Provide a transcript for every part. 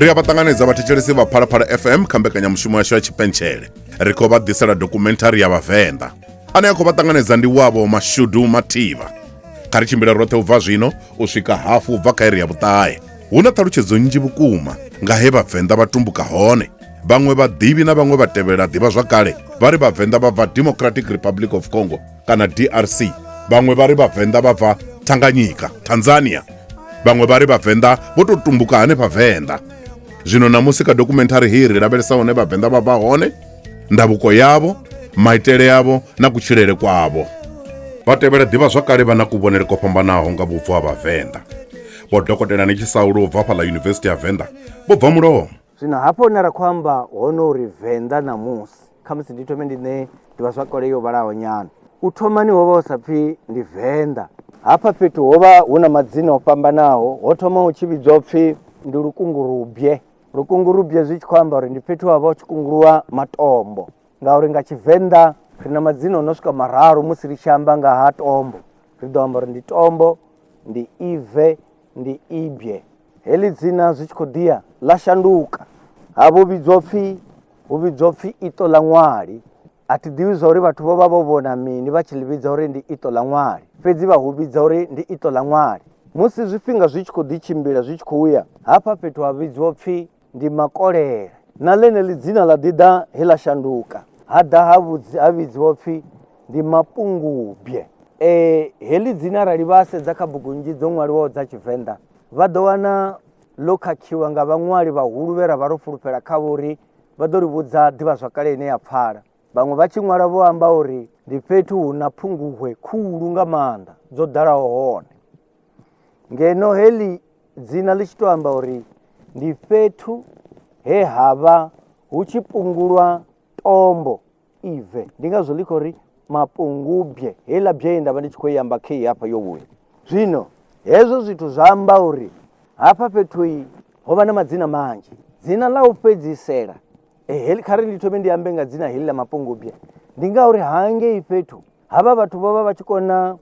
Ri a vha ṱanganedza vhathetshelesi vha Phalaphala FM kha mbekanyamushumo yashu ya Tshipentshele. Ri khou vha ḓisela dokumenthari ya Vhavenḓa. Ane a khou vha ṱanganedza ndi wavho Mashudu Mathivha. Kha ri tshimbile roṱhe u bva zwino u swika hafu u bva kha iri ya vhuṱahe. Hu na ṱhalutshedzo nnzhi vhukuma nga he Vhavenḓa vha tumbuka hone. Vhaṅwe vhaḓivhi na vhaṅwe vhatevhela ḓivhazwakale vha ri Vhavenḓa vha bva Democratic Republic of Congo kana DRC. Vhaṅwe vha ri Vhavenḓa vha bva Tanganyika, Tanzania. Vhaṅwe vha ri Vhavenḓa vho tou tumbuka hanefha Venḓa. Zwino ṋamusi kha dokumenthari heyi ri lavhelesa hune Vhavenḓa vha bva hone, ndavhuko yavho, maitele avho na kutshilele kwavho. Vha tevhela ḓivhazwakale vha na kuvhonele kwo fhambanaho nga vhubvo ha Vhavenḓa. Vho Dokotela Netshisaulu u bva fhaḽa Yunivesithi ya Venḓa vho bva mulomo. Zwino hafho hune ra khou amba hone uri Venḓa ṋamusi, khamusi ndi thome ndi ṋee ḓivhazwakale yo vhalaho nyana. U thomani ho vha hu sa pfhi ndi Venḓa. Hafha fhethu ho vha hu na madzina o fhambanaho, ho thoma hu tshi vhidzwa upfhi ndi Lukungurubye. Lukungurubye zwi tshi khou amba uri ndi fhethu ha vha hu tshi kunguluwa matombo ngauri nga Tshivenḓa ri na madzina o no swika mararu musi ri tshi amba nga ha tombo. Ri ḓo amba uri ndi tombo, ndi ive, ndi ibye. Heḽi dzina zwi tshi khou ḓiya ḽa shanduka ha vho vhidzwa upfhi hu vhidzwa upfhi iṱo ḽa ṅwali. A thi ḓivhi zwa uri vhathu vho vha vho vhona mini vha tshi ḽi vhidza uri ndi iṱo ḽa ṅwali, fhedzi vha hu vhidza uri ndi iṱo ḽa ṅwali. Musi zwifhinga zwi tshi khou ḓi tshimbila zwi tshi khou ya, hafha fhethu ha vhidziwa upfhi ndi Makolele. Na ḽeneḽi dzina ḽa ḓi ḓa he ḽa shanduka, ha ḓa ha ha vhidziwa upfhi ndi Mapungubye. E, heḽi dzina arali vha sedza kha bugu nnzhi dzo ṅwaliwaho dza Tshivenḓa, vha ḓo wana ḽo khakhiwa nga vhaṅwali vhahulu vhe ra vha ro fulufhela khavho uri vha ḓo ri vhudza ḓivhazwakale ine ya pfala. Vhaṅwe vha tshi ṅwala vho amba uri ndi fhethu hu na phunguhwe khulu nga maanḓa dzo ḓalaho hone. Ngeno heḽi dzina ḽi tshi tou amba uri ndi fhethu he ha vha hu tshi pungulwa tombo ive, ndi ngazwo ḽi khou ri Mapungubye, heiḽa bye ye nda vha ndi tshi khou i amba khei hafha yo vhuya. Zwino hezwo zwithu zwa amba uri hafha fhethu ho vha na madzina manzhi. Dzina ḽa u fhedzisela heḽi, kha ri ndi thome ndi ambe nga dzina heḽi ḽa Mapungubye, ndi ngauri hangei fhethu havha vhathu vho vha vha tshi kona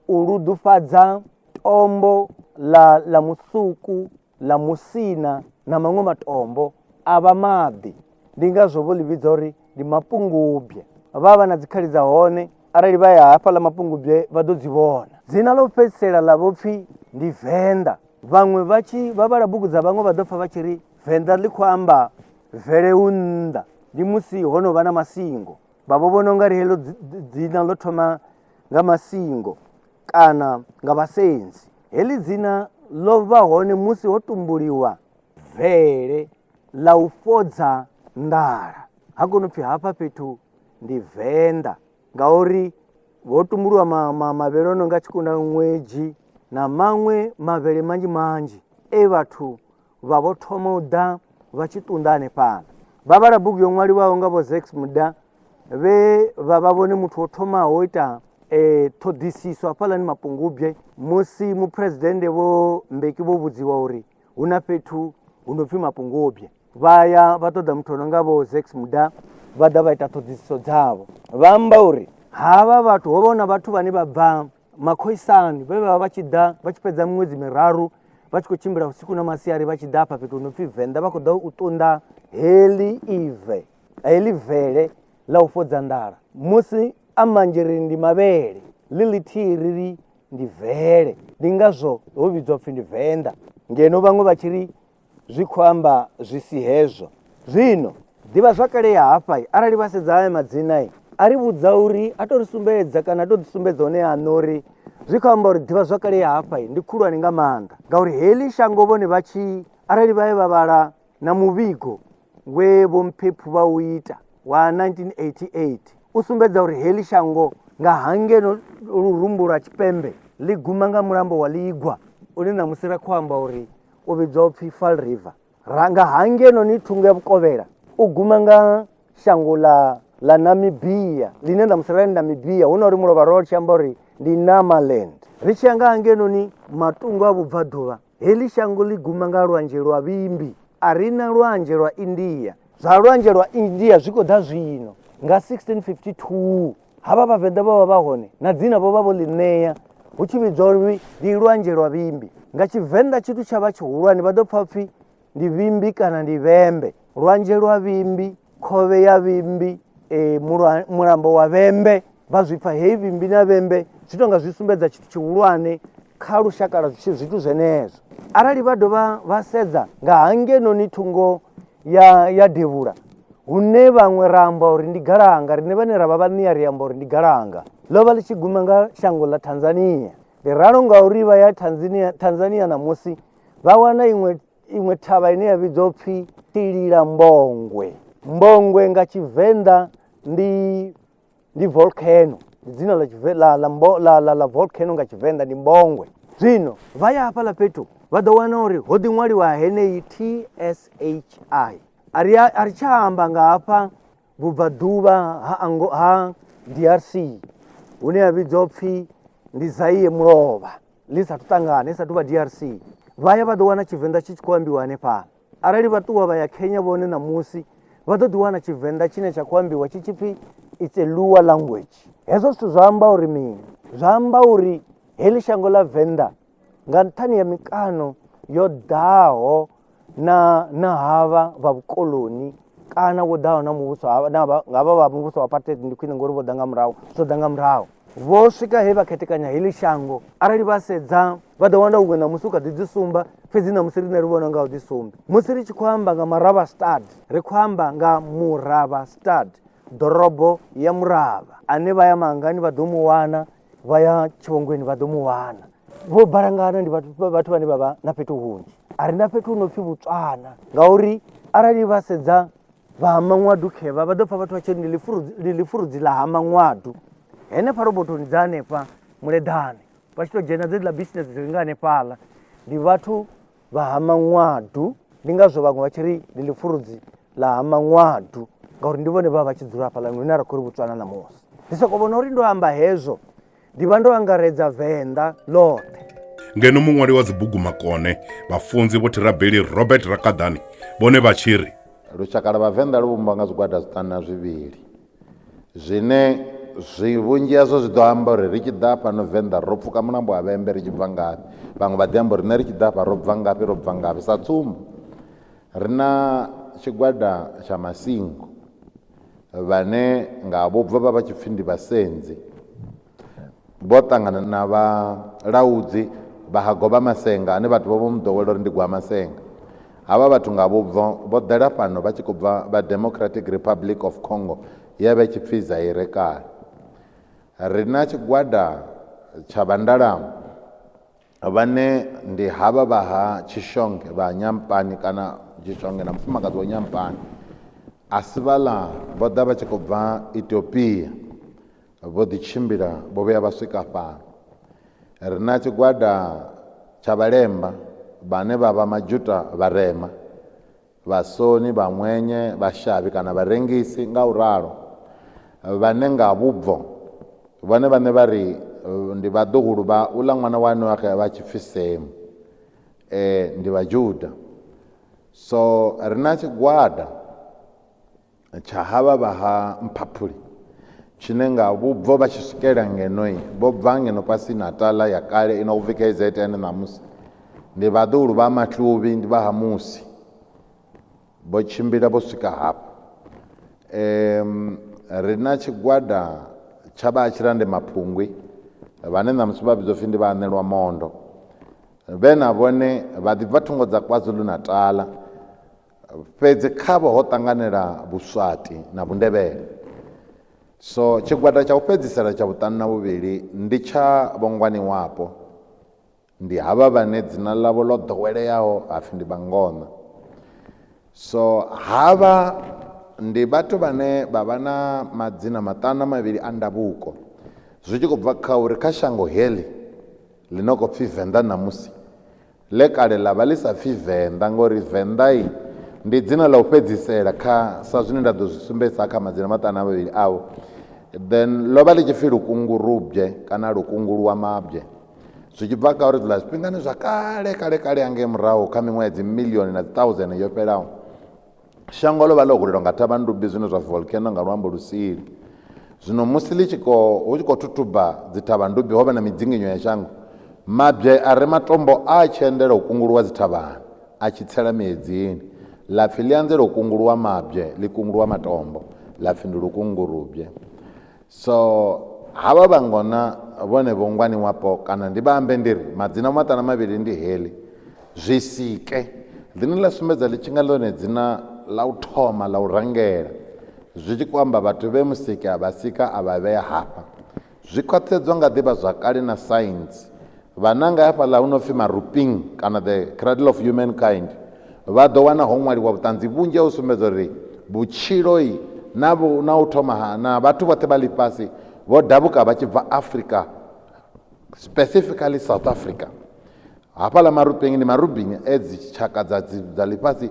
u luḓufhadza tombo ḽa ḽa musuku, ḽa musina na maṅwe matombo a vha maḓi. Ndi ngazwo vho ḽi vhidza uri ndi Mapungubye. Vha vha na dzikhali dza hone, arali vha ya hafhaḽa Mapungubye vha ḓo dzi vhona. Dzina ḽa u fhedzisela ḽa vho pfhi ndi Venḓa. Vhaṅwe vha tshi vha vhala bugu dza vhaṅwe vha ḓo pfha vha tshi ri Venḓa ḽi khou amba veleu nnḓa, ndi musi ho no vha na masingo. Vha vho vhona u nga ri heḽo dzina ḽo thoma nga masingo kana nga vhasenzi. Heḽi dzina ḽo vha hone musi ho tumbuliwa bvele ḽa u fhodza nḓala. Ha kona u pfhi hafha fhethu ndi Venḓa ngauri ho tumbuliwa mavhele o no nga tshikunda ṅwedzi na maṅwe mavhele manzhi manzhi e vhathu vha vho thoma u ḓa vha tshi ṱunḓa hanefhaḽa. Vha vhala bugu yo ṅwaliwaho nga Vho Zakes Mda vhe vha vha vhone muthu o thomaho u ita ṱhoḓisiso hafhaḽani Mapungubwe musi muphuresidennde Vho Mbeki vho vhudziwa uri hu na fhethu hu no pfhi Mapungubwe. Vha ya vha ṱoḓa muthu o no nga Vho Zakes Mda vha ḓa vha ita ṱhoḓisiso dzavho. Vha amba uri havha vhathu ho vha hu na vhathu vhane vha bva Makhoisani vhe vha vha tshi ḓa vha tshi fhedza miṅwedzi miraru vha tshi khou tshimbila vhusiku na masiari vha tshi ḓa hafha fhethu hu no pfhi Venḓa vha khou ḓa u ṱunḓa heḽi ive heḽi bvele ḽa u fhodza nḓala. Musi a manzhi ri ndi mavhele, ḽi ḽithihi ri ri ndi vele, ndi ngazwo ho vhidzwa upfhi ndi Venḓa ngeno vhaṅwe vha tshi ri zwi khou amba zwi si hezwo. Zwino ḓivhazwakale ya hafha arali vha sedza haya madzina a ri vhudza uri a to ri sumbedza kana a to ḓi sumbedza hone aṋe uri zwi khou amba uri ḓivhazwakale ya hafha ndi khulwane nga maanḓa ngauri heḽi shango vhone vha tshi arali vha ye vha vhala na muvhigo we Vho Mphephu vha u ita wa 1988 u sumbedza uri heḽi shango nga hangeno lurumbu lwa tshipembe ḽi guma nga mulambo wa Ligwa une ṋamusi ra khou amba uri u vhidzwa upfhi Fall River. Ra nga hangenoni thungo ya vhukovhela u guma nga shango ḽa ḽa Namibia ḽine ṋamusi ra Namibia hu na uri mulovha ro tshi amba uri ndi Namaland. Ri tshi ya nga hangenoni matungo a vhubvaḓuvha heḽi shango ḽi guma nga lwanzhe lwa Vhimbi. A ri na lwanzhe lwa India. Zwa lwanzhe lwa India zwi khou ḓa zwino nga 1652. Havha Vhavenḓa vho vha vha hone na dzina vho vha vho ḽi ṋea hu tshi vhidzwa uri ndi lwanzhe lwa Vhimbi. Nga Tshivenḓa tshithu tsha vha tshihulwane vha ḓo pfa pfhi ndi vhimbi kana ndi vhembe, lwanzhe lwa vhimbi, khovhe ya vhimbi, mulambo wa vhembe. Vha zwi pfa heyi vhimbi na vhembe zwi tonga zwi sumbedza tshithu tshihulwane kha lushaka lwa zwithu zwenezwo. Arali vha dovha vha sedza nga hangenoni thungo ya devhula, hune vhaṅwe ra amba uri ndi galanga, riṋe vhane ra vha vhaṋia ri amba uri ndi galanga, ḽo vha ḽi tshi guma nga shango ḽa Tanzania. Ndi ralo ngauri vha ya Tanzania ṋamusi vha wana iṅwe thavha ine ya vhidzwa upfhi Tshilila Mbongwe. Mbongwe nga Tshivenḓa ndi volcano, ndi dzina ḽa volcano nga Tshivenḓa ndi Mbongwe. Zwino vha ya hafhaḽa fhethu vha ḓo wana uri ho ḓi ṅwaliwa heneyi TSHI. A ri tsha amba nga hafha vhubvaḓuvha ha DRC hune ya vhidzwa upfhi ndi Zaire mulovha, ḽi sathu ṱangana, i sathu vha DRC. Vha ya vha ḓo wana Tshivenḓa tshi tshi khou ambiwa hanefhaḽa. Arali vha ṱuwa vha ya Kenya vhone ṋamusi vha ḓo ḓi wana Tshivenḓa tshine tsha khou ambiwa tshi tshi pfi it's a Luo language. Hezwo zwithu zwa amba uri mini? Zwa amba uri heḽi shango ḽa Venḓa nga nṱhani ya mikano yo ḓaho na havha vha vhukoloni kana wo ḓaho na muvhuso na nga vha muvhuso wa apartheid, ndi khwine ngori vho ḓa nga murahu, zwo ḓa nga murahu. Vho swika he vha khethekanya heḽi shango. Arali vha sedza vha ḓo wana huṅwe ṋamusi u kha ḓi dzi sumba, fhedzi ṋamusi riṋe ri vhona nga u ḓi sumbi. Musi ri tshi khou amba nga Maravha Stad, ri khou amba nga Muravha Stad, ḓorobo ya Muravha. Ane vha ya Mangani vha ḓo mu wana, vha ya Tshivhongweni vha ḓo mu wana. Vho balangana ndi vhathu vhane vha vha na fhethu hunzhi. A ri na fhethu hu no pfi Botswana, ngauri arali vha sedza vha ha Maṅwadu khevha vha ḓo pfa vhathu vha tshi ri ndi ḽifurudzi ḽa ha Maṅwadu. Henefha robotoni dza hanefha Muleḓane vha tshi tou dzhena dzedziḽa bisinese dzi re nga hanefhaḽa ndi vhathu vha ha Maṅwadu. Ndi ngazwo vhaṅwe vha tshi ri ndi ḽifurudzi ḽa ha Maṅwadu, ngauri ndi vhone vha vha tshi dzula hafhaḽa hune ra khou ri Botswana ṋamusi. Ndi soko vhona uri ndo amba hezwo ndi vha ndo angaredza Venḓa ḽoṱhe. Ngeno muṅwali wa dzibugu makone vhafunzi Vho Thirabeli Robert Rakaḓani vhone vha tshi ri lushaka lwa Vhavenḓa lu vhumbwa nga zwigwada zwiṱanu na zwivhili, zwine zwi vhunzhi hazwo zwi ḓo amba uri ri tshi ḓa fhano Venḓa ro pfuka mulambo wa Vhembe ri tshi bva ngafhi, vhaṅwe vha ḓi amba uri nṋe ri tshi ḓa hafha ro bva ngafhi ro bva ngafhi. Sa tsumbo, ri na tshigwada tsha Masingo vhane nga vhubvo vha vha tshi pfhi ndi Vhasenzi, vho ṱangana na vhalaudzi vha ha Govha Masenga ane vhathu vho vho mu ḓowela uri ndi Gwa Masenga. Havha vhathu nga vhubvo vho ḓela fhano vha tshi khou bva vha Democratic Republic of Congo ye vha tshi pfhi Zaire kale. Ri na tshigwada tsha Vhandalamo vhane ndi havha vha ha Tshishonge vha Nyampani kana Tshishonge na mufumakadzi wa Nyampani, a si vhaḽa vho ḓa vha tshi khou bva Ethiopia, vho ḓi tshimbila vho vhuya vha swika fhano. Ri na tshigwada tsha Vhalemba vhane vha vha Majuta vharema, Vhasoni, Vhaṅwenye, Vhashavhi kana vharengisi nga u ralo, vhane nga vhubvo vhone vhaṋe vha ri ndi vhaḓuhulu vha uḽa ṅwana wa Noaxe vha tshi pfi Semu, ndi Vhajuda. So ri na tshigwada tsha havha vha ha Mphaphuli tshine nga vhubvo vha tshi swikela ngenoi vho bva ngeno fhasi Natala ya kale ino upfi KZN ṋamusi, ndi vhaḓuhulu vha Matluvhi, ndi vha ha Musi, vho tshimbila vho swika hafha. Ri na tshigwada tsha vha Tshilande Maphungwi vhane ṋamusi vha vhidzwa upfi ndi vha Anelwa Mondo, vhe na vhone vha ḓi bva thungo dza KwaZulu-Natal, fhedzi khavho ho ṱanganela Vhuswati na Vhundevhele. So tshigwada tsha u fhedzisela tsha vhuṱanu na vhuvhili ndi tsha Vhongwaniwapo, ndi havha vhane dzina ḽavho ḽo ḓoweleaho hapfi ndi Vhangona. So havha ndi vhathu vhane vha vha na madzina maṱanu na mavhili a ndavhuko, zwi tshi khou bva kha uri kha shango heḽi ḽi no khou pfi Venḓa ṋamusi, ḽe kale ḽa vha ḽi sa pfi Venḓa, ngori Venḓa ndi dzina ḽa u fhedzisela kha sa zwine nda ḓo zwi sumbedzisa kha madzina maṱanu na mavhili avho. Then ḽo vha ḽi tshi pfi Lukungurubye kana Lukunguluwa Mabye, zwi tshi bva kha uri zwiḽa zwifhingani zwa kale kale kale hangei murahu kha miṅwaha ya dzi milioni na dzi thousand yo fhelaho, shango ḽo vha ḽo hulelwa nga thavhandubi zwine zwa volcano nga luambo lusili. Zwino musi ḽi tshi khou hu tshi khou thuthuba dzi thavhandubi ho vha na midzinginyo ya shango, mabye a re matombo a tshi endela u kunguluwa dzi thavhani. a tshi tsela miedzini. Ḽa pfi ḽi anzela u kunguluwa mabye, ḽi kunguluwa matombo, ḽa pfi ndi lukungulubye. So havha vhangona vhone vho ngwaniwapo kana ndi vha ambe ndi ri madzina maṱana mavhili ndi heḽi zwisike ḽine ḽa sumbedza ḽi tshi nga ḽone dzina ḽa u thoma ḽa u rangela zwi tshi khou amba vhathu vhe musiki a vha sika a vha vhea hafha zwi khwaṱhisedzwa nga ḓivhazwakale na saintsi vhananga hafhaḽa hu no pfi Maruping kana the cradle of humankind vha ḓo wana ho ṅwaliwa vhuṱanzi vhunzhi ha u sumbedza uri vhutshiloi na, na u thoma na vhathu vhoṱhe vha ḽifhasi vho dabuka vha tshi bva Africa specifically South Africa hafhaḽa Maruping ndi marubini e dzitshaka dza, dza ḽifhasi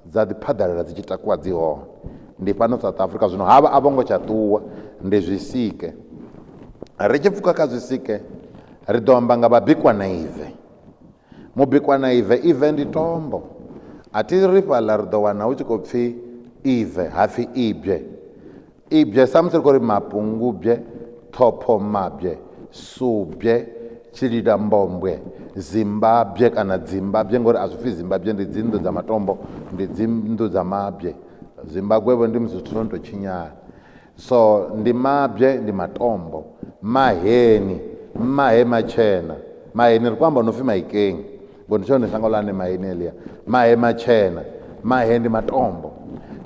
dza ḓi phaḓalala dzi tshi takuwa dzi hone ndi fhano South Africa zwino havha a vho ngo tsha ṱuwa ndi zwisike ri tshi pfuka kha zwisike ri ḓo amba nga vhabikwa ive mubikwa ive ive ndi tombo a thi ri fhaḽa ri ḓo wana hu tshi khou pfhi ive ha pfhi ibye ibye samusi ri khou ri mapungubye thopho mabye subye tshilidambombwe zimbabwe kana dzimbabwe ngori a zwi pfhi zimbabwe ndi dzinnḓu dza matombo ndi dzinnḓu dza mabye zimbabwe vho ndi musi zwithu zwo no tou tshinyala so ndi mabye ndi matombo maheni mahe matshena maheni ri khou amba no pfhi maikeng ngori ndi tshone shango ḽa ne maheni eḽia mahe matshena mahe ndi matombo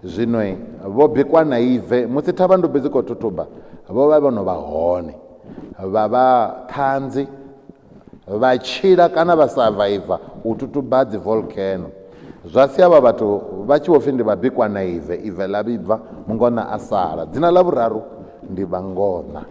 zwino vho bikwa na ive musi thavhandubi dzi khou thuthuba vho vha vho no vha hone vha vha ṱhanzi vha tshila kana vha survivor u tutuba dzi volcano zwa sia vha vhathu vha tshi vho pfhi ndi vhabikwa na ive ive ḽa vhibva mungona a sala dzina ḽa vhuraru ndi vhangona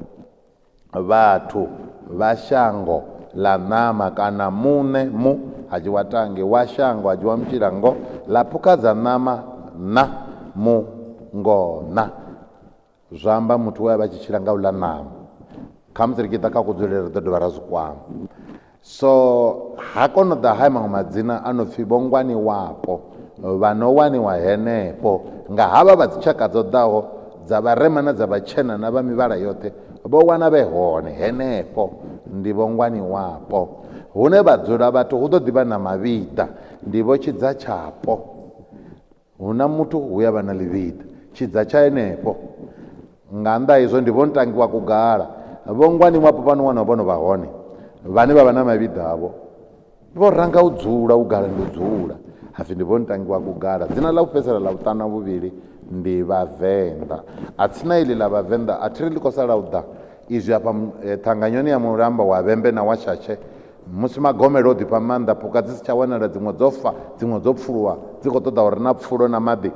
vhathu vha shango ḽa ṋama kana muṋe mu ha dzhiwa tangi wa shango ha dzhiwa mutshila ngo ḽa phukha dza ṋama na mungona Zwa amba muthu we a vha tshi tshila nga u ḽa ṋama. Khamusi ri tshi ḓa kha kudzulele ri ḓo dovha ra zwi kwama. So ha kona u ḓa haya maṅwe madzina a no pfhi vhongwaniwapo vha no waniwa henefho nga havha vha dzitshaka dzo ḓaho dza vharema na dza vhatshena na vha mivhala yoṱhe vho wana vhe hone henefho ndi vhongwaniwapo. Hune vha dzula vhathu hu ḓo ḓi vha na mavhiḓa ndi vho tshidzatshapo. Hu na muthu hu ya vha na ḽivhiḓa tshidza tsha henefho nga nnḓa hezwo ndi vho ntangiwa kugala vho ngwani mwapo vha no wana vho no vha hone vhane vha vha na mavhiḓa avho vho ranga u dzula u gala ndi u dzula hapfi ndi vho ntangiwa kugala dzina ḽa u fhedzisela ḽa vhuṱanu na vhuvhili ndi vhavenḓa a tsina iḽi ḽa vhavenḓa a thiri ḽi khou sala u ḓa izwi afha ṱhanganyoni ya mulambo wa vhembe na wa shatshe Musi magomelo o ḓifha maanḓa, phukha dzi si tsha wanala, dziṅwe dzo fa, dziṅwe dzo pfuluwa, dzi khou ṱoḓa uri na pfulo na maḓi,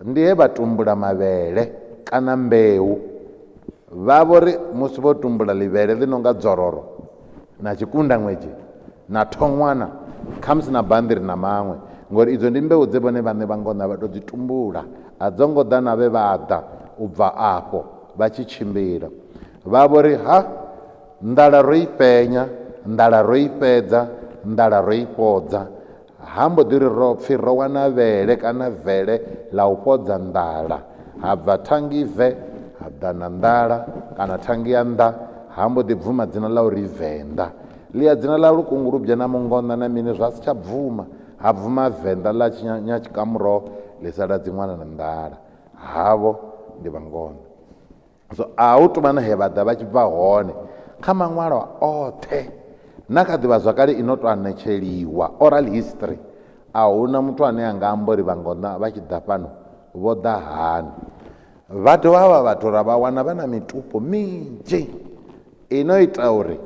ndi he vha tumbula mavhele kana mbeu. Vha vho ri musi vho tumbula ḽivhele ḽi no nga dzororo na tshikundangwedzhi na thongwana, khamusi na bammbiri na maṅwe, ngori idzo ndi mbeu dze vhone vhaṋe vha ngona vha tou dzi tumbula, a dzo ngo ḓa na vhe vha ḓa u bva afho vha tshi tshimbila. Vha vho ri, Ha! Nḓala ro i penya, nḓala ro i fhedza, nḓala ro i fhodza. Ha mbo ḓi ri ro pfi ro wana vhele kana vele ḽa u fhodza nḓala. Ha bva thangi ve, ha ḓa na nḓala kana thangi ya nḓa, ha mbo ḓi bvuma dzina ḽa uri Venḓa. Ḽia dzina ḽa Lukungulubye na Mungoṋa na mini zwa si tsha bvuma, ha bvuma Venḓa ḽa Nyatshikamuroho ḽi sala dziṅwana na nḓala. Havho ndi Vhangona. So a hu tuvha na he vha ḓa vha tshi bva hone kha maṅwalo oṱhe na kha ḓivhazwakale i no to anetsheliwa oral history a huna muthu ane a nga amba uri vhangoṋa vha tshi ḓa fhano vho ḓa hani vha dovha vha vhathu ra vha wana vha na mitupo minzhi ino ita uri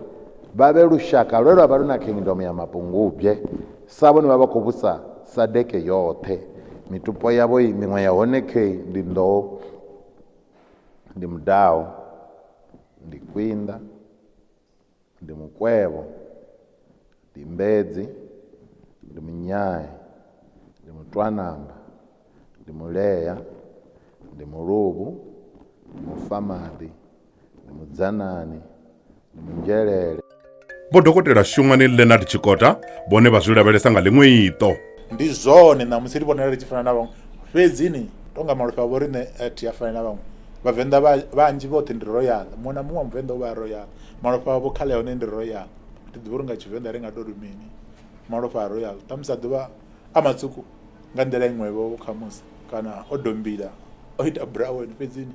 vha vhe lushaka lwe lwa vha lu na kingdom ya Mapungubwe sa vhone vha vha khou vhusa sadeke yoṱhe mitupo yavho miṅwe ya hone khe ndi nḓou ndi mudau ndi kwinda ndi mukwevho ndi mbedzi ndi munyai ndi mutwanamba ndi mulea ndi muluvhu ndi mufamaḓi ndi mudzanani ndi munzhelele. Vho Dokotela Shumani Leonard Tshikota vhone vha zwi lavhelesa nga ḽiṅwe iṱo. Ndi zwone ṋamusi ri vhonala ri tshi fana na vhaṅwe fhedzi ni tonga malofha a vho riṋe a thi a fani na vhaṅwe. Vhavenḓa vha vhanzhi vhoṱhe ndi royal, muṅwe na muṅwe wa muvenḓa u vha a royal. Malofha avho khala ya hone ndi royal, thi ḓivhi uri nga Tshivenḓa ri nga tou ri mini malofha a royal ṱhamusi a ḓovha a matswuku nga nḓila iṅwevho khamusi kana o dombila o ita brown fhedzi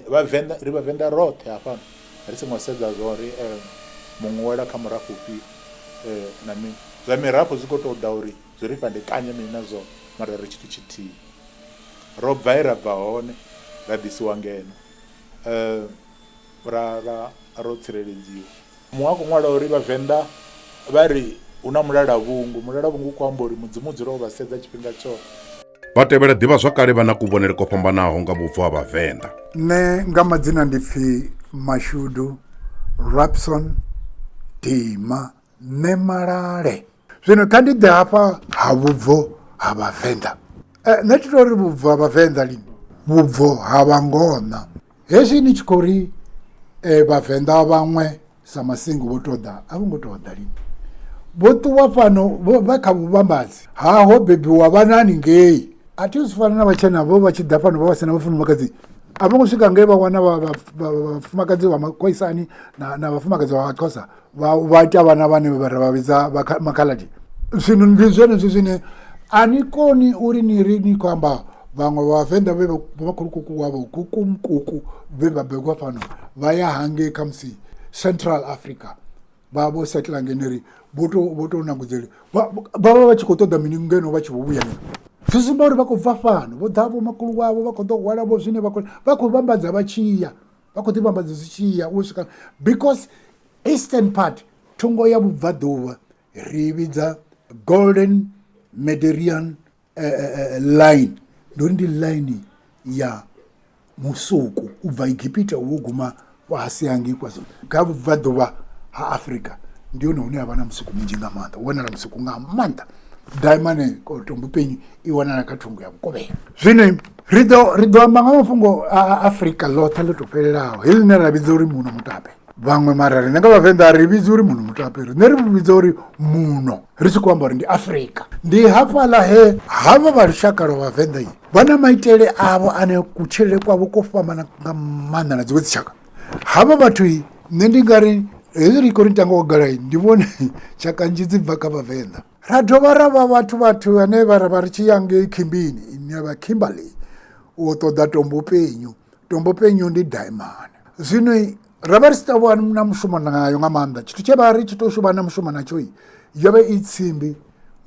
vhavenḓa ri vhavenḓa roṱhe hafhano ri songo sedza zwa uri muṅwe wela kha murafho ufhio na mini zwa mirafho zwi kho to ḓa uri zwi ri fhandekanye mini na zwone mara ri tshithu tshithihi ro bva he ra bva hone ra ḓisiwa ngeno ra ra ro tsireledziwa. Muṅwe a khou ṅwala uri Vhavenḓa vha ri hu na mulalavhungu, mulalavhungu u khou amba uri Mudzimu u dzula o vha sedza tshifhinga tshoṱhe. Vha tevhela ḓivhazwakale vha na kuvhonele kwo fhambanaho nga vhubvo ha Vhavenḓa. Nṋe nga madzina ndi pfi Mashudu Rapson Dima Ṋemalale. Zwino kha ndi ḓe hafha ha vhubvo ha Vhavenḓa. Nṋe thi tori vhubvo ha Vhavenḓa lini, vhubvo ha Vhangona. Hezwi ni tshi khou ri Vhavenḓa vhaṅwe sa Masingo vho tou ḓa, a vho ngo tou ḓa lini. Vho ṱuwa fhano vha kha vhuvhambadzi ha ho bebiwa vhana haningei. A thi zwi fana na vhatshena vho vha tshi ḓa fhano vha vha sina vhafumakadzi, a vho ngo swika ngei vha wana vhafumakadzi vha Makhoisani na vhafumakadzi vha Maxhosa vha ita vhana vhane ra vha vhidza makhaḽadi. Zwino ndi zwenezwi zwine a ni koni uri ni ri ni khou amba vhaṅwe vha vhavenḓa vhe vhomakhulukuku wavho kukumkuku vhe vha begwa fhano vha ya hangei khamusi Central Africa vha vho settler ngeno ri vho to vho to nangudzela vha vha vha tshi khou ṱoḓa mini ngeno vha tshi vho vhuya ngeno. Zwi sumba uri vha khou bva fhano vho ḓa vhomakhulu wavho vha khou ḓo hwala vho zwine vha khou vha khou vhambadza vha tshi ya vha khou ḓi vhambadza zwi tshi ya u swika because eastern part thungo ya vhubvaḓuvha ri vhidza golden mederian line ndi uri ndi line ya musuku u bva Egipita wo guma fhasi hangei kwa kha vhubvaḓuvha ha Afrika ndi hone hune ha vha na musuku munzhi nga maanḓa u wanala musuku nga maanḓa daimane tombo penyu i wanala kha thungo ya vhukovhela zwino ri ḓo ri ḓo amba nga mafhungo a Afrika ḽoṱhe ḽo to fhelelaho heḽi ḽine ra vhidza uri muno mutape vhaṅwe mara riṋe nga vhavenḓa ri vhidzi uri muno mutape riṋe ri vhidza uri muno ri tshi khou amba uri ndi Afrika ndi hafhaḽa he havha vha lushaka lwa vhavenḓa vha na maitele avho ane kutshilele kwavho ko fhambana nga maanḓa na dziṅwe dzitshaka havha vhathu nṋe ndi nga ri hezwi ri khou ri ntango wa galai ndi vhone tshaka nnzhi dzi bva kha vhavenḓa ra dovha ra vha vhathu vhathu vhane vha vha ri tshi ya ngei khimbini ine vha Kimberley u ṱoḓa tombo penyu tombo penyu ndi daimane zwino ra vha ri si tou vha na mushumo nayo nga maanḓa tshithu tshe vha ri tshi tou shuma na mushumo natsho yo vha i tsimbi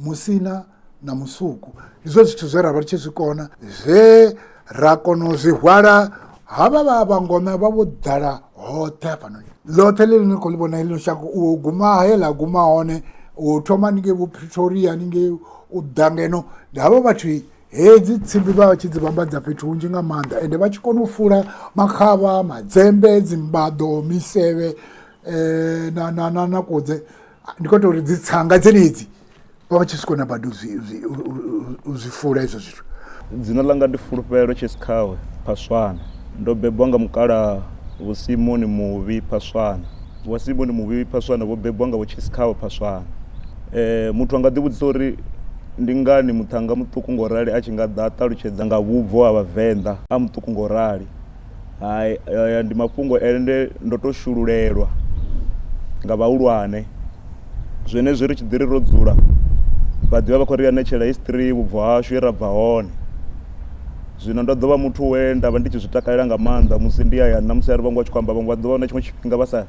musina na musuku ndi zwone zwithu zwe ra vha ri tshi zwi kona zwe ra kona u zwi hwala havha vha vhangona vha vho ḓala hoṱhe hafhanoni ḽoṱhe ḽi ni khou ḽi vhona heḽo shango u guma he ḽa guma hone u thoma haningei vho Pretoria haningei u ḓa ngeno ndi havha vhathu hedzi tsimbi vha tshi dzi vhambadza fhethu hunzhi nga maanḓa ende vha tshi kona u fula makhavha madzembe dzimbaḓo misevhe na na na na kudze ndi khou tou uri dzi tsanga dzenedzi vha vha tshi zwi kona badi u zwi fula hezwo zwithu. Dzina ḽanga ndi Fulufhelo Tshisikhawe Phaswana. Ndo bebwa nga mukalaha Vho Simoni Muvhi Phaswana. Vho Simoni Muvhi Phaswana vho bebwa nga Vho Tshisikhawe Phaswana. Muthu a nga ḓi vhudzisa uri ndi ngani muṱhannga muṱuku ngo rali a tshi nga ḓa a ṱalutshedza nga vhubvo ha Vhavenḓa a muṱuku ngo rali. Hai aya ndi mafhungo ende ndo to shululelwa nga vhahulwane zwenezwi ri tshi ḓi ri ro dzula vha ḓivha vha khou ri anetshela history vhubvo hashu he ra bva hone. Zwino ndo ḓo vha muthu we nda vha ndi tshi zwi takalela nga maanḓa musi ndi hayani na musi ari vhaṅwe vha tshi khou amba vhaṅwe vha ḓo vha na tshiṅwe tshifhinga vha sa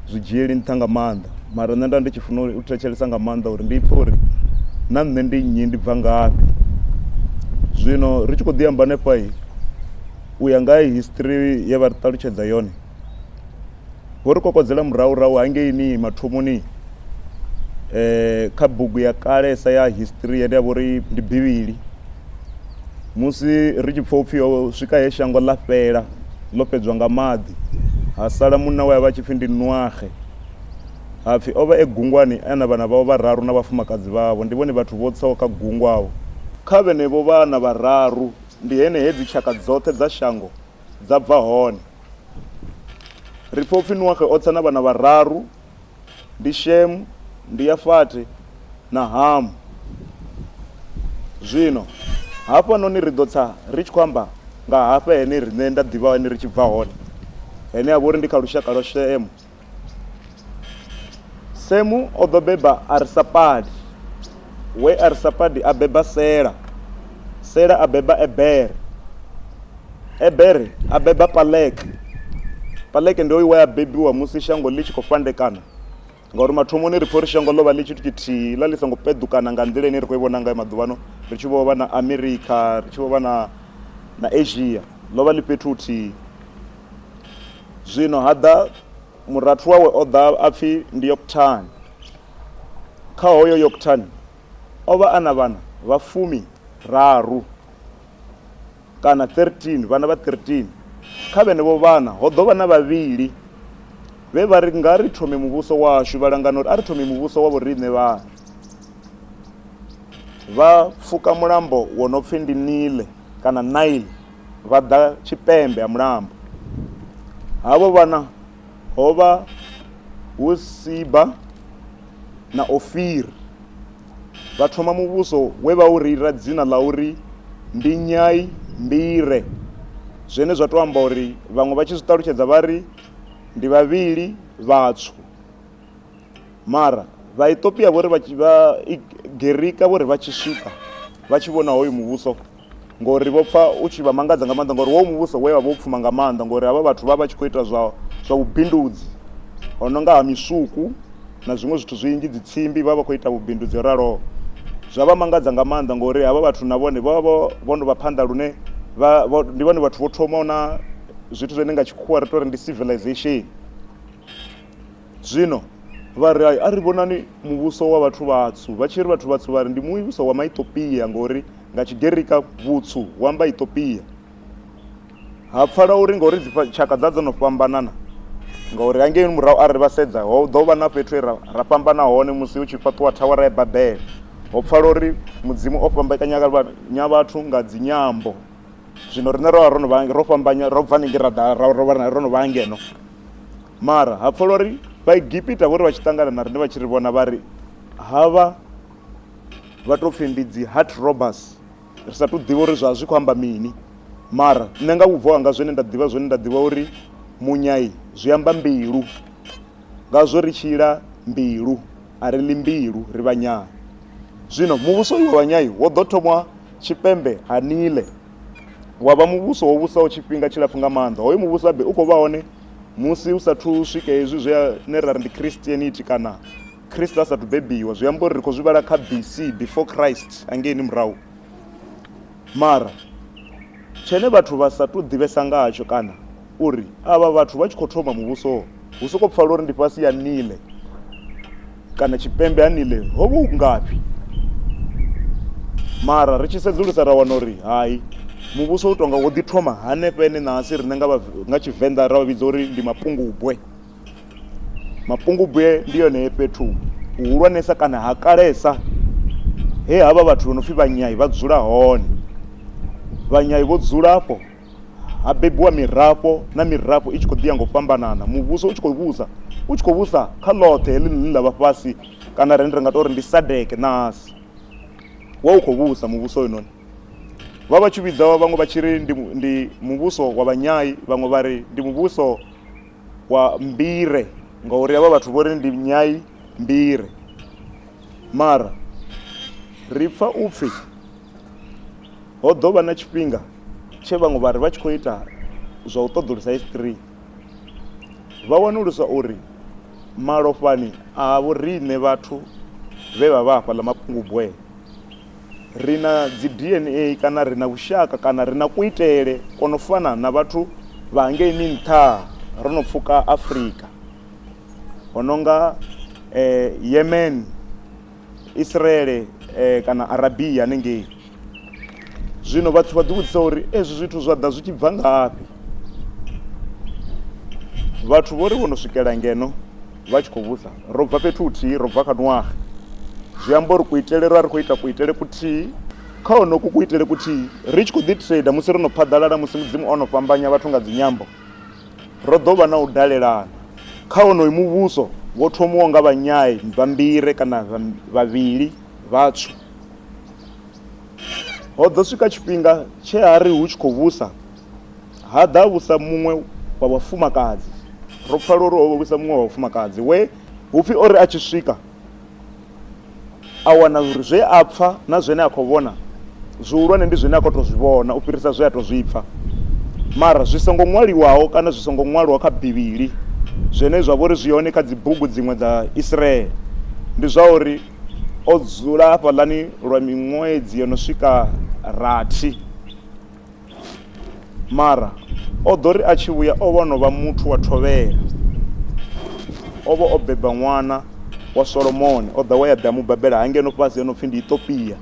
zwi dzhieli nṱha nga maanḓa mara nṋe nda ndi tshi funa u thetshelesa nga maanḓa uri ndi pfhe uri na nṋe ndi nnyi ndi bva ngafhi. Zwino ri tshi khou ḓi amba hanefha u ya nga history ye vha ri ṱalutshedza yone vho ri kokodzela murahu rahu hangeini mathomoni kha bugu ya kalesa ya history yane ya vha uri ndi bivhili musi ri tshi pfha upfhi ho swika he shango ḽa fhela ḽo fhedzwa nga maḓi ha sala munna we a vha tshi pfhi ndi Noaxe hapfi o vha e gungwani e na vhana vhawe vhararu na vhafumakadzi vhavho ndi vhone vhathu vho tsaho kha gungwavho kha vhenevho vhana vhararu Ndi hene he dzitshaka dzoṱhe dza shango dza bva hone. Ri pfa upfi Noaxe o tsa na vhana vhararu, ndi Shemu, ndi Yafate na Hamu. Zwino hafhanoni ri ḓo tsa ri tshi khou amba nga hafha hene riṋe nda ḓivha hene ri tshi bva hone, hene ha vha uri ndi kha lushaka lwa Shemu. Semu o ḓo beba Arisapadi. We Arisapadi a beba Sela, Sela a beba Ebere, Ebere a beba Paleke. Paleke ndi hoyu we a bebiwa musi shango ḽi tshi khou fhandekana, ngauri mathomoni ri pfa uri shango ḽo vha ḽi tshithu tshithihi, ḽa ḽi songo peḓukana nga nḓila ine ri khou i vhona ngayo maḓuvhano, ri tshi vho vha na Amerika, ri tshi vho vha na na Asia, ḽo vha ḽi fhethu huthihi. Zwino ha ḓa murathu wawe o ḓa a pfi ndi Yoktani. Kha hoyo Yoktani o vha a na vhana vha 13 kana 13, vhana vha 13. Kha vhenevho vhana ho ḓo vha na vhavhili vhe vha ri nga ri thome muvhuso washu, vha langana uri a ri thome muvhuso wa vhoriṋe vhaṋe. Vha pfuka mulambo wo no pfi ndi Nile kana Nile, vha ḓa tshipembe ha mulambo. Havho vhana ho vha hu Siba na Ofiri. Vha thoma muvhuso we vha u reila dzina ḽa uri ndi Nyai Mbire, zwine zwa tou amba uri vhaṅwe vha tshi zwi ṱalutshedza vha ri ndi vhavhili vhatswu. Mara Vhaetopia vho ri vha Gerika vho ri vha tshi swika vha tshi vhona hoyu muvhuso ngori vho pfa u tshi vha mangadza nga maanḓa ngori wo muvhuso we vha vho pfuma nga maanḓa ngori havha vhathu vha vha tshi khou ita zwa zwa vhubindudzi ho no nga ha misuku na zwiṅwe zwithu zwinzhi dzi tsimbi vha vha khou ita vhubindudzi ho raloho zwa vha mangadza nga maanḓa ngori havha vhathu na vhone vho vha vho no vha phanḓa lune vha ndi vhone vhathu vho thomaho na zwithu zwine nga tshikhuwa ri tori ndi civilization. Zwino vha ri, Hai, a ri vhonani muvhuso wa vhathu vhatswu. Vha tshi ri vhathu vhatswu vha ri ndi muvhuso wa Maetopia ngori nga Tshigerika vhutswu hu amba Etopia. Ha pfala uri ngauri tshaka dza dzo no fhambanana ngauri hangei murahu arali vha sedza ho ḓo vha na fhethu he ra fhambana hone musi hu tshi fhaṱiwa thawara ya Babele. Ho pfala uri Mudzimu o fhambekanya vhathu nga dzinyambo. Zwino riṋe ro vha ro no vha ro fhambanya ro bva hanengei ra ḓa ro no vha ngeno. Mara ha pfala uri Vhaegipita vho ri vha tshi ṱangana na riṋe vha tshi ri vhona vha ri, Havha vha tou pfi ndi dzi heart robbers, ri sa tou ḓivha uri zwa zwi khou amba mini. Mara nṋe nga vhubvo hanga zwine nda ḓivha zwone nda ḓivha uri munyai zwi amba mbilu, ngazwo ri tshi ila mbilu a ri ḽi mbilu ri vhanyai. Zwino muvhuso uyu wa vhanyai wo ḓo thoma tshipembe ha Nile wa vha muvhuso wo vhusaho tshifhinga tshilapfu nga maanḓa. Hoyu muvhuso abe u khou vha hone musi hu sathu swika hezwi zwe ne ra ri ndi Christianity kana Kristo a sathu bebiwa, zwi amba uri ri khou zwi vhala kha BC, before Christ, hangeini murahu. Mara tshene vhathu vha sa tou ḓivhesa ngatsho kana uri avha vhathu vha tshi khou thoma muvhuso hu sokou pfala uri ndi fhasi ya Nile kana tshipembe ha Nile ho vha hu ngafhi. Mara ri tshi sedzulusa ra wana uri hai muvhuso u tonga wo ḓi thoma hanefha ene ṋahasi riṋe nga nga Tshivenḓa ra vha vhidza uri ndi Mapungubwe. Mapungubwe ndi yone fhethu huhulwanesa kana ha kalesa he havha vhathu vho no pfhi Vhanyai vha dzula hone. Vhanyai vho dzula afho ha bebiwa mirafho na mirafho i tshi khou ḓi ya nga u fhambanana muvhuso u tshi khou vhusa u tshi khou vhusa kha ḽoṱhe heḽi ḽine ḽa vha fhasi kana rine ri nga tou ri ndi SADC ṋahasi wa u khou vhusa muvhuso hoyunoni vha vha tshi vhidza vhaṅwe vha tshi ri ndi, ndi muvhuso wa vhanyai vhaṅwe vha ri ndi muvhuso wa mbire ngauri havha vhathu vho ri ndi nyai mbire mara ri pfa upfhi Ho ḓo vha na tshifhinga tshe vhaṅwe vha ri vha tshi khou ita zwa u ṱoḓulusa history vha wanulusa uri malofhani a vho riṋe vhathu vhe vha vha hafhaḽa Mapungubwe ri na dzi DNA kana ri na vhushaka kana ri na kuitele ko no fana na vhathu vha hangeini nṱha ro no pfuka Afrika ho no nga Yemen. Israele kana Arabia hanengei. Zwino vhathu vha ḓivhudzisa uri ezwi zwithu zwa ḓa zwi tshi bva ngafhi. Vhathu vho ri vho no swikela ngeno vha tshi khou vhusa ro bva fhethu huthihi ro bva kha Noaxe zwi amba uri kuitele ra ri khou ita kuitele kuthihi kha honoku kuitele kuthihi ri tshi khou ḓi trader musi ro no phaḓalala musi mudzimu o no fhambanya vhathu nga dzinyambo Ro ḓo vha na u dalelana kha wonoyu muvhuso wo thomiwaho nga vhanyai vha mbire kana vhavhili vhatswu. Ho ḓo swika tshifhinga tshe ha ri hu tshi khou vhusa ha ḓa ha vhusa muṅwe wa vhafumakadzi. Ro pfala uri ho vhusa muṅwe wa vhafumakadzi we hu pfi o ri a tshi swika. A wana uri zwe a pfa na zwine a khou vhona zwihulwane ndi zwine a khou tou zwi vhona u fhirisa zwe a tou zwi pfa. Mara zwi songo ṅwaliwaho kana zwi songo ṅwaliwa kha Bivhili zwine zwa vha uri zwi hone kha dzibugu dziṅwe dza Israel ndi zwa uri o dzula hafhaḽani lwa miṅwedzi yo no swika rathi. Mara o ḓo ri a tshi vhuya o vha o no vha muthu wa thovhela. O vha o beba ṅwana wa Solomoni, o ḓa we a ḓa a mu bebela hangeno fhasi ho no pfi ndi Itopia.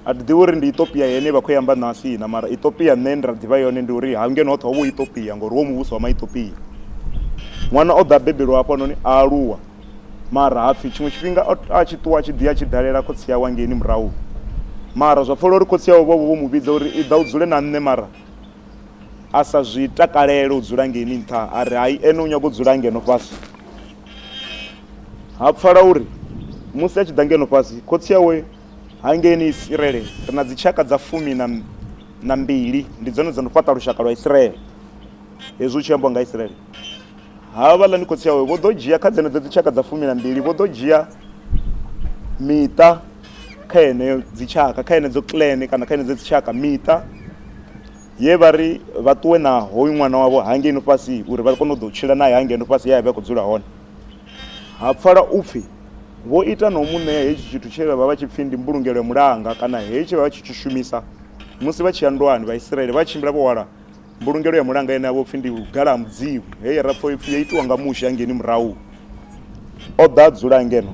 A thi ḓivhi uri ndi Itopia yene vha khou i amba ṋahasi na, mara Itopia nṋe nda ḓivha yone ndi uri hangeno hoṱhe ho vha hu Itopia ngori wo muvhuso wa Maitopia. Ṅwana o ḓa a bebelwa hafhanoni a aluwa. Mara ha pfi tshiṅwe tshifhinga a tshi ṱuwa a tshi ḓi a tshi dalela khotsi awe hangeini murahu. Mara zwa pfala uri khotsi awe vho vha vho mu vhidza uri i ḓa u dzule na nṋe mara a sa zwi takalele u dzula ngeini nṱha a ri hai ene u nyaga u dzula ngeno fhasi. Ha pfala uri musi a tshi ḓa ngeno fhasi khotsi awe hangeini Isirele ri na dzitshaka dza fumi na na mbili ndi dzone dzo no fhaṱa lushaka lwa Isirele. Hezwi hu tshi ambiwa nga Isirele. Havhaḽani khotsi awe vho ḓo dzhia kha dzenedzo dzitshaka dza fumi na mbili vho ḓo dzhia miṱa kha yeneyo dzitshaka kha yenedzo clan kana kha yenedzo dzitshaka miṱa ye vha ri vha ṱuwe na hoyu ṅwana wavho hangeino fhasi uri vha kone u ḓo tshila naye hangeno fhasi ye a vha khou dzula hone. Ha pfala upfhi vho ita na u mu ṋea hetshi tshithu tshe vha vha vha tshi pfhi ndi mbulungelo ya mulanga kana hetshi vha vha tshi tshi shumisa musi vha tshi ya nndwani. Vhaisiraele vha tshimbila vho hwala Mbulungelo ya mulanga ine ya vha upfi ndi vhugala ha Mudzimu, he ra pfa ipfi yo itiwa nga Mushe hangeini murahu. O ḓa a dzula ngeno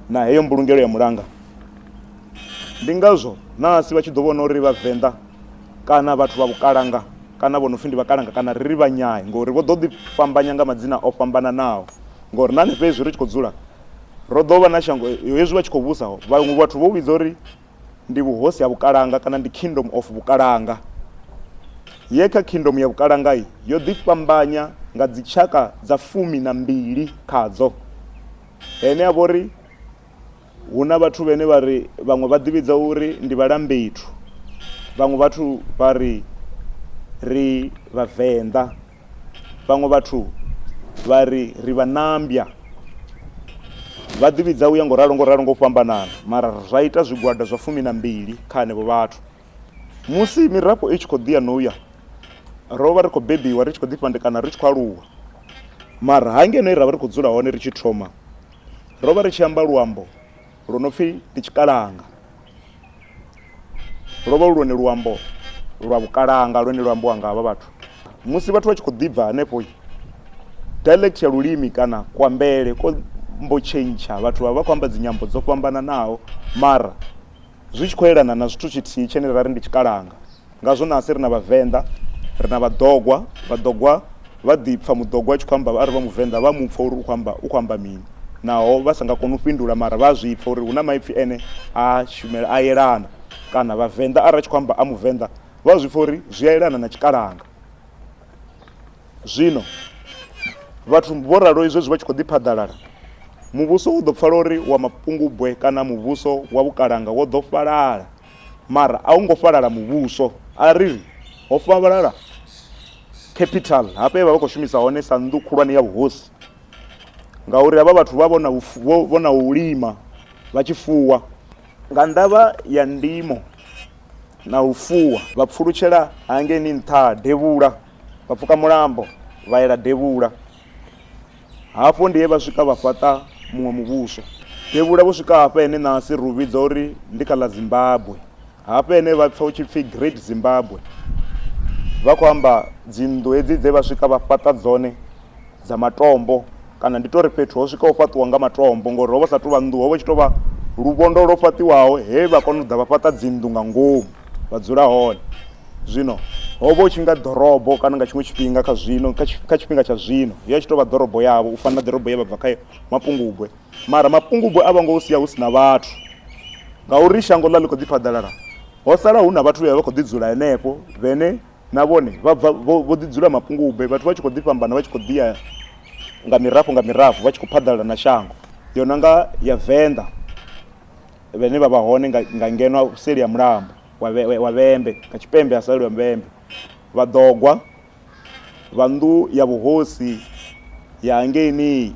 na heyo mbulungelo ya mulanga. Ndi ngazwo ṋahasi vha tshi ḓo vhona uri Vhavenḓa kana vhathu vha Vhukalanga kana vho no pfi ndi Vhakalanga kana ri ri Vhanyai ngori vho ḓo ḓi fhambanya nga madzina o fhambananaho ngori na hanefha hezwi ri tshi khou dzula ro ḓo vha na shango hezwi vha tshi khou vhusa vhaṅwe vhathu vho vhidza uri ndi vhuhosi ha Vhukalanga kana ndi Kingdom of Vhukalanga. Ye kha Kingdom ya Vhukalanga yo ḓi fhambanya nga dzitshaka dza 12 khadzo. Hene ha vhori hu na vhathu vhene vha ri vhaṅwe vha ḓivhidza uri ndi Vhalambethu, vhaṅwe vhathu vha ri ri Vhavenḓa. Vhaṅwe vhathu vha ri ri Vhanambya, vha ḓivhidza u ya ngo ralo ngo ralo ngo fhambanana, mara zwa ita zwigwada zwa 12 kha henevho vhathu. Musi mirafho i tshi khou ḓi ya no ya, ro vha ri khou bebiwa ri tshi khou ḓi fhandekana ri tshi khou aluwa, mara hangeno he ra vha ri khou dzula hone ri tshi thoma, ro vha ri tshi amba luambo lwo no pfi ndi Tshikalanga. Lwo vha lu lwone luambo lwa vhukalanga lwone lu ambiwa nga havha vhathu. Musi vhathu vha tshi khou ḓi bva hanefho dialect ya lulimi kana kuambele ko mbo tshentsha vhathu vha vha khou amba dzinyambo dzo fhambananaho mara zwi tshi khou elana na zwithu tshithihi tshine ra ri ndi tshikalanga. Ngazwo ṋahasi ri na Vhavenḓa, ri na Vhaḓogwa, Vhaḓogwa vha ḓi pfa muḓogwa a tshi khou amba arali vha Muvenḓa vha mu pfa uri u khou amba u khou amba mini naho vha sa nga koni u fhindula mara vha a zwi pfa uri hu na maipfi ene a shumela a yelana kana Vhavenḓa arali a tshi khou amba a Muvenḓa vha zwi pfa uri zwi a yelana na Tshikalanga. Zwino vhathu vho ralo zwezwi vha tshi khou ḓi phaḓalala muvhuso u ḓo pfala uri wa Mapungubwe kana muvhuso wa Vhukalanga wo ḓo fhalala. Mara a hu ngo fhalala muvhuso, a ri ri ho fhalala capital hafha he vha vha khou shumisa hone sa nnḓu khulwane ya vhuhosi ngauri havha vhathu vha vhona vho na u lima vha tshi fuwa. Nga ndavha ya ndimo na u fuwa vha pfulutshela hangeini nṱha devhula vha pfuka mulambo vha yela devhula. Hafho ndi he vha swika vha fhaṱa muṅwe muvhuso. Devhula vho swika hafha hene ṋahasi ri hu vhidza uri ndi kha ḽa Zimbabwe. Hafha hene vha pfa hu tshi pfi Great Zimbabwe. Vha khou amba dzinnḓu hedzi dze vha swika vha fhaṱa dzone dza matombo kana ndi tori fhethu ho swika ho fhaṱiwa nga matombo ngori ho vha sa tou vha nnḓu ho vha tshi tou vha luvhondo lwo fhaṱiwaho he vha kona u ḓa vha fhaṱa dzinnḓu nga ngomu vha dzula hone. Zwino ho vha hu tshi nga ḓorobo kana nga tshiṅwe tshifhinga kha zwino kha tshifhinga tsha zwino ya tshi tou vha ḓorobo yavho u fana na ḓorobo ye vha bva khayo Mapungubwe. Mara Mapungubwe a vho ngo sia hu si na vhathu ngauri shango ḽa ḽi khou ḓi phaḓalala ho sala hu na vhathu vhe vha khou ḓi dzula henefho vhene na vhone vha bva vho ḓi dzula Mapungubwe vhathu vha tshi khou ḓi fhambana vha tshi khou ḓi ya nga mirafho nga mirafho vha tshi khou phaḓalala na shango yo no nga ya Venḓa vhene vha vha hone nga ngeno seli ya mulambo. wa Vhembe nga tshipembe ha sali wa Vhembe vhaḓogwa vha nnḓu ya vhuhosi ya hangeini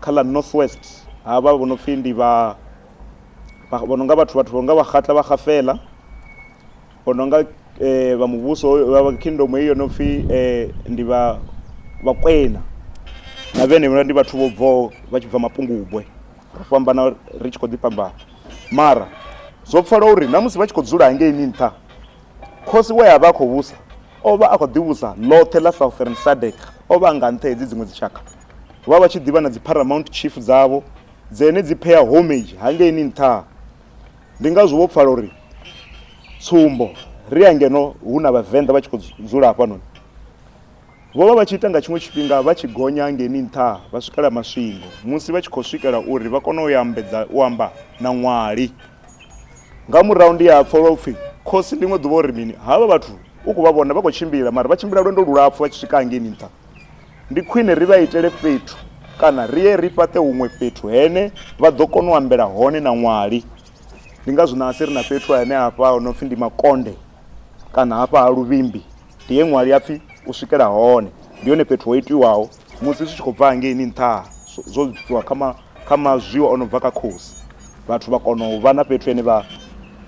kha ḽa North West. Havha vho no pfhi ndi vha vho no nga vhathu vhathu vho nga vha xatla vha xafela vho no nga vha muvhuso vha kingdom heyi yo no pfhi ndi vha vhakwena na vhenevho ndi vhathu vho bvaho vha tshi bva Mapungubwe ro fhambana ri tshi khou ḓi fhambana mara zwo pfala uri na musi vha tshi khou dzula hangeini nṱha khosi we a vha a khou vhusa o vha a khou ḓi vhusa ḽoṱhe ḽa Southern SADC o vha nga nṱha hedzi dziṅwe dzitshaka vha vha tshi ḓivha na dzi paramount chief dzavho dzene dzi pheya homage hangeini nṱha ndi ngazwo vho pfala uri tsumbo ri ya ngeno hu na vhavenḓa vha tshi khou dzula hafhanoni vho vha vha tshi ita nga tshiṅwe tshifhinga vha tshi gonya hangeini nṱha vha swikela Maswingo musi vha tshi khou swikela uri vha kone u ya ambedza u amba na ṅwali nga murahu ndi ya pfa lwa upfhi khosi ḽiṅwe ḓuvha uri mini havha vhathu u khou vha vhona vha khou tshimbila mara vha tshimbila lwendo lulapfu vha tshi swika hangeini nṱha ndi khwine ri vha itele fhethu kana ri ye ri fhaṱe huṅwe fhethu hene vha ḓo kona u ambela hone na ṅwali ndi ngazwo ṋahasi ri na fhethu hane hafha ho no pfhi ndi Makonde kana hafha ha Luvhimbi ndi he ṅwali ya pfhi u swikela hone ndi hone fhethu ho itiwaho musi zwi tshi khou bva hangeini nṱha zwo bviwa kha ma kha mazwiwa o no bva kha khosi vhathu vha kona u vha na fhethu hene vha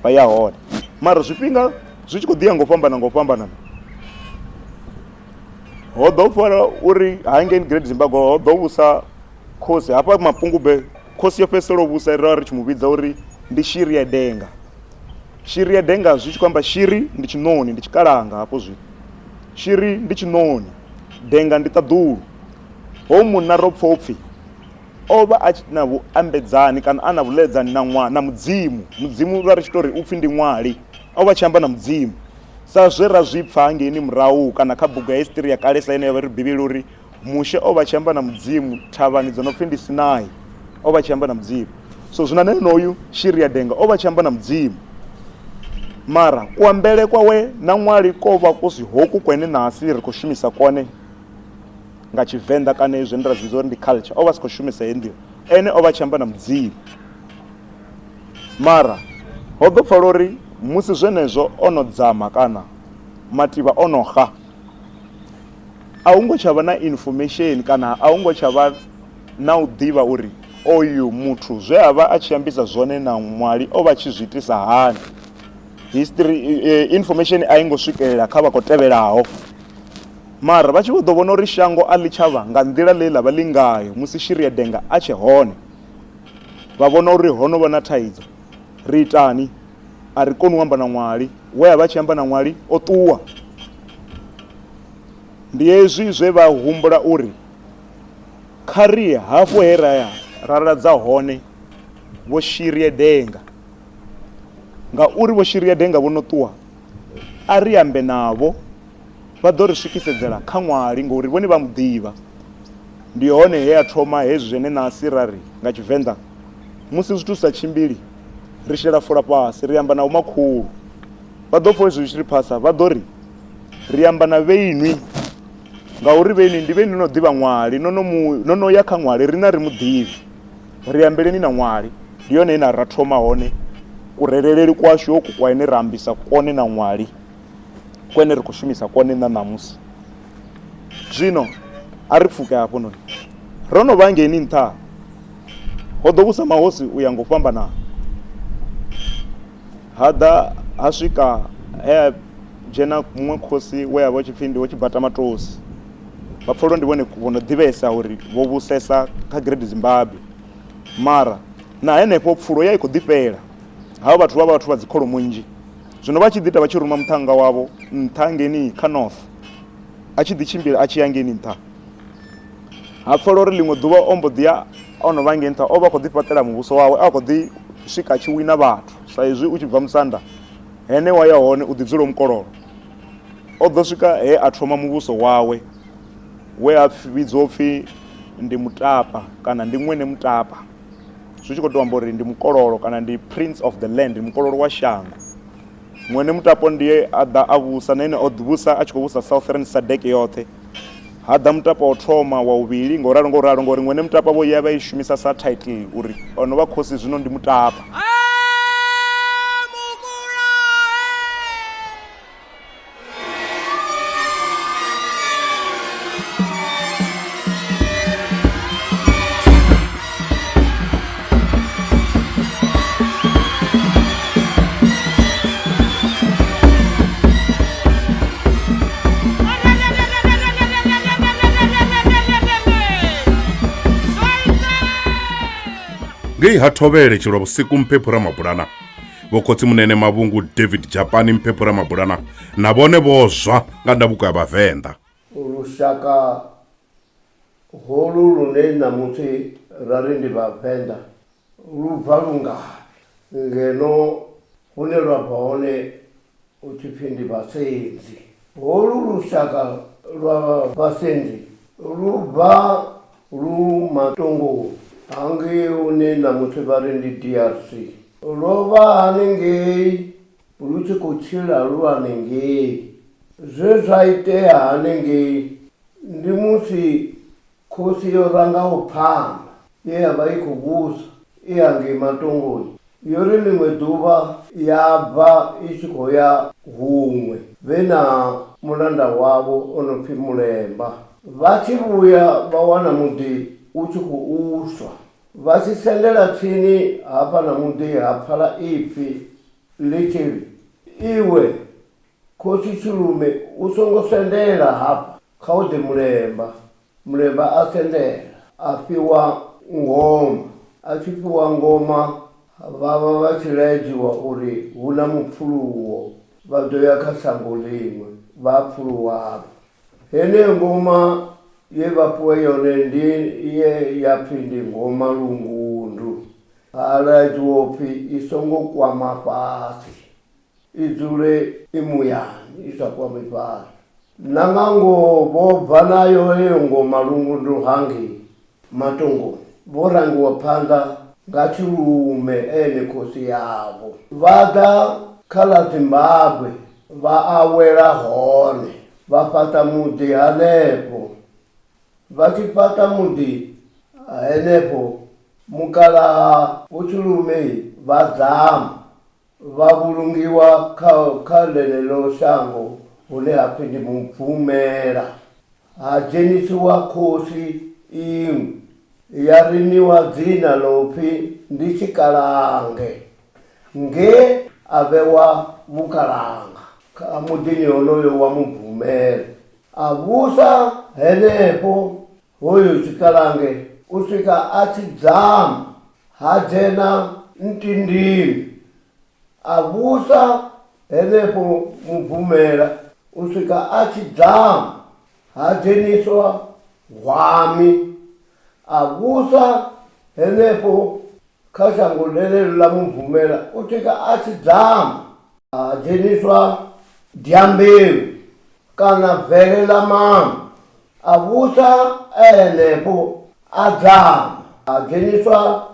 vha ya hone mara zwifhinga zwi tshi khou ḓi ya nga u fhambana nga u fhambanana ho ḓo fhala uri hangeini Great Zimbabwe ho ḓo vhusa khosi hafha Mapungubwe khosi yo fhedzisela u vhusa ra ri tshi mu vhidza uri ndi Shiri ya Denga Shiri ya Denga zwi tshi khou amba shiri ndi tshiṋoni ndi tshikalanga hafho zwino shiri ndi tshiṋoni denga ndi ṱaḓulu ho munna ro pfha upfhi o vha a na vhuambedzani kana a na vhuledzani na ṅwana na mudzimu mudzimu ra ri tshi tou ri upfhi ndi ṅwali o vha tshi amba na mudzimu sa zwe ra zwi pfha hangeini murahu kana kha bugu ya history ya kalesa ine ya vha ri bivhili uri Mushe o vha tshi amba na mudzimu thavhani dzo no pfhi ndi Sinai o vha tshi amba na mudzimu so zwino na enoyu Shiri ya Denga o vha tshi amba na mudzimu mara kuambele kwawe na ṅwali ko vha ku si hoku kwene ṋahasi ri khou shumisa kwone nga tshivenḓa kana hezwi zwine ra zwi vhidza uri ndi culture o vha si khou shumisa heyi nḓila ene o vha tshi amba na mudzimu mara ho ḓo pfala uri musi zwenezwo o no dzama kana mativha o no xa a hu ngo tsha vha na information kana a hu ngo tsha vha na u ḓivha uri oyu muthu zwe a vha a tshi ambisa zwone na ṅwali o vha tshi zwi itisa hani history information a i ngo swikelela kha vha khou tevhelaho mara vha tshi vho ḓo vhona uri shango a ḽi tsha vha nga nḓila ḽe ḽa vha ḽi ngayo musi Shiri ya Denga a tshe hone vha vhona uri ho no vha na thaidzo ri itani a ri koni u amba na ṅwali we a vha tshi amba na ṅwali o ṱuwa ndi hezwi zwe vha humbula uri kha ri hafho he ra ya ra ladza hone vho Shiri Denga ngauri vho Shiri Denga vho no ṱuwa a ri ambe navho vha ḓo ri swikisedzela kha ṅwali ngori vhone vha mu ḓivha ndi hone he a thoma hezwi zwene ṋahasi ra ri nga tshivenḓa musi zwithu zwi sa tshimbili ri shela fola fhasi ri amba na vhomakhulu vha ḓo pfha hezwi zwi tshi ri phasa vha ḓo ri ri amba na vheinwi ngauri vheinwi ndi vheinwi no ḓivha ṅwali no no mu no no ya kha ṅwali riṋe a ri mu ḓivhi ri ambeleni na ṅwali ndi yone ine ra thoma hone kureleleli kwashu hoku kwa ine ra ambisa kwone na ṅwali kwene ri khou shumisa kwone na ṋamusi zwino a ri pfuke hafhanoni ro no vha ngeini nṱha ho ḓo vhusa mahosi u ya nga u fhambanana ha ḓa ha swika he a dzhena muṅwe khosi we a vha tshi pfhi ndi wo Tshibata Matosi vha pfolo ndi vhone vho no ḓivhesa uri vho vhusesa kha Great Zimbabwe mara na henefho pfulo ya i khou ḓi fhela havho vhathu vha vhathu vha dzikholomo nnzhi zwino vha tshi ḓi ita vha tshi ruma muṱhannga wavho nṱha ngeini kha north a tshi ḓi tshimbila a tshi ya ngeini nṱha ha pfala uri ḽiṅwe ḓuvha o mbo ḓi ya o no vha ngei nṱha o vha khou ḓi fhaṱela muvhuso wawe a khou ḓi swika a tshi wina vhathu sa izwi u tshi bva musanda hene wa ya hone u ḓi dzula mukololo o ḓo swika he a thoma muvhuso wawe we a vhidzwa upfhi ndi mutapa kana ndi ṅwene mutapa zwi tshi khou tou amba uri ndi mukololo kana ndi prince of the land ndi mukololo wa shango Mwene Mutapo ndiye a ḓa a vhusa na ene o ḓi vhusa a tshi khou vhusa Southern SADC yoṱhe. Ha ḓa Mutapa wa u thoma, wa vhuvhili, ngo ralo ngo ralo ngori Mwene Mutapa vho ya vha i shumisa sa title uri o no vha khosi zwino ndi Mutapa. Ngei ha Thovhele Tshilwavhusiku Mphephu Ramabulana, Vho-Khotsimunene Mavhungu David Japani Mphephu Ramabulana na vhone vho zwa nga ndavhuko ya Vhavenḓa. Lushaka holu lune ṋamusi ra ri ndi Vhavenḓa lu bva lungafhi? Ngeno hune lwa bva hone hu tshi pfi ndi Vhasenzi. Holu lushaka lwa Vhasenzi lu bva lu Matongoni hangei hune ṋamusi vha ri ndi DRC. Lwo vha hanengei lu tshi khou tshila lu hanengei. Zwe zwa itea hanengei ndi musi Khosi yo rangaho phanḓa ye ya vha i khou vhusa i hangei Matongoni, yo ri ḽiṅwe ḓuvha ya bva i tshi khou ya huṅwe vhe na mulanda wavho o no pfi Mulemba. Vha tshi vhuya vha wana muḓi u tshi khou swa. Vha tshi sendela tsini hafha na muḓi ha pfala ipfi ḽi tshi ri, Iwe Khosi Tshilume u songo sendela hafha! Kha hu ḓe Mulemba. Mulemba a sendela a fhiwa ngoma. A tshi fhiwa ngoma vha vha vha tshi laedziwa uri hu na mupfuluwo vha ḓo ya kha shango ḽiṅwe vha pfuluwa hafha. Heneyo ngoma ye vha fhiwa yone ndi ye ya pfi ndi ngoma lungundu. Ha laedziwa upfi i songo kwama fhasi. I dzule i muyani i sa kwami fhasi. Na nga ngoho vho bva nayo heyo ngoma lungundu hangei Matongoni, vho rangiwa phanḓa nga Tshilume ene khosi yavho. Vha ḓa kha ḽa Zimbabwe vha awela hone, vha fhaṱa muḓi hanefho. Vha tshi fhaṱa muḓi henefho, mukalaha Vho Tshilume vha dzama. Vha vhulungiwa kha kha ḽeneḽo shango hune ha pfi ndi Mubvumela. Ha dzhenisiwa khosi iṅwe, ya riniwa dzina ḽa u pfi ndi Tshikalange, nge a vhewa vhukalanga kha muḓini wonoyo wa Mubvumela. A vhusa henefho hoyo Tshikalange u swika a tshi dzama. Ha dzhena Ntindini, a vhusa henefho Mubvumela u swika a tshi dzama. Ha dzheniswa Hwami, a vhusa henefho kha shango ḽeneḽo ḽa Mubvumela u swika a tshi dzama. Ha dzheniswa Dyambeu kana Bvele ḽa Mama, A vhusa e henefho a dzama, a dzheniswa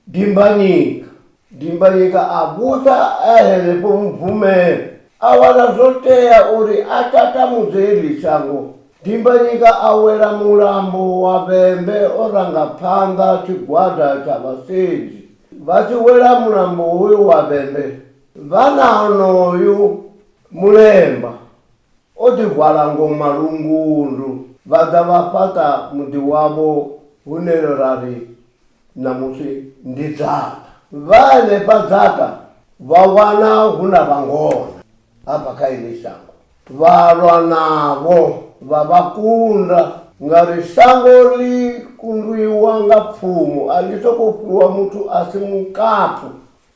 Dimbanyika. Dimbanyika a vhusa e henefho Mubvumela. A wana zwo tea uri a tatamudze heḽi shango. Dimbanyika a wela mulambo wa Vhembe o ranga phanḓa tshigwada tsha vhasedzi. Vha tshi wela mulambo hoyu wa Vhembe vha na onoyu Mulemba. O ḓi hwala ngoma lungundu. Vha ḓa vha fhaṱa muḓi wavho hune ra ri ṋamusi ndi Dzaṱa. Vha henefha Dzaṱa vha wana hu na Vhangona hafha kha iḽi shango. Vha lwa navho vha vha kunda ngauri shango ḽi kundwiwa nga pfumo, a ḽi sokou fhiwa muthu a si mukapu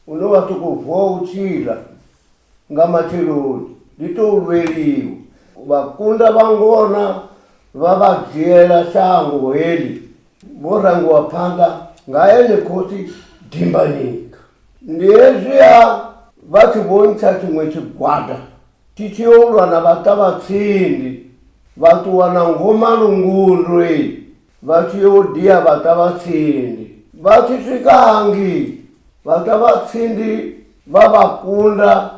une wa sokou vuwa u tshila. Nga matsheloni ḽi tou lweliwa. Vha kunda Vhangona vha vha dzhiela shango heḽi vho rangiwa phanḓa nga ene khosi Dimbanyika. Ndi hezwiha vha tshi vho ntsha tshiṅwe tshigwada tshi tshi yo lwa na Vhaṱavhatsindi, vha ṱuwa na ngoma lungundu hei vha tshi yo dia Vhaṱavhatsindi. Vha tshi swika hangei Vhaṱavhatsindi Vha vha kunda,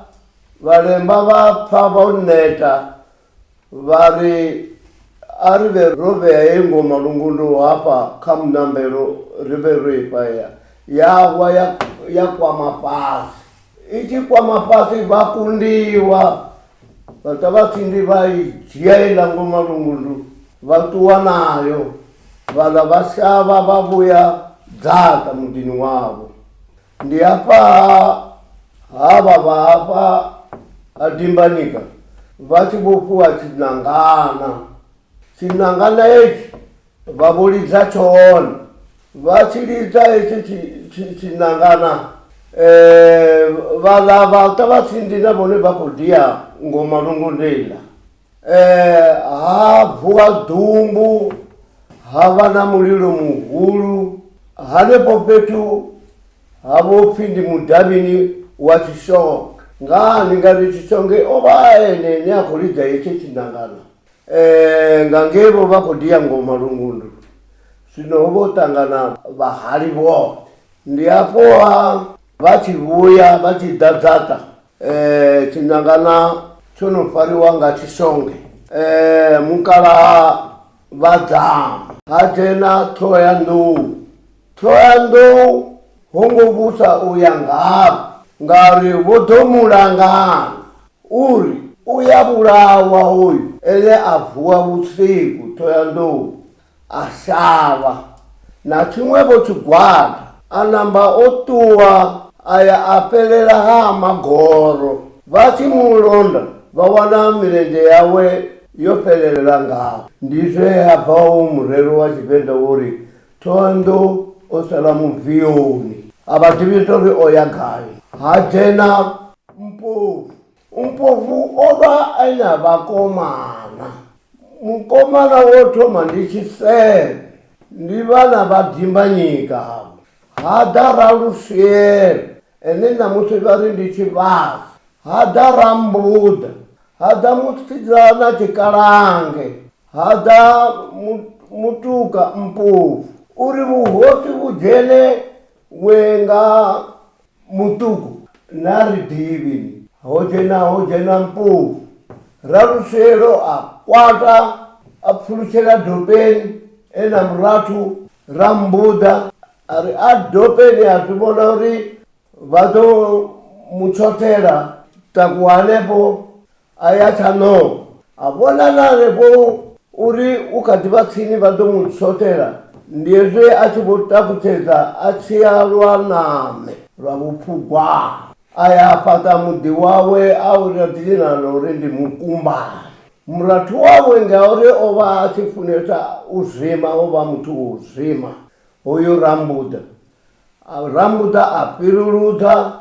vhalemba vha pfa vho neta, vha ri, A ri vhe ro vhea heyi ngoma lungundu hafha kha muṋambelo ri vhe ro i fhahea. Ya wa ya, ya kwama fhasi. I tshi kwama fhasi vha kundiwa. Vhaṱavhatsindi vha i dzhia heiḽa ngoma lungundu vha ṱuwa nayo. Vhaḽa vha shavha vha vhuya Dzaṱa muḓini wavho. Ndi hafha havha vha hafha ha Dimbanyika vha tshi vho fhiwa tshiṋangana. Tshiṋangana hetshi vha vho lidza tshone. Vha tshi lidza hetshi tshiṋangana vhaḽa vhaṱavhatsindi na vhone vha khou dia ngoma lungondeiḽa. Ha vuwa ḓumbu ha vha na mulilo muhulu hanefho fhethu ha vho pfi ndi mudavhini wa Tshishonge. Ngani? Ngauri Tshishonge o vha a ene ane a khou lidza hetsho tshiṋangana nga ngei vho vha khou dia ngoma lungundu. Zwino ho vha ho ṱangana vhahali vhoṱhe. Ndi hafho-ha vha tshi vhuya vha tshi ḓa Dzaṱa tshiṋangana tsho no fariwa nga Tshishonge mukalaha vha dzama ha dzhena Ṱhohoyanḓou. Ṱhohoyanḓou ho ngo vhusa u ya ngafhi ngauri vho ḓo mu langana uri u ya vhulawa hoyu, ene a vuwa vhusiku Ṱhohoyanḓou a shavha na tshiṅwe-vho tshigwada, a namba o ṱuwa a ya a fhelela ha Magoro. Vha tshi mu londa vha wana milenzhe yawe yo fhelela ngafho. Ndi zwe ha bva hoyu murero wa Tshivenḓa wo ri, Ṱhohoyanḓou o sala muvioni. A vha ḓivhi zwa uri o ya gai. Ha dzhena Mpofu. Mpofu o vha e na vhakomana. Mukomana wo thoma ndi Tshisele, ndi vhana vha Dimbanyika havho. Ha ḓa Raluswielo, ene ṋamusi vha ri ndi Tshivhasa. Ha ḓa Rambuḓa, ha ḓa musidzana Tshikalange, ha ḓa mutuka Mpofu. Uri vhuhosi vhu dzhene we nga muṱuku na ri ḓivhi ho dzhena ho dzhena mpofu Raluswielo a kwata a pfulutshela dopeni e na murathu Rambuḓa a ri a dopeni a zwi vhona uri vha ḓo mu tshoṱhela takuwa hanefho A ya tshaṋo, a vhona na hanefho uri u kha ḓi vha tsini vha ḓo mu tshoṱhela. Ndi hezwi a tshi vho takutshedza a tshi ya lwa ṋame lwa vhuphugwana. A ya a fhaṱa muḓi wawe a u ita dzina ḽa uri ndi Mukumbani. Murathu wawe ngauri o vha a tshi funesa u zwima, o vha muthu wa u zwima, hoyu Rambuḓa. Rambuḓa a fhiruludza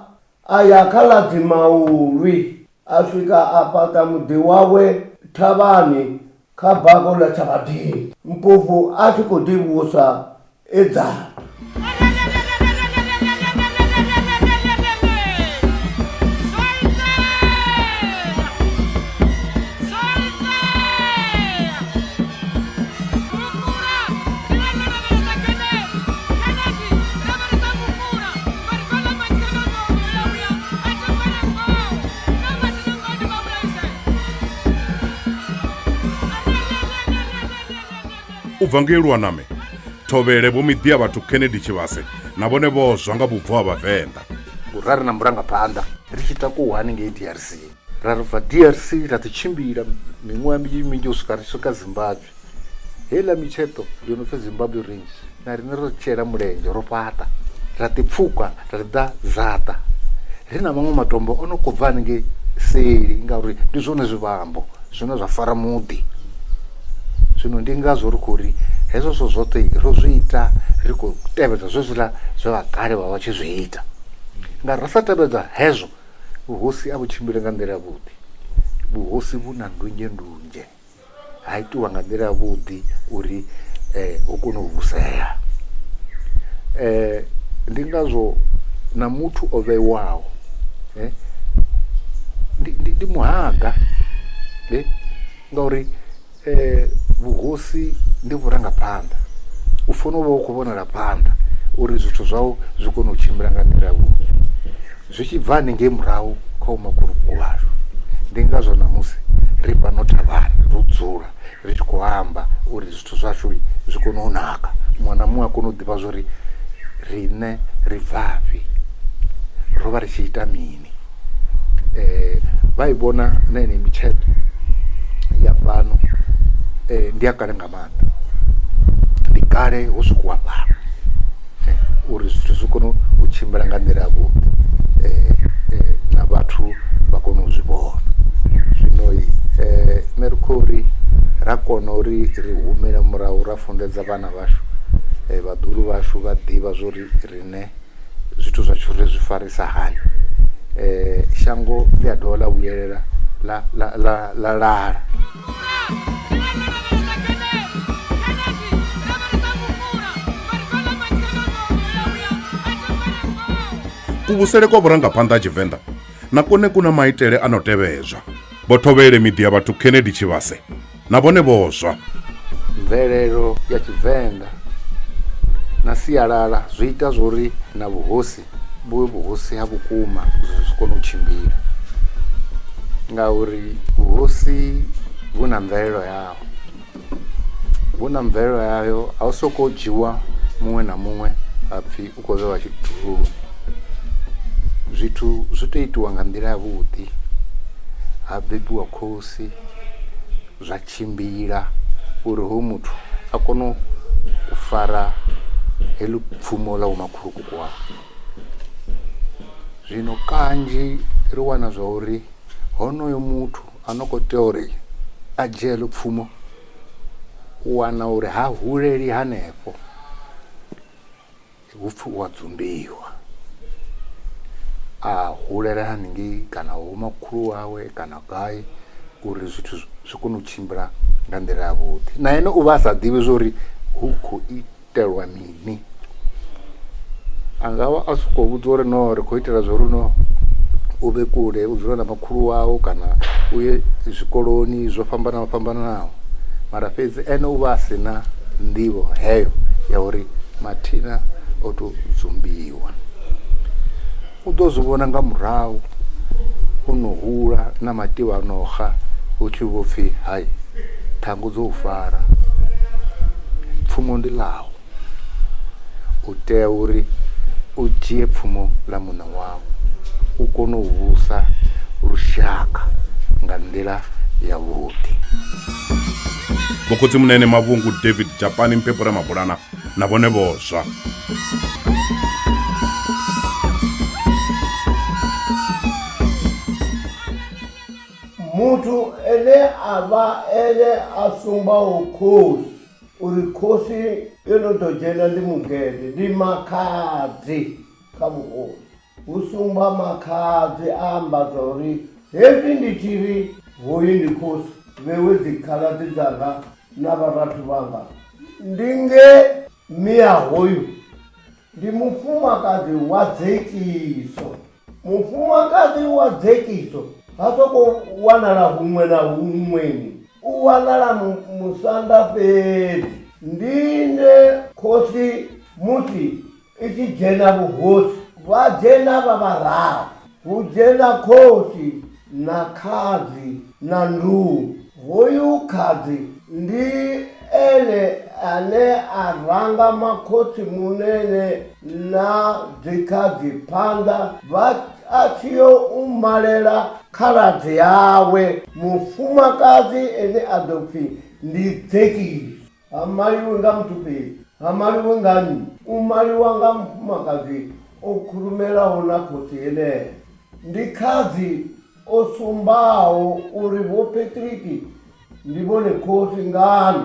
a ya kha ḽa Dzimaulwi. A swika a fhaṱa muḓi wawe thavhani kha bako ḽa Tshavhadini. Mpofu a tshi khou ḓi vhusa e Dzaṱa. U bva ngei Luaname, Thovhele Vho Miḓiavhathu Kennedy Tshivhase na vhone vho zwa nga vhubvo ha Vhavenḓa. Ra ri na murangaphanḓa ri tshi takuwa haningei DRC, ra ri bva DRC ra ḓi tshimbila miṅwaha minzhi minzhi u swika ri swika Zimbabwe. Heiḽa mitsheṱo yo no pfi Zimbabwe Range na riṋe ro shela mulenzhe ro fhaṱa ra ḓi pfhuka ra ḓi ḓa Dzaṱa ri na maṅwe matombo o no khou bva haningei seli ngauri ndi zwone zwivhambo zwine zwa fara muḓi. Zwino ndi ngazwo ri khou ri hezwo zwithu zwoṱhe ro zwi ita ri khou tevhedza zwezwiḽa zwe vha kale vha vha tshi zwi ita ngauri ra sa tevhedza hezwo vhuhosi a vhu tshimbili nga nḓila yavhuḓi, vhuhosi vhu na ndunzhe ndunzhe. Ha itiwa nga nḓila ya vhuḓi uri hu kone u vhusea. Ndi ngazwo na muthu o vhewaho ndi muhaga ngauri vhuhosi ndi vhurangaphanḓa u fanela u vha u khou vhonala phanḓa uri zwithu zwau zwi kone u tshimbila nga nḓila ya vhuḓi. Zwi tshi bva haningei murahu kha vho makhulukuku vhashu. Ndi ngazwo ṋamusi ri fhano thavhani ro dzula ri tshi khou amba uri zwithu zwashu zwi kone u naka, muṅwe na muṅwe a kone u ḓivha zwa uri riṋe ri bvafhi, ro vha ri tshi ita mini. Vha i vhona na yeneyi mitsheṱo ya fhano ndi ya kale nga maanḓa, ndi kale ho swikiwa fhano. uri zwithu zwi kone u tshimbila nga nḓila ya vhuḓi na vhathu vha kone u zwi vhona. Zwino nṋe ri khou ri ra kona uri ri humele murahu ra funḓedza vhana vhashu Vhaḓuhulu vhashu vha ḓivha zwo ri riṋe zwithu zwashu ri zwi farisa hani. Shango ḽi a dovha ḽa vhuyelela ḽa ḽa ḽa ḽa lala. Kuvhusele kwa vhurangaphanḓa ha Tshivenḓa na kwone ku na maitele a no tevhedzwa. Vho Thovhele miḓi ya vhathu Kennedy Tshivhase na vhone vho zwa. Mvelelo ya Tshivenḓa na sialala zwi ita zwori na vhuhosi vhu vhe vhuhosi ha vhukuma zwithu zwi kone u tshimbila ngauri vhuhosi vhu na mvelelo yaho, vhu na mvelelo yayo a hu sokou dzhiwa muṅwe na muṅwe ha pfhi u khou vhewa tshiduloni. Zwithu zwi tea u itiwa nga nḓila yavhuḓi, ha bebiwa khosi zwa tshimbila uri hoyu muthu a kone u fara heḽi pfumo ḽa vhomakhulukuku wawe. Zwino kanzhi ri wana zwa uri honoyo muthu a no khou tea uri a dzhie heḽo pfumo u wana uri ha huleli hanefho. Hu pfhi u a dzumbiwa, a hulela haningei kana ho makhulu wawe kana gai uri zwithu zwi kone u tshimbila nga nḓila yavhuḓi. Na ene u vha a sa ḓivhi zwa uri hu khou itelwa mini, a nga vha a sokou vhudziwa uri no ri khou itela zwa uri no u vhe kule u dzule na makhulu wau kana u ye zwikoloni zwo fhambana fhambananaho mara fhedzi ene u vha a si na nḓivho heyo ya uri mathina o tou dzumbiwa. U ḓo zwi vhona nga murahu o no hula na mativha o no xa hu tshi vho pfhi hai ṱhangu dzo u fara, pfumo ndi ḽau. U tea uri u dzhie pfumo ḽa muṋe wau u kone u vhusa lushaka nga nḓila yavhuḓi. Vhokhotsimunene Mavhungu David Japani Mpepura Mabulana na vhone vho zwa. Muthu ene a vha ene a sumbaho khosi uri khosi yo no ḓo dzhena ndi mugede ndi makhadzi kha vhuhosi. Hu sumba makhadzi a amba zwa uri hezwi ndi tshi ri hoyu ndi khosi vhewe dzikhaladzi dzanga na vharathu vhanga ndi nge mia hoyu ndi mufumakadzi wa dzekiso. Mufumakadzi wa dzekiso ha sokou wanala huṅwe na huṅweni, u wanala musanda fhedzi. Ndi nṋe khosi musi i tshi dzhena vhuhosi, vha dzhena vha vhararu, hu dzhena khosi na khadzi na nduna. Hoyu khadzi ndi ene ane a ranga makhotsi-munene na dzikhadzi phanḓa vha a tshi yo u malela khaladzi yawe mufumakadzi ane a ḓo pfi ndi Dzekiso. Ha maliwi nga muthu fhedzi, ha maliwi nga nnyi, u maliwa nga mufumakadzi o khurumelaho na khotsi yeneyo. Ndi khadzi o sumbaho uri Vho Patrick ndi vhone khosi ngani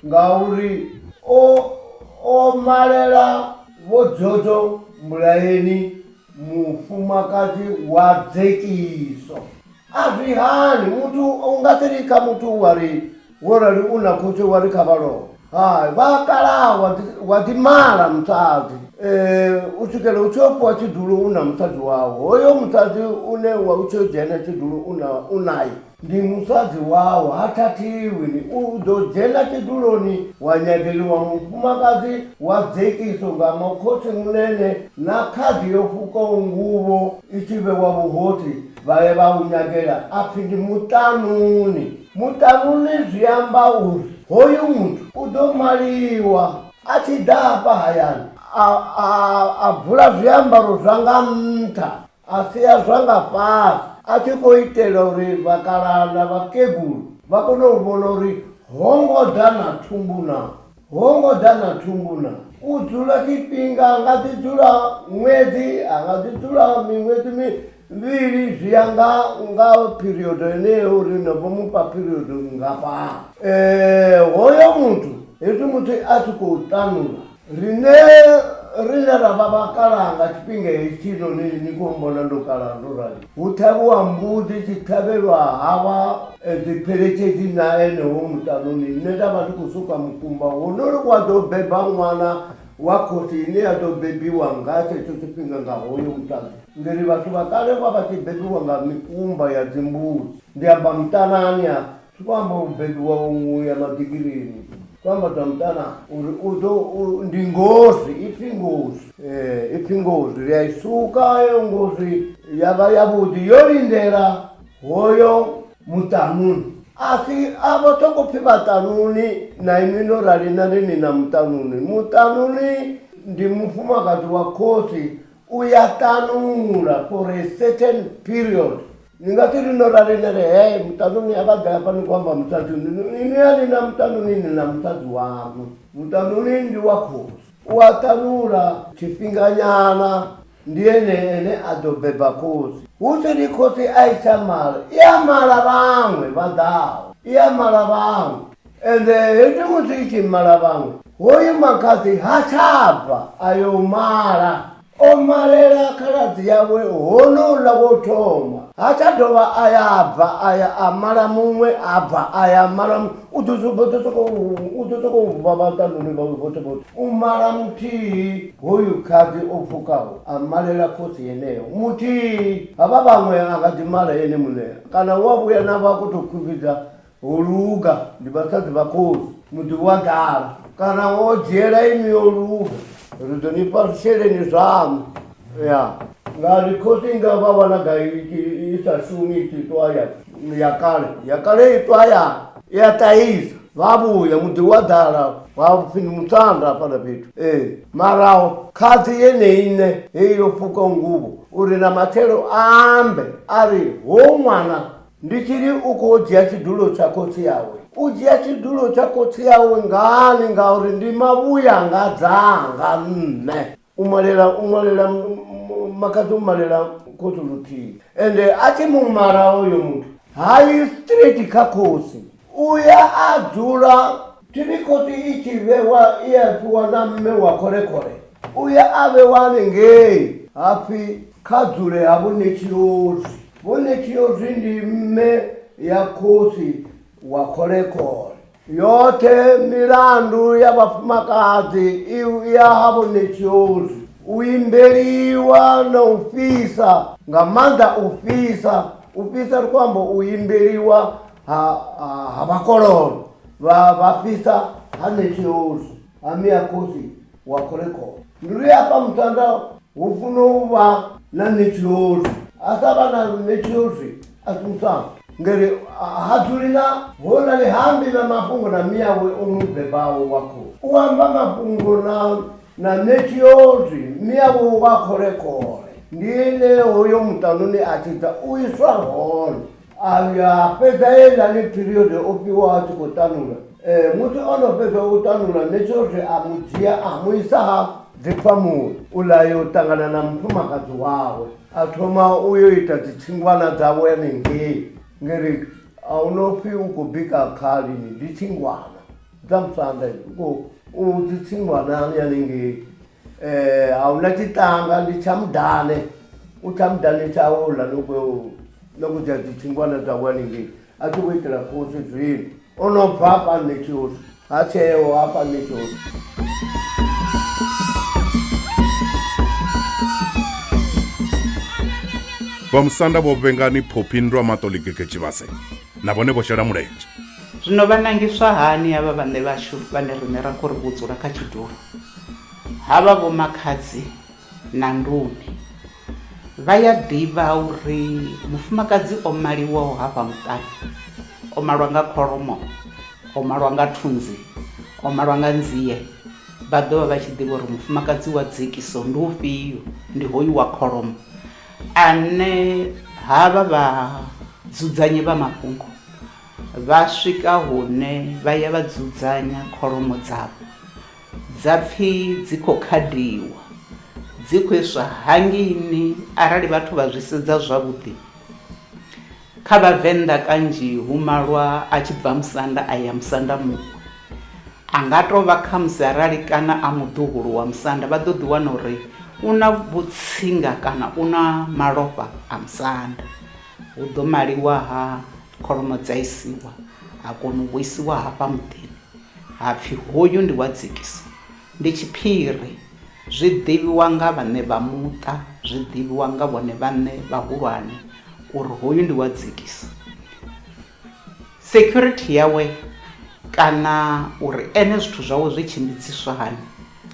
ngauri o o malela Vho Dzodzo Mulaeni mufumakadzi wa dzekiso. A zwi hani muthu u nga si ri kha muthu wa ri wo rali u na khotsi wa ri kha vha lovhe. Hai vha kalaha wa ḓi wa ḓi mala musadzi u swikela u tshi yo fhiwa tshidulo u na musadzi wau. Hoyo musadzi une wa u tshi yo dzhena tshidulo u na u naye ndi musadzi wau ha thathiwi ni u ḓo dzhena tshiduloni wa nyageliwa mufumakadzi wa dzekiso nga makhotsi munene na khadzi yo fukaho nguvho i tshi vhewa vhuhosi vha ya vha u nyagela a pfi ndi muṱanuni. Muṱanuni zwi amba uri hoyu muthu u ḓo maliwa a tshi ḓa hafha hayani a, a, a bvula zwiambaro zwa nga nṱha a sia zwa nga fhasi a tshi khou itela uri vhakalaha na vhakegulu vha kone u vhona uri ho ngo ḓa na thumbu na. Ho ngo ḓa na thumbu na. U dzula tshifhinga, a nga ḓi dzula ṅwedzi, a nga ḓi dzula miṅwedzi mivhili zwi ya nga nga period yeneyo uri no vho mufha period nngafhani. Hoyo muthu hezwi muthu a tshi khou ṱanula. Riṋe rine ra vha vhakalaha nga tshifhinga hetshino ni ni khou mbona ndo kalaha ndo rali hu ṱhavhiwa mbudzi tshi ṱhavhelwa havha dzipheletshedzi na ene ho muṱanuni nṋe nda vha ndi khou suka mukumba wonolu wa ḓo beba ṅwana wa khosi ine ya ḓo bebiwa nga tshetsho tshifhinga nga hoyo muṱanu ngeri vhathu vha kale vha vha tshi bebiwa nga mikumba ya dzimbudzi ndi amba muṱanani a Zwi khou amba u bebiwa u ya maḓikirini khou amba zwa muṱana uri u ḓo ndi ngozi ipfhi ngozi ipfhi ngozi ri a i suka heyo ngozi ya vha yavhuḓi yo lindela hoyo muṱanuni a si a vho sokou pfhi vhaṱanuni na inwi no rali na ri ni na muṱanuni muṱanuni ndi mufumakadzi wa khosi u ya ṱanula for a certain period Ni nga si ri no rali ni ri he muṱanuni a vha ḓe hafha ni khou amba musadzi inwi a ni na muṱanuni ni na musadzi waṋu muṱanuni ndi wa khosi u a ṱanula tshifhinganyana ndi ene ene a ḓo beba khosi hu si ri khosi a i tsha mala i a mala vhaṅwe vha ḓaho i a mala vhaṅwe ende hezwi musi i tshi mala vhaṅwe hoyu makhadzi ha tsha bva a yo mala O malela khaladzi yawe honouḽa wo thoma, ha tsha dovha a ya bva a ya a mala muṅwe, a bva a ya mala muṅwe. U ḓo ḓo sokou u ḓo sokou vha vhaṱanuni vhawe vhoṱhe vhoṱhe. U mala muthihi hoyu khadzi o pfukaho a malela khosi yeneyo muthihi. Havha vhaṅwe a nga ḓi mala ene muṋe kana u a vhuya na vha khou tou khwikhwidza Ho luga, ndi vhasadzi vha khosi, muḓi wa ḓala. Kana wo dzhiela inwi yo luga, ri ḓo ni fha zwisheleni zwaṋu. Ya, ngauri khosi i nga vha wana gai i sa shumi i tshi ṱwa ya ya kale. Ya kale i ṱwa ya i a ṱahisa, vha vhuya muḓi wa ḓala wa pfhi ndi musanda hafhaḽa fhethu. Ee, mara khadzi yeneyi nṋe heyi yo fuka nguvho uri na matshelo a ambe a ri ho ṅwana Ndi tshi ri u khou dzhia tshidulo tsha khotsi awe. U dzhia tshidulo tsha khotsi awe ngani? Ngauri ndi mavhuya nga dzanga nṋe. U malela u malela makhadzi u malela khosi luthihi ende a tshi mu mala hoyo muthu ha yi straight kha khosi u ya a dzula thiri khosi i tshi vhewa i a fhiwa na mme wa kholekhole u ya a vhewa hanengei hapfi kha dzule ha vho Netshiozwi Vho Netshiozwi ndi mme ya khosi wa kholekhole. Yoṱhe milandu ya vhafumakadzi i ya ha Vho Netshiozwi. U imbeliwa na u fhisa, nga maanḓa u fhisa, u fhisa ri khou amba u imbeliwa ha, ha, ha vhakololo vha, vha fhisa ha Netshiozwi, ha mme ya khosi wa kholekhole. Ndi uri hafha musanda hu funa u vha na Netshiozwi, a sa vha na Netshiozwi a si musanda ngeri ha dzuli na houḽani ha ambi na mafhungo na miyawe o mu bebaho wa khosi u amba mafhungo na na Netshiozwi miyawe wa kholekhole ndi ene hoyo muṱanuni a tshi ḓa u iswa hone a ya fhedza heiḽani period o fhiwa a tshi khou ṱanula musi o no fhedza u ṱanula Netshiozwi a mu dzhia a mu isa ha dzipfamoni uḽa yo ṱangana na mufumakadzi wawe a thoma u yo ita dzitsingwana dzawe hanengei ngeri a hu no pfhi u khou bika khali ni ndi tsingwana dza musanda u khou u dzitsingwana hanengei a huna tshiṱanga ndi tsha mudane u tsha mudane tshawe uḽa no khou no khou dzhia dzitsingwana dzawe hanengei a tshi khou itela khosi zwino o no bva hafha Netshiozwi ha tsheo hafha Netshiozwi. Vha musanda vho vhengani Phophi Nndwa Maṱo Ḽigege Tshivhase na vhone vho shela mulenzhe. Zwino vha nangiswa hani havha vhaṋe vhashu vhane riṋe ra khou ri vho dzula kha tshidulo? Havha vho Makhadzi na Ndumi vha ya ḓivha uri mufumakadzi o maliwaho hafha muṱani o malwa nga kholomo, o malwa nga thunzi, o malwa nga nzie. Vha ḓo vha vha tshi ḓivha uri mufumakadzi wa dzekiso ndi ufhio, ndi hoyu wa kholomo ane havha vhadzudzanyi vha mafhungo vha swika hune vha ya vha dzudzanya kholomo dzavho dza pfi dzi khou khadiwa dzi khou iswa hangeini arali vhathu vha zwi sedza zwavhuḓi kha vhavenḓa kanzhi hu malwa a tshi bva musanda a ya musanda muṅwe. A nga tou vha khamusi arali kana a muḓuhulu wa musanda vha ḓo ḓi wana uri u na vhutsinga kana u na malofha a musanda. Hu ḓo maliwa ha kholomo dza isiwa ha kona u vhuisiwa hafha muḓini ha pfhi hoyu ndi wa dzikiso. Ndi tshiphiri, zwi ḓivhiwa nga vhaṋe vha muṱa, zwi ḓivhiwa nga vhone vhaṋe vhahulwane uri hoyu ndi wa dzikiso. Security yawe kana uri ene zwithu zwawe zwi tshimbidziswa hani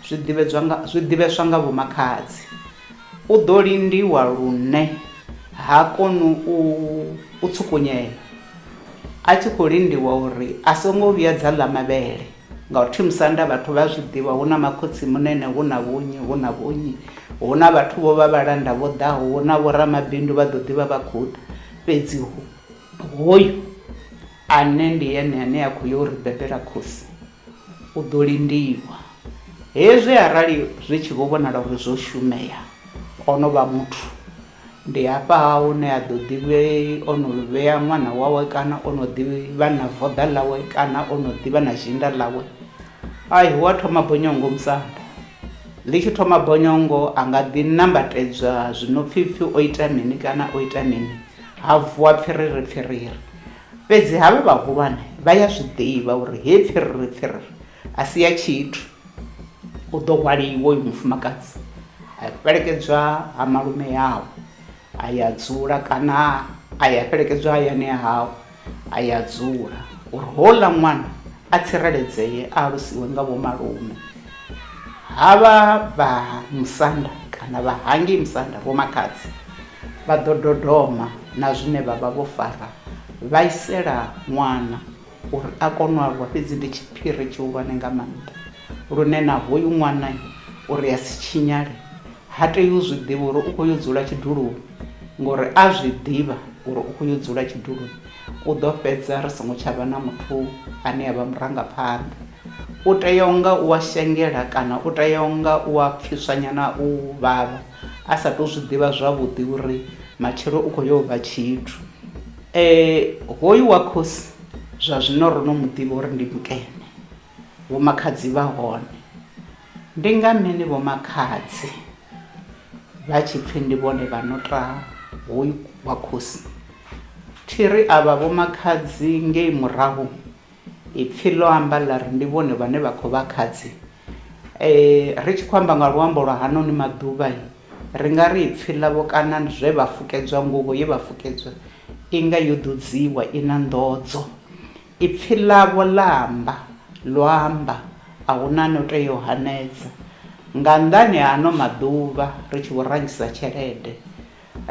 zwi ḓivhedzwa nga zwi ḓivheswa nga vhomakhadzi. U ḓo lindiwa lune ha koni u u tsukunyea a tshi khou lindiwa uri a songo vhuya dza ḽa mavhele ngauri thi musanda vhathu vha zwi ḓivha hu na makhotsi munene hu na vhonnyi hu na vhonnyi hu na vhathu vho vha vhalanda vho ḓaho hu na vhoramabindu vha ḓo ḓivha vha khou ḓa fhedzi Hoyu ane ndi ene ane a khou ya u ri bebela khosi u ḓo lindiwa. Hezwi arali zwi tshi vho vhonala uri zwo shumea o no vha muthu, ndi hafha hune a ḓo ḓi vhe o no vhea ṅwana wawe kana o no ḓi vha na voḓa ḽawe kana o no ḓi vha na zhinda ḽawe. Ai hu a thoma bonyongo musanda, ḽi tshi thoma bonyongo a nga ḓi nambatedzwa zwi no pfhi pfhi o ita mini kana o ita mini. Ha vuwa pfiriri pfiriri. Fhedzi havha vhahulwane vha ya zwi ḓivha uri hei pfiriri pfiriri a si ya tshithu. U ḓo hwaliwa uyu mufumakadzi a fhelekedzwa ha malume yawe a ya dzula kana a ya fhelekedzwa hayani ha hawe a ya dzula uri houḽa ṅwana a tsireledzee a alusiwe nga vho malume. Havha vha musanda kana vha hangei musanda vho makhadzi vha ḓo dodoma na zwine vha vha vho fara vha isela ṅwana uri a kone u aluwa fhedzi ndi tshiphiri tshihulwane nga maanḓa lune na hoyu ṅwana uri a si tshinyale ha tei u zwi ḓivha uri u khou yo dzula tshiduloni ngori a zwi ḓivha uri u khou yo dzula tshiduloni u ḓo fhedza ri songo tsha vha na muthu ane a vha murangaphanḓa. U tea u nga u a shengela kana u tea u nga u a pfiswa nyana u vhavha a sa tou zwi ḓivha zwavhuḓi uri matshelo u khou yo vha tshithu. Hoyu wa khosi zwa zwino ro no mu ḓivha uri ndi mukene, vhomakhadzi vha hone. Ndi nga mini vhomakhadzi vha tshi pfi ndi vhone vha no ta hoyu wa khosi? Thi ri avha vhomakhadzi ngei murahu ipfi ḽo amba ḽa ri ndi vhone vhane vha khou vha khadzi. Ri tshi khou amba nga luambo lwa hanoni maḓuvha ri nga ri ipfi ḽavho kana zwe vha fukedzwa nguvho ye vha fukedzwa i nga yo ḓodziwa i na nḓodzo. Ipfi ḽavho ḽa amba, ḽo amba, a hu na ane u tea u hanedza. Nga nnḓani ha ano maḓuvha ri tshi vho rangisa tshelede,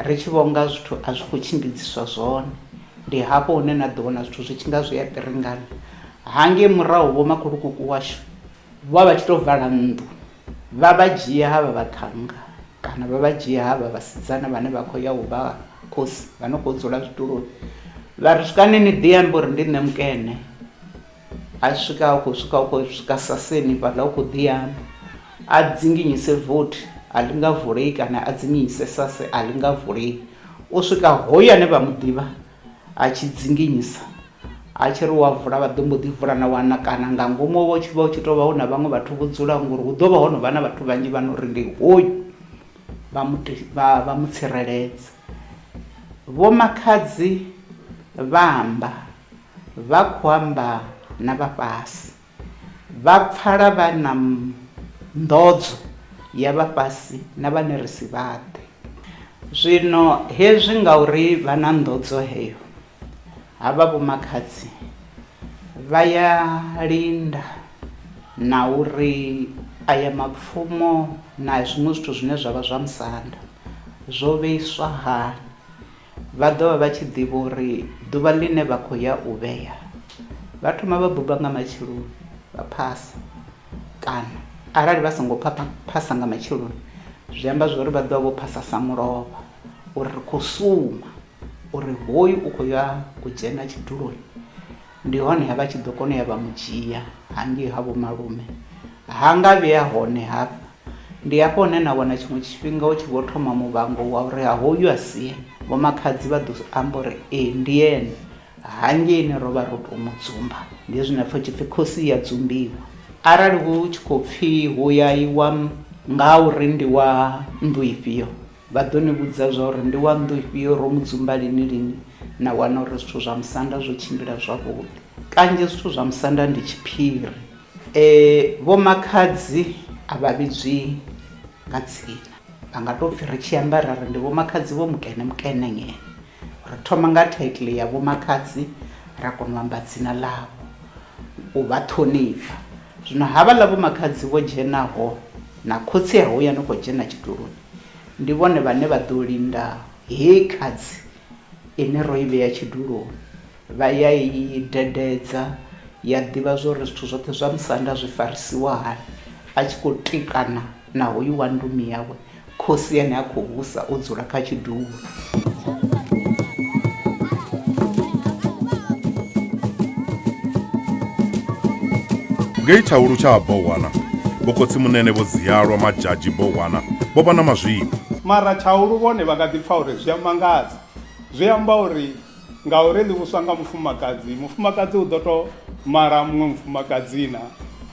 ri tshi vho nga zwithu a zwi khou tshimbidziswa zwone, ndi hafho hune na ḓo wana zwithu zwi tshi nga zwi a piringana. Hangei murahu vho makhulukuku washu vho vha vha tshi tou vala nnḓu vha vha dzhia havha vhaṱhannga kana vha vha dzhia havha vhasidzana vhane vha khou ya u vha khosi vha no khou dzula zwiduloni vha ri swikani ni ḓi ambe uri ndi nṋe mukene a swika u khou swika u khou swika saseni fhaḽa u khou ḓi amba a dzinginyise vothi a ḽi nga vulei kana a dzinginyise sase a ḽi nga vulei u swika hoyu ane vha mu ḓivha a tshi dzinginyisa a tshi ri wa vula vha ḓo mbo ḓi vula na wana kana nga ngomu vho tshi vha hu tshi tou vha hu na vhaṅwe vhathu vho dzulaho ngori hu ḓo vha ho no vha na vhathu vhanzhi vha no ri ndi hoyu vha mu vha mu tsireledza. Vho Makhadzi vha amba vha khou amba na vha fhasi vha pfala vha na nḓodzo ya vha fhasi na vhane ri si vhaḓe. Zwino hezwi ngauri vha na nḓodzo heyo Havha vhomakhadzi vha ya linda na uri aya mapfumo na zwiṅwe zwithu zwine zwa vha zwa musanda zwo vheiswa hani. Vha ḓo vha vha tshi ḓivha uri ḓuvha ḽine vha khou ya u vhea vha thoma vha buba nga matsheloni vha phasa kana arali vha songo phasa nga matsheloni zwi amba zwori vha ḓo vha vho phasa sa mulovha uri ri khou suma. uri hoyu u khou ya u dzhena tshiduloni ndi hone ha vha tshi ḓo kona u ya vha mu dzhia hangei ha vho malume ha nga vhuya hone hafha ndi hafho hune na wana tshiṅwe tshifhinga hu tshi vho thoma muvhango wa uri ha hoyu a si ene vho makhadzi vha ḓo amba uri ee ndi ene hangeini ro vha ro tou mu dzumba ndi hezwi na pfha hu tshi pfhi khosi ya dzumbiwa. Arali hu tshi khou pfhi hu ya iwa nga uri ndi wa nnḓu ifhio, vha ḓo ni vhudza zwa uri ndi wa nnḓu ifhio, ro mu dzumba lini lini, na wana uri zwithu zwa musanda zwo tshimbila zwavhuḓi. Kanzhi zwithu zwa musanda ndi tshiphiri. Vho makhadzi a vha vhidzwi nga dzina, vha nga tou pfhi ri tshi amba ra ri ndi vho makhadzi vho mukene mukene ngene. Ri thoma nga title ya vho makhadzi ra kona u amba dzina ḽavho u vha ṱhonifha. Zwino havhaḽa vho makhadzi vho dzhenaho na khotsi a hoyu ano khou dzhena tshiduloni ndi vhone vhane vha ḓo linda heyi khadzi ine ro i vhea tshiduloni. Vha ya i dededza ya ḓivha zwa uri zwithu zwoṱhe zwa musanda zwi farisiwa hani a tshi khou tikana na hoyu wa ndumi yawe khosi ane a khou vhusa o dzula kha tshidulo. Ngei tshaulu tsha ha Bohwana, vhokhotsimunene Vho Zialwa Madzhadzhi Bohwana vho vha na mazwifhi. Mara tshaulu vhone vha nga ḓi pfa uri zwi a mangadza. Zwi amba uri ngauri ḽi vhuswa nga mufumakadzi, mufumakadzi u ḓo tou mala muṅwe mufumakadzi na,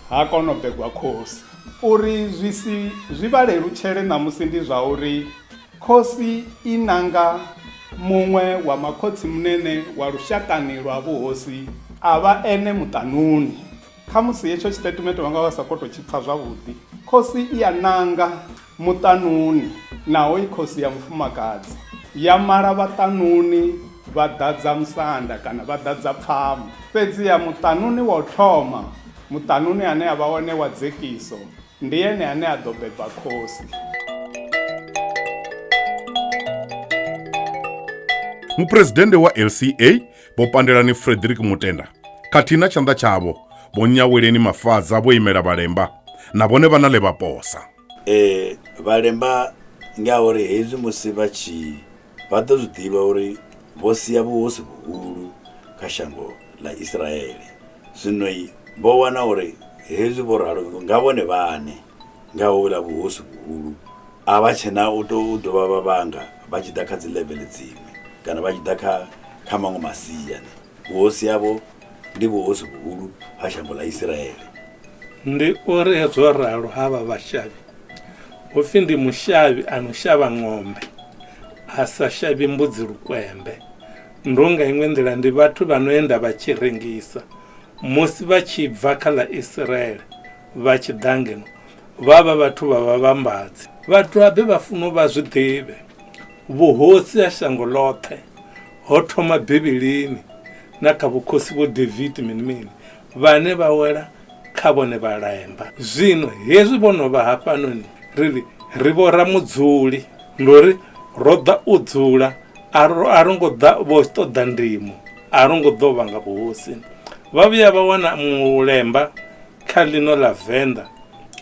ha kona u bebwa khosi. Uri zwi si zwi vha lelutshele ṋamusi ndi zwa uri khosi i nanga muṅwe wa makhotsimunene wa lushakani lwa vhuhosi a vha ene muṱanuni. Khamusi hetsho tshitetimete vha nga vha sa khou tou tshi pfa zwavhuḓi. Khosi i a nanga muṱanuni naho i khosi ya mufumakadzi, ya mala vhaṱanuni vha ḓadza musanda kana vha ḓadza pfamo. Fhedziha muṱanuni wa u thoma, muṱanuni ane a vha wone wa dzekiso, ndi ene ane a ḓo beba khosi. Muphuresidennde wa LCA Vho Pandelani Frederick Mutenda khathihi na tshanḓa tshavho Vho Nyaweleni Mafadza vho imela Vhalemba na vhone vha na ḽe vha posa. Ee, Vhalemba ngauri hezwi musi vha tshi vha ḓo zwi ḓivha uri vho sia vhuhosi vhuhulu kha shango ḽa Isiraele. Zwino vho wana uri hezwi vho ralo nga vhone vhaṋe nga houḽa vhuhosi vhuhulu a vha tshena u tou dovha vha vhanga vha tshi ḓa kha dzi level dziṅwe kana vha tshi ḓa kha kha maṅwe masia. Vhuhosi havho ndi vhuhosi vhuhulu ha shango ḽa Isiraele. Ndi uri hezwo ralo havha vhashavhi hu pfi ndi mushavhi a no shavha ṅombe a sa shavhi mbudzi lukwembe. Ndo nga iṅwe nḓila ndi vhathu vha no enda vha tshi rengisa. Musi vha tshi bva kha ḽa Isiraele vha tshi ḓa ngeno vha vha vhathu vha vhavhambadzi. Vhathu habe vha funa u vha zwi ḓivhe. Vhuhosi ha shango ḽoṱhe ho thoma Bivhilini na kha vhukhosi vho David mini mini vhane vha wela kha vhone Vhalemba. Zwino hezwi vho no vha hafhanoni ri ri ri vho ramudzuli ndi uri ro ḓa u dzula a ro ngo ḓa vho ṱoḓa ndimo a ro ngo ḓo vhanga vhuhosi. Vha vhuya vha wana Mulemba kha ḽino ḽa Venḓa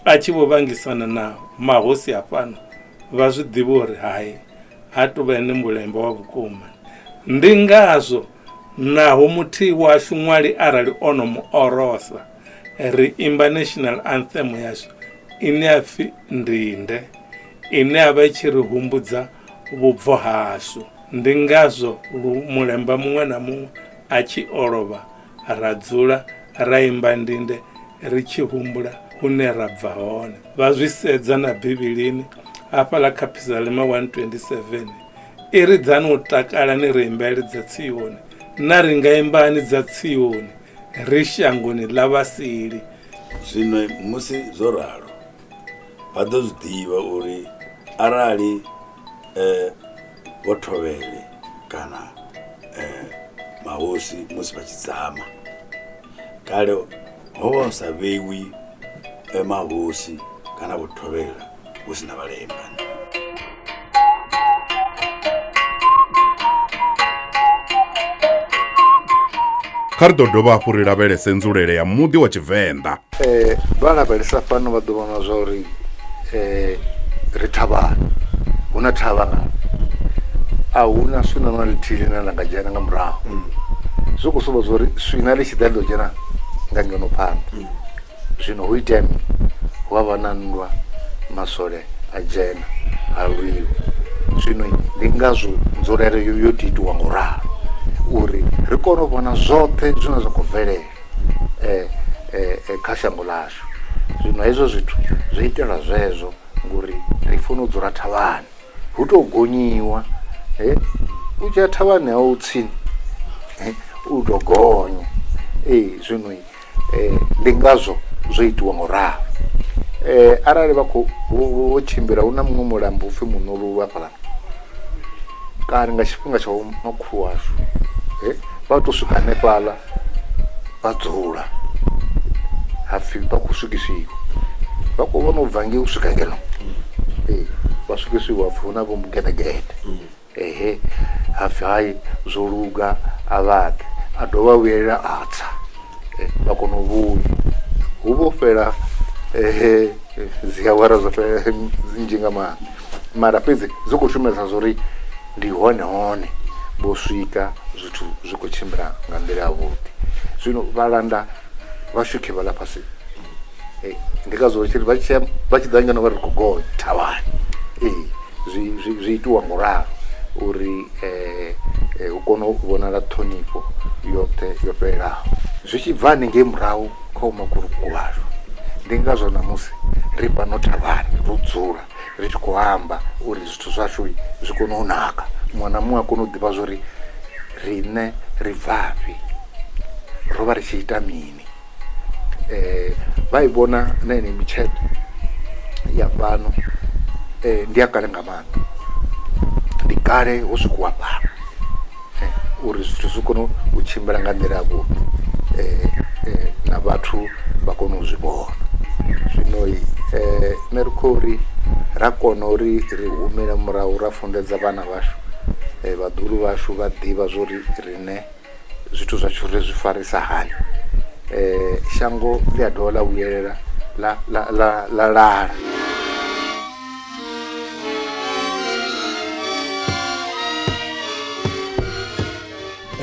a tshi vho vhangisana na mahosi hafhano vha zwi ḓivha uri hai ha tou vha ene Mulemba wa vhukuma. Ndi ngazwo naho muthihi washu ṅwali arali o no mu orosa ri imba national anthem yashu ine ya pfi Ndinde ine ya vha i tshi ri humbudza vhubvo hashu. Ndi ngazwo Mulemba muṅwe na muṅwe a tshi o lovha ra dzula ra imba ndinde ri tshi humbula hune ra bva hone. Vha zwi sedza na Bivhilini hafhaḽa kha Phisalema 127 i ri, Ḓani u takala ni ri imbele dza Tsioni. Na ri nga imbani dza Tsioni ri shangoni ḽa vhasili? Zwino musi zwo ralo, vha ḓo zwi ḓivha uri arali vho thovhele kana mahosi musi vha tshi dzama kale ho vha hu sa vheiwi mahosi kana vho thovhela hu si na vhalemba. Kha ri ḓo dovha hafhu ri lavhelese nzulele ya muḓi wa Tshivenḓa. Vha lavhelesa fhano vha ḓo vhona zwa uri ri thavhani, hu na thavha nga a hu na swina na ḽithihi ḽine ḽa nga dzhena nga murahu. Zwi khou sumbedza uri swina ḽi tshi ḓa ḽi ḓo dzhena nga ngeno phanḓa. Zwino hu itea mini? Hu a vha na nndwa, maswole a dzhena ha lwiwa. Zwino ndi ngazwo nzulele yo yo itiwa ngo ralo uri ri kone u vhona zwoṱhe zwine zwa khou bvelela kha shango ḽashu. Zwino hezwo zwithu zwo itelwa zwezwo ngori ri funa u dzula thavhani, hu tou gonyiwa he u tshi ya thavhani a u tsini u tou gonya. Ee zwino ndi ngazwo zwo itiwa ngo ralo. Arali vha khou vho tshimbila hu na muṅwe mulambo upfhi Muṋululu hafhaḽa kale nga tshifhinga tsha vho makhulu washu vha to swika hanefhaḽa vha dzula hapfhi vha khou swikisiwa vha khou vhona ubva ngei u swika ngeno ee vha swikisiwa hapfhi hu na vho mugedegede ehe hapfhi hai zwo luga a vha ḓe a dovha a vhuyelela a tsa vha kona u vhuya hu vho fhela dzi awara dzo fhela nnzhi nga maanḓa mara fhedzi dzi khou shumesa zwa uri ndi hone hone vho swika zwithu zwi khou tshimbila nga nḓila ya vhuḓi zwino vhalanda vha shukhe vha ḽa fhasi ndi ngazwo ri tshi vha tshi vha tshi ḓa ngeno vha ri khou gonya thavhani ee zwi zwi zwi itiwa ngo ralo uri hu kone u vhonala ṱhonifho yoṱhe yo fhelelaho zwi tshi bva haningei murahu kha vho makhulukuku washu ndi ngazwo ṋamusi ri fhano thavhani ro dzula ri tshi khou amba uri zwithu zwashu zwi kone u naka muṅwe na muṅwe a kone u ḓivha zwori riṋe ri bvafhi ro vha ri tshi ita mini. Vha i vhona na yeneyi mitsheṱo ya fhano ndi ya kale nga maanḓa ndi kale ho swikiwa fhano uri zwithu zwi kone u tshimbila nga nḓila ya vhuḓi na vhathu vha kone u zwi vhona. Zwino nṋe ri khou ri ra kona uri ri humele murahu ra funḓedza vhana vhashu vhaḓuhulu vhashu vha ḓivha zwori riṋe zwithu zwashu ri zwi farisa hani shango ḽi a dovha ḽa vhuyelela ḽa ḽa ḽa ḽa lala.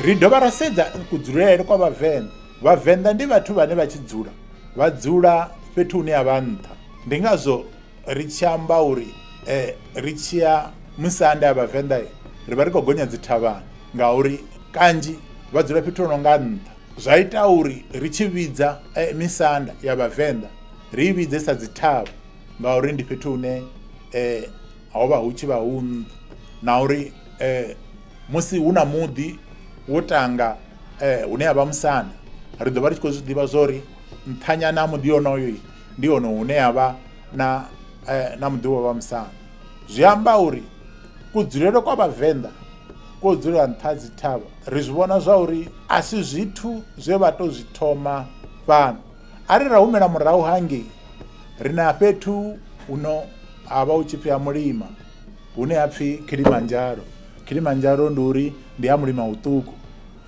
Ri dovha ra sedza kudzulele kwa Vhavenḓa. Vhavenḓa ndi vhathu vhane vha tshi dzula vha dzula fhethu hune ha vha nṱha. Ndi ngazwo ri tshi amba uri ri tshi ya musanda ya Vhavenḓa ri vha ri khou gonya dzi thavhani ngauri kanzhi vha dzula fhethu ho no nga nṱha. Zwa ita uri ri tshi vhidza misanda ya Vhavenḓa ri i vhidze sa dzi thavha ngauri ndi fhethu hune ho vha hu tshi vha hu nṱha na uri musi hu na muḓi wo tanga hune ha vha musanda ri ḓo vha ri tshi khou zwi ḓivha zwori nṱhanyana ha muḓi wonoyo ndi hone hune ha vha na na muḓi wa vha musanda. Zwi amba uri kudzulele kwa Vhavenḓa kwo dzula nṱha ha dzi thavha ri zwi vhona zwa uri a si zwithu zwe vha to zwi thoma fhano. Arali ra humela murahu hangei ri na fhethu huno ha vha hu tshi pfhi ha Mulima hune ha pfhi Kilimanjaro. Kilimanjaro ndi uri ndi ha mulima huṱuku,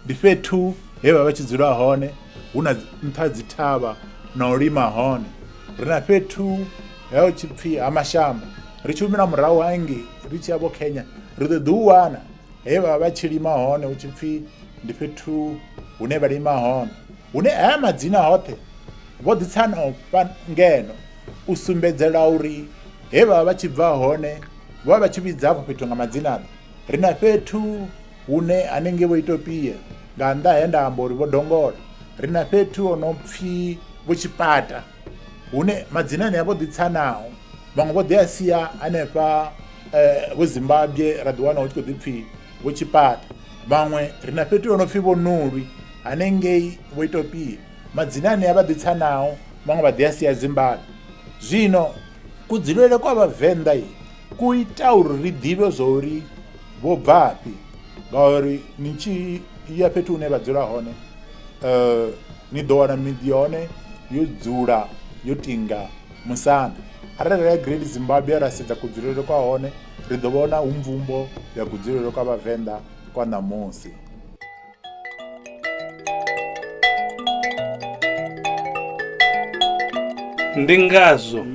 ndi fhethu he vha vha tshi dzula hone hu na nṱha dzi thavha na u lima hone. Ri na fhethu he hu tshi pfhi ha Mashamba ri tshi humela murahu hangei ri tshi ya vho Kenya ri ḓo ḓi hu wana he vha vha tshi lima hone hu tshi pfhi ndi fhethu hune vha lima hone. Hune haya madzina hoṱhe vho ḓi tsa nao ngeno u sumbedzela uri he vha vha vha tshi bva hone vho vha vha tshi vhidza hafho fhethu nga madzina ḓe. Ri na fhethu hune hanengei vho Itopia nga nnḓa he nda amba uri vho Dongola, ri na fhethu ho no pfhi vho Tshipata hune madzina anea vho ḓi tsa nao vhaṅwe vho ḓi a sia hanefha vho Zimbabwe ra ḓi wana hu tshi khou ḓi pfhi vho Tshipata. Vhaṅwe ri na fhethu ho no pfhi vho Nulwi hanengei vho Itopia madzina anea vha ḓi tsa nao vhaṅwe vha ḓi a sia Zimbabwe. Zwino kudzulele kwa Vhavenḓa ku ita uri ri ḓivhe zwa uri vho bvafhi ngauri ni tshi ya fhethu hune vha dzula hone ni ḓo wana miḓi ya hone yo dzula yo tinga musanda. Arali ra ya Great Zimbabwe ra sedza kudzulele kwa hone ri ḓo vhona hu mvumbo ya kudzulele kwa Vhavenḓa kwa ṋamusi. Ndi ngazwo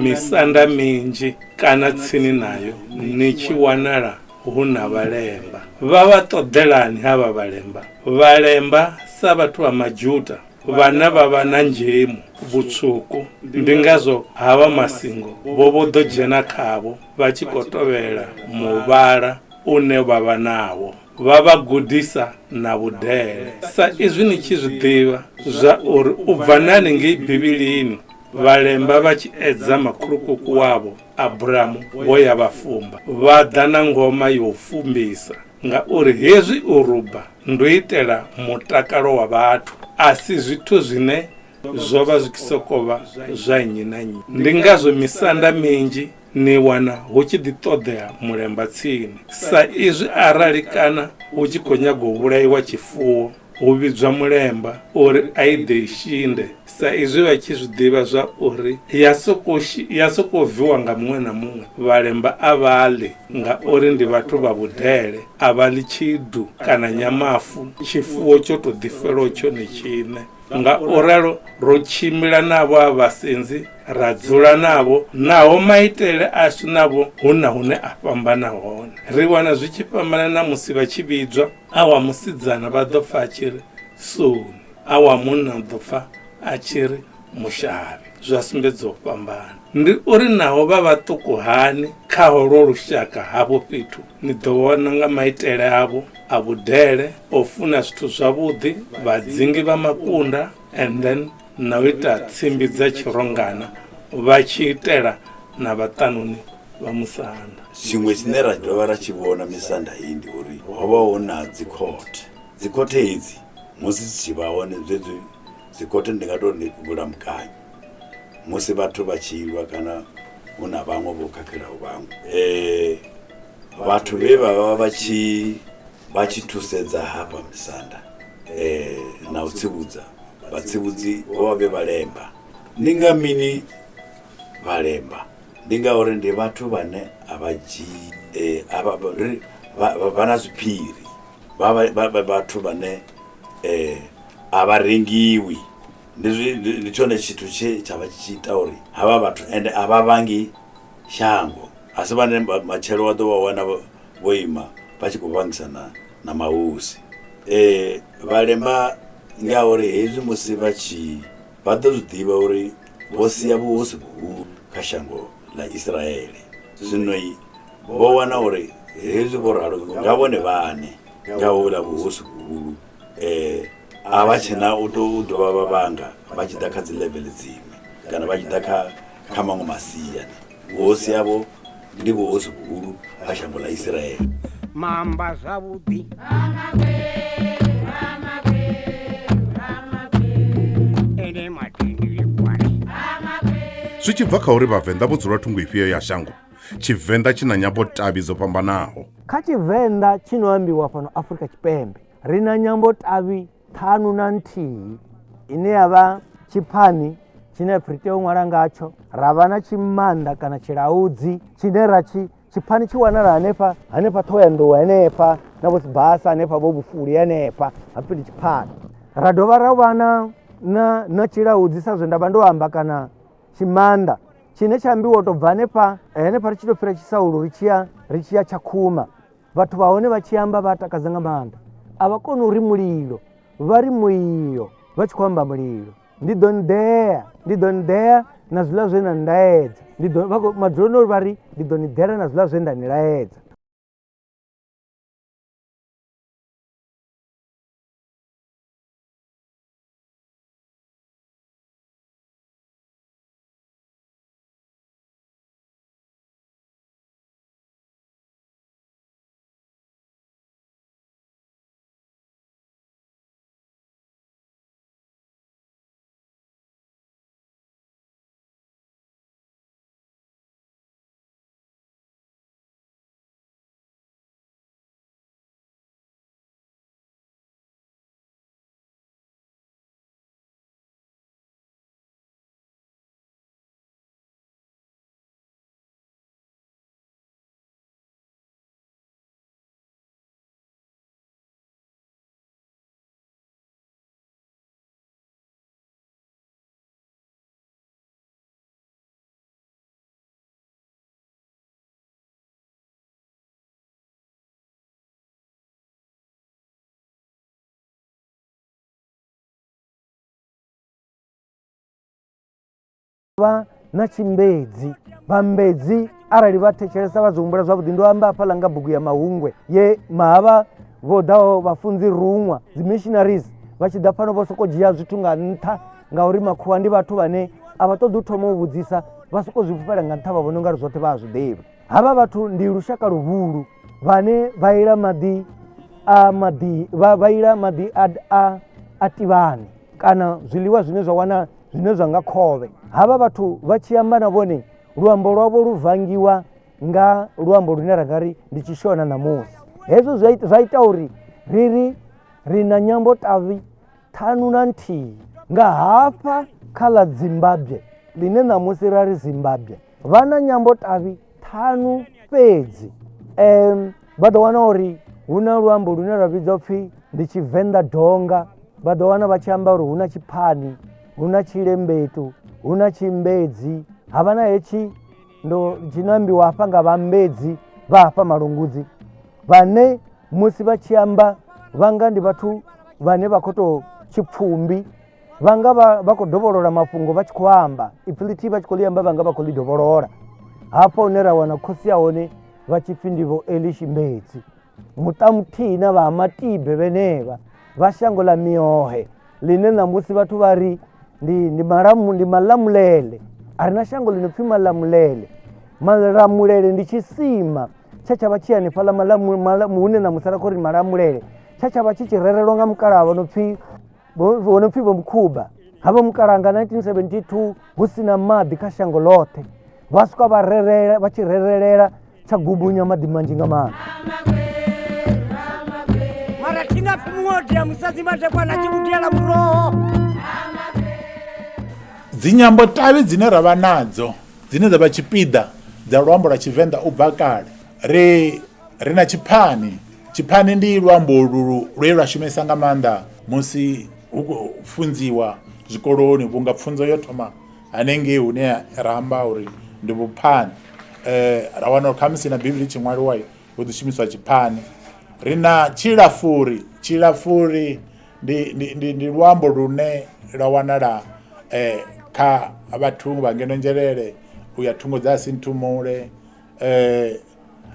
misanda minzhi kana tsini nayo ni tshi wanala hu na Vhalemba. Vha vha ṱoḓelani havha Vhalemba? Vhalemba sa vhathu vha Majuta vhane vha vha na nzhemu vhutswuku, ndi ngazwo havha Masingo vho vho ḓo dzhena khavho vha tshi khou tovhela muvhala une vha vha nawo. Vha vha gudisa na vhudele. Sa izwi ni tshi zwi ḓivha zwa uri u bva nani ngei Bivhilini. Vhalemba vha tshi edza makhulukuku wavho Abramu vho ya vha fumba, vha ḓa na ngoma yo u fumbisa, ngauri hezwi u ruba ndi u itela mutakalo wa vhathu, a si zwithu zwine zwo vha zwi tshi sokou vha zwa nnyi na nnyi. Ndi ngazwo misanda minzhi ni wana hu tshi ḓi ṱoḓea mulemba tsini, sa izwi arali kana hu tshi khou nyaga u vhulaiwa tshifuwo, hu vhidzwa mulemba uri a i ḓe i shinde, sa izwi vha tshi zwi ḓivha zwa uri ya sokou ya sokou viwa nga muṅwe na muṅwe, vhalemba a vha ḽi ngauri ndi vhathu vha vhudele, a vha ḽi tshidu kana nyamafu, tshifuwo tsho tou ḓifelaho tshone tshiṋe. Nga u ralo ro tshimbila navho a vhasenzi ra dzula navho, naho maitele ashu navho hu na hune a fhambana hone. Ri wana zwi tshi fhambana na musi vha tshi vhidzwa, a wa musidzana vha ḓo pfa a tshi ri Soni, a wa munna u ḓo pfa a tshi ri Mushavhi. Zwa sumbedza u fhambana. Ndi uri naho vha vhaṱuku hani kha holwo lushaka hafho fhethu, ni ḓo vhona nga maitele avho a vhudele, o funa zwithu zwavhuḓi, vhadzingi vha makunda and then na u ita tsimbi dza tshirongana vha tshi itela na vhaṱanuni vha musanda. Tshiṅwe tshine ra dovha ra tshi vhona misanda iyi ndi uri ho vha hu na dzikhothe. Dzikhothe hedzi musi dzi tshi vha hone zwezwi dzikhothe ndi nga tou ndi vhulamukanyi musi vhathu vha tshi lwa kana hu na vhaṅwe vho khakhelaho vhaṅwe vhathu vhe vha vha vha tshi vha tshi thusedza hafha misanda na u tsivhudza vhatsivhudzi vho vha vhe vhalemba. Ndi nga mini vhalemba? Ndi ngauri ndi vhathu vhane a vha dzhii a vha vha na zwiphiri vha vha vhathu vhane a vha rengiwi ndi zwi ndi tshone tshithu tshe tsha vha tshi ita uri havha vhathu ende a vha vhangi shango a si vhane matshelo wa ḓo vha wana vho ima vha tshi khou vhangisana na mahosi. Vhalemba ngauri hezwi musi vha tshi vha ḓo zwi ḓivha uri vho sia vhuhosi vhuhulu kha shango ḽa Isiraele. Zwino vho wana uri hezwi vho ralo nga vhone vhaṋe nga houḽa vhuhosi vhuhulu a vha tshena u tou dovha vha vhanga vha tshi ḓa kha dzi level dziṅwe kana vha tshi ḓa kha kha maṅwe masia. Vhuhosi havho ndi vhuhosi vhuhulu ha shango ḽa Isiraele. Mamba zwavhuḓi. Ene matendele Zwi tshi bva kha uri Vhavenḓa vho dzula thungo ifhio ya shango, Tshivenḓa tshi na nyambotavhi dzo fhambanaho. Kha Tshivenḓa tshi no ambiwa fhano Afrika Tshipembe ri na nyambotavhi 51 ine ya vha Tshiphani tshine ri tea u ṅwala ngatsho, ra vha na Tshimanḓa kana Tshilaudzi tshine ra tshi Tshiphani tshi wanala hanefha hanefha Ṱhohoyanḓou hanefha na vho Sibasa hanefha vho Vhufuli hanefha hapfi ndi Tshiphani. Ra dovha ra vha na na na Tshilaudzi sa zwe nda vha ndo amba kana Tshimanḓa tshine tsha ambiwa u tou bva hanefha hanefha ri tshi tou fhira Tshisaulu ri tshiya ri tshiya Tshakhuma. Vhathu vha hone vha tshi amba vha takadza nga maanḓa, a vha koni uri mulilo vha ri muio vha tshi khou amba mulilo. Ndi ḓo ni ḓea, ndi ḓo ni ḓea na zwiḽa zwe na ndaedza, ndi ḓo vha khou madzuloni uri vha ri ndi ḓo ni ḓela na zwiḽa zwe nda ni laedza. Vha na tshimbedzi vhambedzi arali vha thetshelesa vha zwi humbula zwavhuḓi ndo amba hafhaḽa nga bugu ya Mahungwe ye mahavha vho ḓaho vhafunzi ruṅwa dzi missionaries vha tshi ḓa fhano vho soko dzhia zwithu nga nṱha ngauri makhuwa ndi vhathu vhane A vha ṱoḓi u thoma u vhudzisa, vha sokou zwi fhufhela nga nṱha vha vhona ungari zwoṱhe vha a zwi ḓivha. Havha vhathu ndi lushaka luhulu vhane vha ila maḓi a maḓi vha, vha ila maḓi a, a, a tivhani kana zwiḽiwa zwine zwa wana zwine zwa nga khovhe. Havha vhathu vha tshi amba na vhone luambo lwavho lu vangiwa nga luambo lune ra nga ri ndi Tshishona ṋamusi. Hezwo zwa ita uri ri ri ri na nyambo tavhi 51 nga hafha kha ḽa Zimbabwe ḽine ṋamusi ra ri Zimbabwe vha na nyambo tavhi 5 fhedzi. Vha ḓo wana uri hu na luambo lune lwa vhidzwa upfi ndi Tshivenḓa Donga, vha ḓo wana vha tshi amba uri hu na Tshiphani, hu na Tshilembetu, hu na Tshimbedzi, ha vha na hetshi ndo tshi no ambiwa hafha nga vhambedzi vha hafha Malungudzi, vhane musi vha tshi amba vha nga ndi vhathu vhane vha khou tou tshipfumbi, vha nga vha khou dovholola mafhungo vha tshi khou amba ipfi ḽithihi vha tshi khou ḽi amba vha nga vha khou ḽi dovholola. Hafha hune ra wana khosi ya hone vha tshi pfi ndi Vho Elishi Mbedzi, muṱa muthihi na vha Matibe vhenevha vha shango ḽa Miohe ḽine ṋamusi vhathu vha ri ndi Malamulele. A ri na shango ḽi no pfi Malamulele. Malamulele ndi tshisima tshe tsha vha tshi hanefhaḽa hune ṋamusi ra khou ri Malamulele, tshe tsha vha tshi tshi rerelwa nga mukalaha vho no pfi vho no pfi Vho Mukhuba. Havho mukalaha nga 1972 hu si na maḓi kha shango ḽoṱhe, vha swika vha rerela, vha tshi rerelela tsha gubunya maḓi manzhi nga maanḓa. Mara thi nga pfi muṅwe o dia musadzi madekwana a tshi mu diela muroho. Dzinyambo tavhi dzine ra vha nadzo dzine dza vha tshipiḓa dza luambo lwa Tshivenḓa u bva kale, ri ri na Tshiphani. Tshiphani ndi luambo lu lwe lwa shumesa nga maanḓa musi hu khou funziwa zwikoloni vhunga pfunzo yo thoma hanengei hune ra amba uri ndi vhuphani. Ra wana uri khamusi na bivhili tshi ṅwaliwa hu ḓi shumiswa Tshiphani. Ri na Tshilafuri, Tshilafuri ndi, ndi, ndi, ndi luambo lune lwa wanala kha vhathu vha ngeno Nzhelele u ya thungo dza Sinthumule.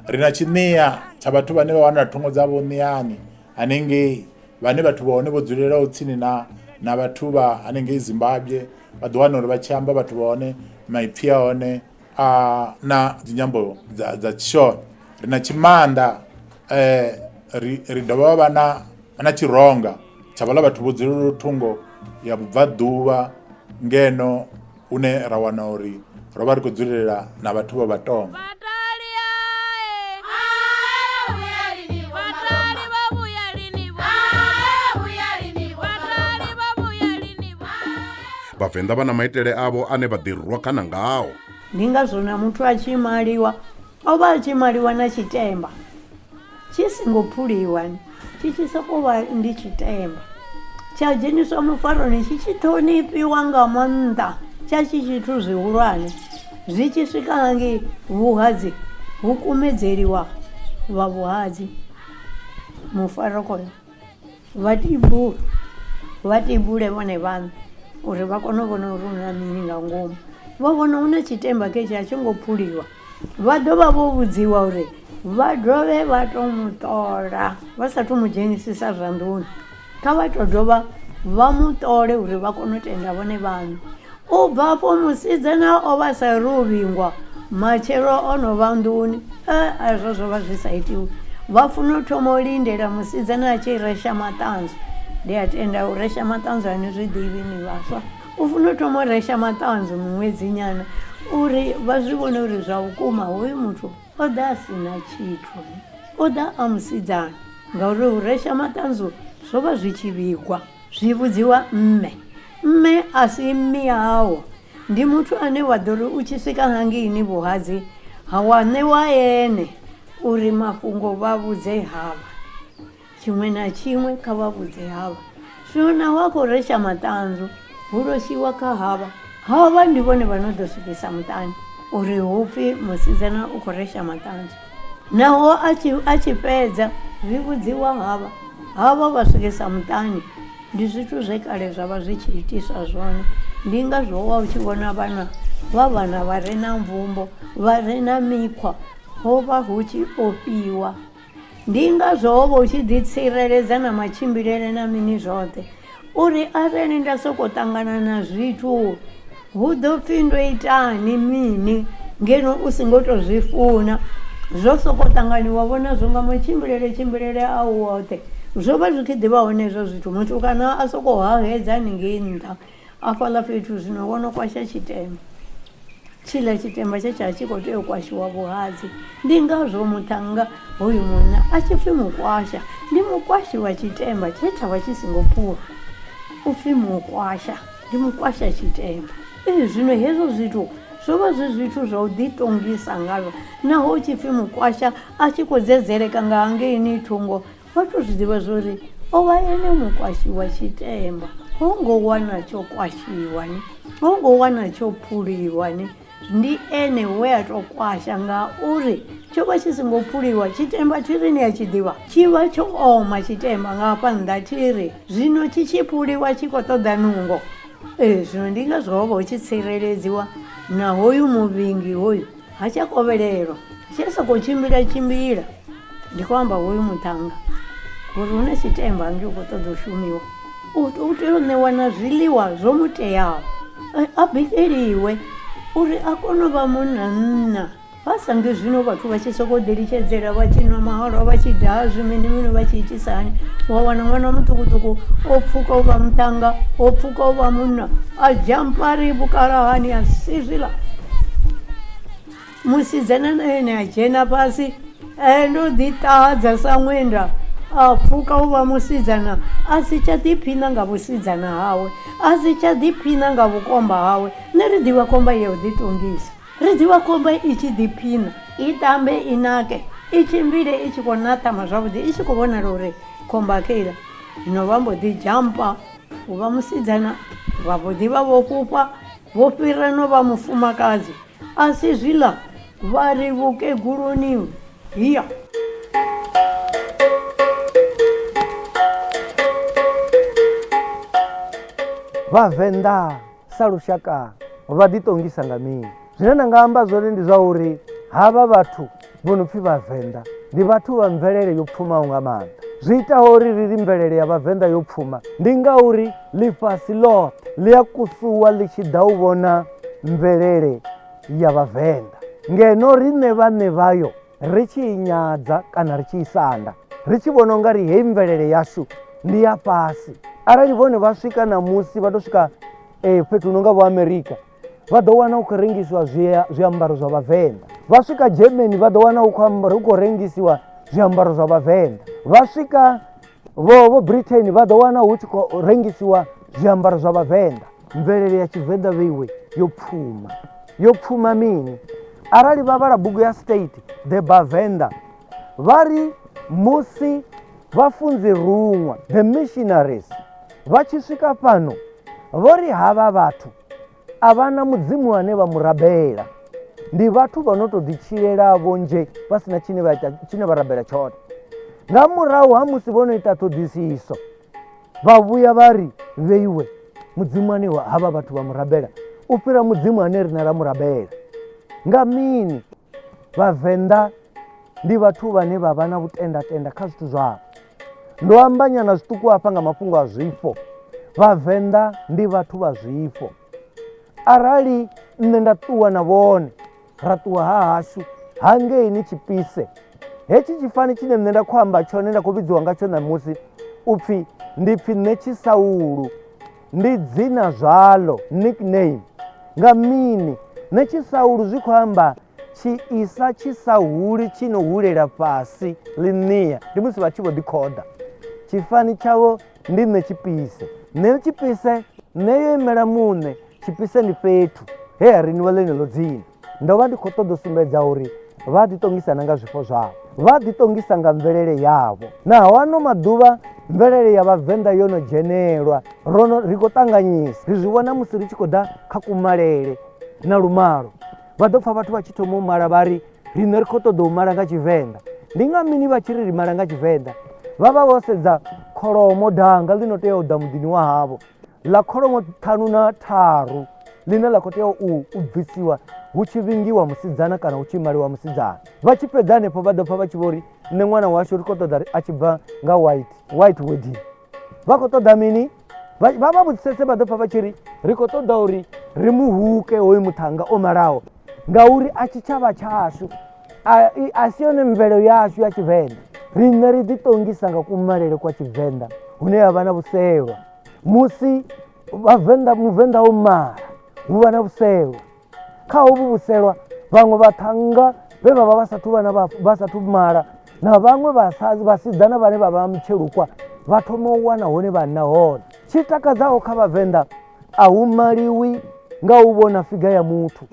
Ri na Tshiṋia tsha vhathu vhane vha wanala thungo dza vho Ṋiani hanengei, vhane vhathu vha hone vho dzulelaho tsini na na vhathu vha hanengei Zimbabwe, vha ḓo wana uri vha tshi amba vhathu vha hone maipfi a hone a na dzinyambo dza dza Tshishona. Ri na Tshimaanḓa, ri ri dovha vha na na Tshironga tsha vhaḽa vhathu vho dzulelaho thungo ya vhubvaḓuvha ngeno hune ra wana uri ro vha ri khou dzulela na vhathu vha Vhatonga. Vhavenḓa vha na maitele avho ane vha ḓirwa khana ngao. Ndi ngazwo na muthu a tshi maliwa o vha a tshi maliwa na tshitemba tshi singo phuliwa tshi tshi sokou vha ndi tshitemba tsha dzheniswa mufaroni tshi tshi ṱhonifhiwa nga maanḓa tsha tshi tshithu zwihulwane zwi tshi swika hangei vhuhadzi hu kumedzeliwa vha vhuhadzi mufaro khoyo vha tibule vha tibule vhone vhaṋe uri vha kone u vhona uri hu na mini nga ngomu vha vhona hu na tshitemba khetshi a tshi ngo phuliwa vha ḓo vha vho vhudziwa uri vha dovhe vha to mu ṱola vha sathu mu dzhenisisa zwa nḓuni kha vha to dovha vha mu ṱole uri vha kone u tenda vhone vhaṋe u bva afho musidzana o vha sa ri u vhingwa matshelo o no vha nḓuni ezwo zwo vha zwi sa itiwi vha funa u thoma u lindela musidzana a tshi resha maṱanzu ndi a tenda u resha maṱanzu a ni zwi ḓivhi ni vhaswa u funa u thoma u resha maṱanzu miṅwedzi nyana uri vha zwi vhone uri zwa vhukuma hoyu muthu o ḓa a si na tshithu o ḓa a musidzana ngauri u resha maṱanzu zwo vha zwi tshi vhigwa zwi vhudziwa mme mme a si mme yawo ndi muthu ane wa ḓo ri u tshi swika hangeini vhuhadzi ha wa ṋewa ene uri mafhungo vha vhudze havha tshiṅwe na tshiṅwe kha vha vhudze havha zwino naho a khou resha maṱanzu hu loshiwa kha havha havha ndi vhone vha no ḓo swikisa muṱani uri hu pfhi musidzana u khou resha maṱanzu naho a tshi fhedza zwi vhudziwa havha havha vha swikisa muṱani ndi zwithu zwe kale zwa vha zwi tshi itiswa zwone ndi ngazwo wa u tshi vhona vhana vha vhana vha re na mvumbo vha re na mikhwa ho vha hu tshi ofhiwa ndi ngazwo ho vha u tshi ḓi tsireledza na matshimbilele na mini zwoṱhe uri arali nda sokou ṱangana na zwithu. Hu ḓo pfhi ndo itani mini ngeno u songo tou zwi funa. Zwo sokou ṱanganiwa vho nazwo nga matshimbilele tshimbilele au woṱhe. Zwo vha zwi kha ḓi vha hone hezwo zwithu muthu kana a sokou hahedza haningei nṱha hafhaḽa fhethu zwino wo no kwasha tshitemba. Tshiḽa tshitemba tshe tsha tshi khou tea u kwashiwa vhuhadzi. Ndi ngazwo muṱhannga hoyu munna a tshi pfhi mukwasha, ndi mukwashi wa tshitemba tshe tsha vha tshi songo phulwa. U pfhi mukwasha, ndi mukwasha tshitemba. Ee zwino hezwo zwithu zwo vha zwi zwithu zwa u ḓiṱongisa ngazwo naho hu tshi pfhi mukwasha a tshi khou dzedzeleka nga hangeini thungo vha tou zwi ḓivha zwa uri o vha ene mukwashi wa tshitemba ho ngo wana tsho kwashiwa ni ho ngo wana tsho phuliwa ni ndi ene we a tou kwasha ngauri tsho vha tshi songo phuliwa tshitemba thiri ni a tshi ḓivha tshi vha tsho oma tshitemba nga hafha nnḓa thiri zwino tshi tshi phuliwa tshi khou ṱoḓa nungo ee zwino ndi ngazwo ho vha hu tshi tsireledziwa na hoyu muvhingi hoyu ha tsha kovhelelwa tshi sokou tshimbila tshimbila ndi khou amba hoyu muṱhannga ngori hu na tshitemba nge u khou ṱoḓa u shumiwa u tea u ṋewa na zwiḽiwa zwo mu teaho a bikeliwe uri a kone u vha munna nna vha sa ngi zwino vhathu vha tshi sokou ḓilitshedzela vha tshi nwa mahalwa vha tshi daha zwimini mini vha tshi itisa hani wa wana ṅwana muṱukuṱuku o pfuka u vha muṱhannga o pfuka u vha munna a dzhampari vhukalahani a si zwiḽa Musidzana na ene a dzhena fhasi ndo ḓiṱahadza sa ṅwenda a pfuka u vha musidzana a si tsha ḓiphina nga vhusidzana hawe a si tsha ḓiphina nga vhukomba hawe. Nṋe ri ḓivha khomba ya u ḓiṱongisa, ri ḓivha khomba i tshi ḓiphina i tambe i nake i tshimbile i tshi khou naṱama zwavhuḓi i tshi khou vhonala uri khomba kheiḽa. Zwino vha mbo ḓi dzhampa u vha musidzana vha mbo ḓi vha vho fhufha vho fhira no vha mufumakadzi. A si zwiḽa vha ri vhukeguluni hiya. Vhavenḓa sa lushaka vha ḓiṱongisa nga mini? Zwine nda nga amba zwone ndi zwa uri havha vhathu vho no pfi Vhavenḓa ndi vhathu vha mvelele yo pfumaho nga maanḓa. Zwi itaho uri ri ri mvelele ya Vhavenḓa yo pfuma ndi ngauri ḽifhasi ḽoṱhe ḽi a kusuwa ḽi tshi ḓa u vhona mvelele ya Vhavenḓa, ngeno riṋe vhaṋe vhayo ri tshi i nyadza kana ri tshi i sanda, ri tshi vhona u nga ri heyi mvelele yashu ndi ya fhasi. Arali vhone vha swika ṋamusi vha tou swika fhethu hu no nga vho Amerika, vha ḓo wana hu khou rengisiwa zwiambaro zwa Vhavenḓa. Vha swika Germany vha ḓo wana hu khou rengisiwa zwiambaro zwa Vhavenḓa. Vha swika vho Britain vha ḓo wana hu tshi khou rengisiwa zwiambaro zwa Vhavenḓa. Mvelele ya Tshivenḓa vheiwe yo pfuma. Yo pfuma mini? Arali vha vhala bugu ya State the Vhavenḓa vha ri musi vhafunziruṅwa the missionaries vha tshi swika fhano vho ri havha vhathu a vha na mudzimu ane vha mu rabela ndi vhathu vha no tou ḓitshilela-vho nzhe vha si na tshine vha ita tshine vha rabela tshone nga murahu ha musi vho no ita ṱhoḓisiso vha vhuya vha ri vheiwe mudzimu ane havha vhathu vha mu rabela u fhira mudzimu ane riṋe ra mu rabela nga mini vhavenḓa ndi vhathu vhane vha vha na vhutendatenda kha zwithu zwavho ndo amba nyana zwiṱuku hafha nga mafhungo a zwifho vhavenḓa ndi vhathu vha zwifho arali nṋe nda ṱuwa na vhone ra ṱuwa ha hashu hangeini tshipise hetshi tshifani tshine nṋe nda khou amba tshone nda khou vhidziwa ngatsho ṋamusi u pfhi ndi pfhi nṋe tshisaulu ndi dzina zwaḽo nickname nga mini nṋe tshisaulu zwi khou amba tshiisa tshi sa huli tshi no hulela fhasi ḽiṋia ndi musi vha tshi vho ḓikhoḓa tshifani tshavho ndi nṋe tshipise nṋe tshipise nṋe yo imela muṋe tshipise ndi fhethu he ha riniwa ḽeneḽo dzina ndo vha ndi khou ṱoḓa u sumbedza uri vha ḓiṱongisana nga zwifho zwavho vha ḓiṱongisa nga mvelele yavho naho ano maḓuvha mvelele ya vhavenḓa yo no dzhenelwa rono ri khou ṱanganyisa ri zwi vhona musi ri tshi khou ḓa kha kumalele na lumalo vha ḓo pfa vhathu vha tshi thoma u mala vha ri riṋe ri khou ṱoḓa u mala nga tshivenḓa ndi nga mini vha tshi ri ri mala nga tshivenḓa vha vha vho sedza kholomo danga ḽi no tea u ḓa muḓini wa havho ḽa kholomo 53 ḽine ḽa khou tea u bvisiwa hu tshi vhingiwa musidzana kana hu tshi maliwa musidzana vha tshi fhedza hanefho vha ḓo pfa vha tshi vho ri nṋe ṅwana washu ri khou ṱoḓa a tshi bva nga white white wedding vha khou ṱoḓa mini vha vha vhudzisese vha ḓo pfa vha tshi ri ri khou ṱoḓa uri Ri muhuke hoyu muṱhannga o malaho ngauri a tshitshavha tshashu a si yone mvelo yashu ya Tshivenḓa. Riṋe ri ḓiṱongisa nga kumalele kwa Tshivenḓa hune ha vha na vhuselwa. Musi vhavenḓa muvenḓa o mala hu vha na vhuselwa. Kha hovhu vhuselwa vhaṅwe vhaṱhannga vhe vha vha vha sathu vha na vha sathu mala na vhaṅwe vhasidzana vhane vha vha mitshelukwa vha thoma u wana hone vhanna hone. Tshi takadzaho kha vhavenḓa a hu maliwi nga u vhona figa ya muthu,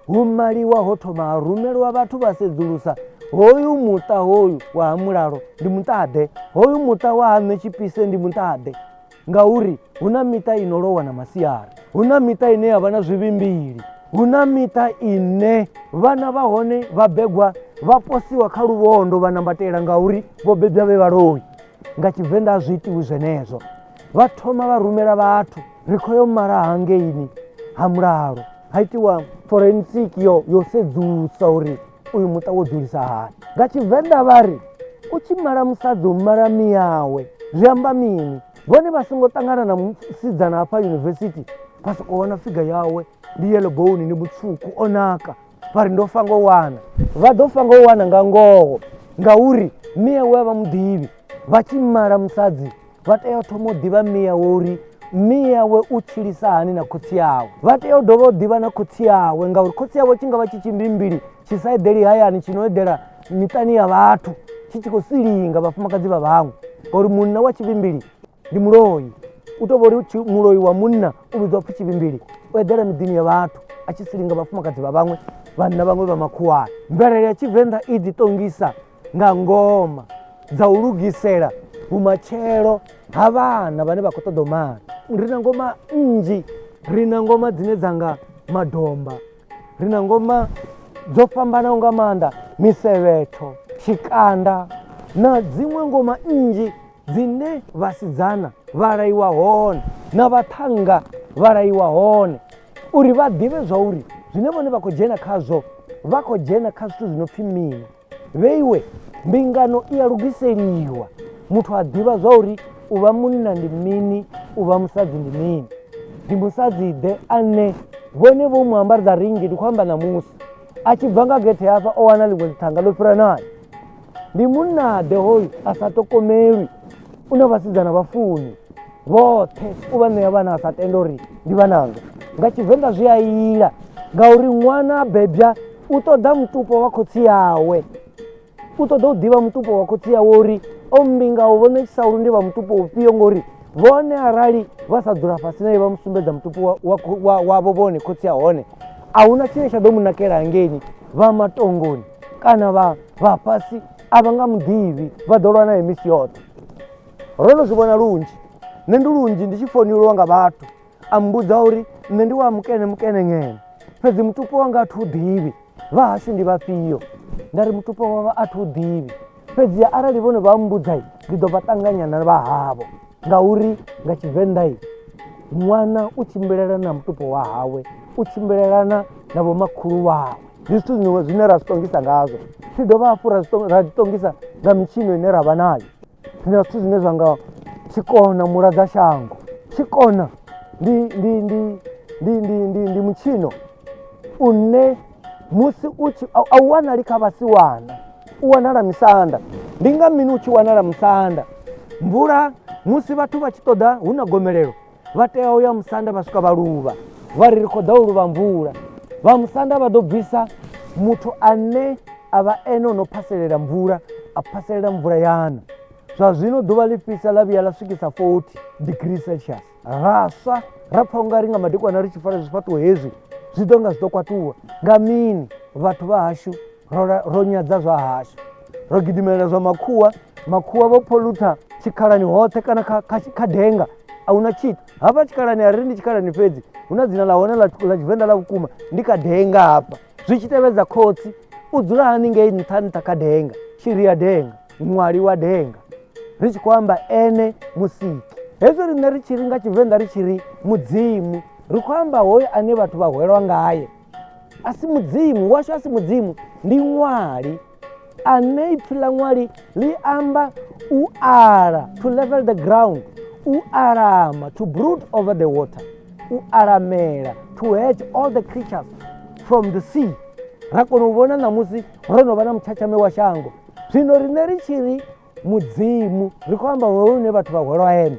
hu maliwa ho thoma ha rumelwa vhathu vha sedzulusa hoyu muṱa hoyu wa ha Mulalo ndi muṱaḓe, hoyu muṱa wa ha Nṋe Tshipise ndi muṱaḓe, ngauri hu na miṱa ino lowa na masiari, hu na miṱa ine ya vha na zwivhimbili, hu na miṱa ine vhana vha hone vha begwa vha posiwa kha luvhondo vha nambatela ngauri vho bebwa vhe vhaloi. Nga Tshivenḓa a zwi itiwi zwenezwo, vha thoma vha rumela vhathu ri khou yo mala hangeini ha Mulalo, ha itiwa forensic yo sedzulusa uri uyu muṱa wo dzulisa hani. Nga Tshivenḓa vha ri u tshi mala musadzi u mala miyawe, zwi amba mini? Vhone vha songo ṱangana na musidzana hafha yunivesithi vha sokou wana figa yawe ndi yellow bone, ndi mutswuku o naka, vha ri ndo fa ngo wana. Vha ḓo fa ngo wana nga ngoho ngauri miyawe a vha muḓivhi. Vha tshi mala musadzi vha tea u thoma u ḓivha miyawe uri miyawe u tshilisa hani na khotsi awe. Vha tea u dovha u ḓivha na khotsi awe ngauri khotsi awe tshi nga vha tshi tshimbimbili tshi sa eḓeli hayani, tshi no eḓela miṱani ya vhathu tshi tshi khou silinga vhafumakadzi vha vhaṅwe, ngauri munna wa tshivhimbili ndi muloi. U tou vha uri muloi wa munna u vhidzwa pfhi tshivhimbili, u eḓela miḓini ya vhathu a tshi silinga vhafumakadzi vha vhaṅwe, vhanna vhaṅwe vha makhuwani. Mvelele ya Tshivenḓa i ḓiṱongisa nga ngoma dza u lugisela vhumatshelo ha vhana vhane vha khou ṱoḓa u mala. Ri na ngoma nnzhi, ri na ngoma dzine dza nga madomba, ri na ngoma dzo fhambanaho nga maanḓa, misevhetho, tshikanda na dziṅwe ngoma nnzhi dzine vhasidzana vha laiwa hone na vhaṱhannga vha laiwa hone uri vha ḓivhe zwa uri zwine vhone vha khou dzhena khazwo vha khou dzhena kha zwithu zwi no pfhi mini. Vheiwe mbingano i a lugiseliwa, muthu a ḓivha zwa uri u vha munna ndi mini, u vha musadzi ndi mini. Ndi musadzi ḓe ane vhone vho mu ambardza ringi, ndi khou amba ṋamusi, a tshi bva nga gethe hafha o wana ḽiṅwe ḽithanga ḽo fhira naye. Ndi munna ḓe hoyu a sa tokomelwi, u na vhasidzana vha fumi vhoṱhe u vha ṋea vhana a sa tenda uri ndi vhananga. Nga Tshivenḓa zwi a ila ngauri ṅwana a bebya u ṱoḓa mutupo wa khotsi awe, u ṱoḓa u ḓivha mutupo wa khotsi awe uri o mbingaho vho Ṋetshisaulu ndi vha mutupo ufhio, ngori vhone arali vha sa dzula fhasi naye vha mu sumbedza mutupo wavho vhone khotsi a hone, a huna tshine tsha ḓo mu nakela hangeini. Vha matongoni kana vha fhasi a vha nga muḓivhi, vha ḓo lwa naye misi yoṱhe. Ro no zwi vhona lunzhi, nṋe ndi lunzhi ndi tshi founeliwa nga vhathu a mmbudza uri nṋe ndi wa mukene mukene ngene, fhedzi mutupo wanga a thi u ḓivhi, vha hashu ndi vhafhio? Nda ri mutupo wavho a thi u ḓivhi, fhedzi arali vhone vha mmbudza ndi ḓo vha ṱanganya na vha havho, ngauri nga Tshivenḓa ṅwana u tshimbilelana na mutupo wa hawe, u tshimbilelana na vhomakhulu wawe. Ndi zwithu zwiṅwe zwine ra zwi ṱongisa ngazwo. Ri dovha hafhu ra ḓiṱongisa nga mitshino ine ra vha nayo. Ri na zwithu zwine zwa nga tshikona muladza shango. Tshikona ndi mutshino une musi u tshi a u wanali kha vhasiwana, u wanala misanda. Ndi nga mini u tshi wanala musanda? Mvula musi vhathu vha tshi ṱoḓa hu na gomelelo vha tea u ya musanda vha swika vha luvha, vha ri ri khou ḓa u luvha mvula. Vha musanda vha ḓo bvisa muthu ane a vha ene o no phaselela mvula, a phaselela mvula yana. Zwa zwino ḓuvha ḽi fhisa ḽa vhuya ḽa swikisa 40 degrees Celsius, ra swa ra pfha ungari nga madekwana ri tshi fara zwifhaṱuwo hezwi zwi ḓo nga zwi ḓo kwatuwa. Nga mini? Vhathu vha hashu ro nyadza zwa hashu, ro gidimela zwa makhuwa. Makhuwa vho pholutha tshikhalani hoṱhe kana kha denga a huna tshithu. Hafha tshikhalani a ri ndi tshikhalani fhedzi, hu na dzina ḽa hone ḽa Tshivenḓa ḽa vhukuma ndi kha denga hafha. Zwi tshi tevhedza khotsi u dzula haningei nṱha nṱha kha denga, tshiri ya denga, ṅwali wa denga, ri tshi khou amba ene musiki. Hezwi riṋe ri tshi ri nga Tshivenḓa ri tshi ri mudzimu, ri khou amba hoyo ane vhathu vha hwelwa ngaye. A si mudzimu washu, a si mudzimu, ndi ṅwali. Ane ipfi ḽa ṅwali ḽi amba u ala, to level the ground, u alama, to brood over the water, u alamela, to hatch all the creatures from the sea. Ra kona u vhona ṋamusi ro no vha na mutshatshame wa shango. Zwino riṋe ri tshi ri mudzimu ri khou amba hoyu une vhathu vha hwelwa ene.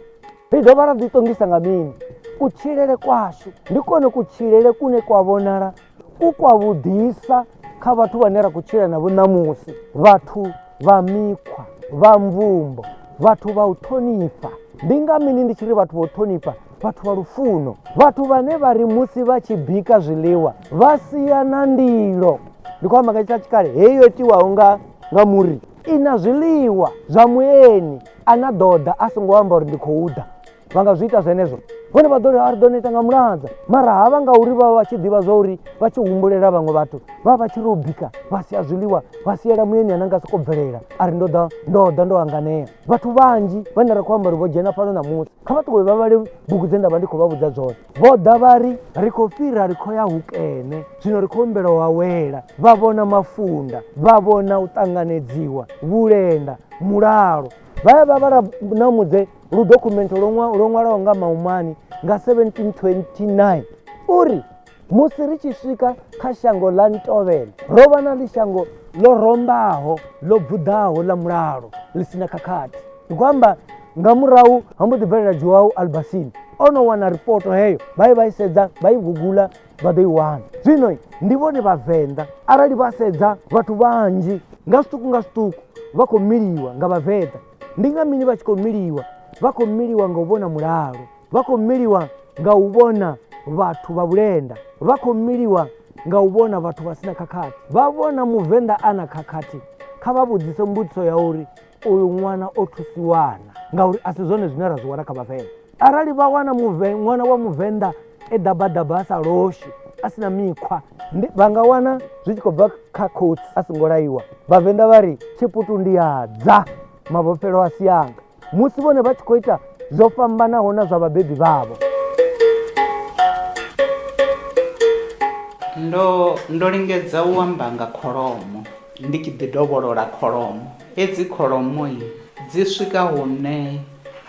Ri dovha ra ḓiṱongisa nga mini? Kutshilele kwashu ndi kone kutshilele kune kwa vhonala ku kwa vhuḓisa kha vhathu vhane ra khou tshila navho ṋamusi, vhathu vha mikhwa, vha mvumbo, vhathu vha u ṱhonifha. Ndi nga mini ndi tshi ri vhathu vha u ṱhonifha? Vhathu vha lufuno, vhathu vhane vha ri musi vha tshi bika zwiḽiwa vha sia na ndilo. Ndi khou amba nga tsha tshikale heyi yo itiwaho nga nga muri i na zwiḽiwa zwa mueni a na ḓo ḓa a songo amba uri ndi khou ḓa. Vha nga zwi ita zwenezwo? Vhone vha ḓo ri a ri ḓo neta nga muladza, mara havha ngauri vha vha vha tshi ḓivha zwa uri vha tshi humbulela vhaṅwe vhathu vha vha tshi ri u bika vha sia zwiḽiwa vha siela mueni ane a nga sokou bvelela a ri ndo ḓa ndo ḓa ndo hanganea. Vhathu vhanzhi vhane ra khou amba uri vho dzhena fhano ṋamusi kha vha ṱuwe vha vhale bugu dze nda vha ndi khou vha vhudza dzone. Vho ḓa vha ri ri khou fhira ri khou ya hukene zwino ri khou humbela u awela. Vha vhona mafunda, vha vhona u ṱanganedziwa, vhulenda, mulalo. Vha ya vha vhala ṋamudze ludokhumenthe lwo ṅwalwaho nga Maumani nga 1729 uri musi ri tshi swika kha shango ḽa Ntovhela ro vha na ḽi shango ḽo rombaho ḽo bvuḓaho ḽa mulalo ḽi si na khakhathi. Ndi khou amba nga murahu ha mbo ḓi bvelela João Albasini o no wana ripoto heyo, vha ye vha i sedza vha i gugula vha ḓo i wana. Zwino ndi vhone Vhavenḓa arali vha sedza vhathu vhanzhi nga zwiṱuku nga zwiṱuku vha khou miliwa nga Vhavenḓa. Ndi nga mini vha tshi khou miliwa? Vha khou miliwa nga u vhona mulalo, vha khou miliwa nga u vhona vhathu vha vhulenda, vha khou miliwa nga u vhona vhathu vha sina khakhathi. Vha vhona Muvenḓa a na khakhathi, kha vha vhudzise mbudziso ya uri uyu ṅwana o thusiwana, ngauri a si zwone zwine ra zwi wana kha Vhavenḓa. Arali vha wana ṅwana wa Muvenḓa e ḓabaḓaba a sa loshi a si na mikhwa, vha nga wana zwi tshi khou bva kha khotsi a songo laiwa. Vhavenḓa vha ri tshiputu ndi a dza mavhofhelo a si anga, musi vhone vha tshi khou ita zwo fhambanaho na zwa vhabebi vhavho. Ndo ndo lingedza u amba nga kholomo ndi tshi ḓi dovholola kholomo. Hedzi kholomo dzi swika hune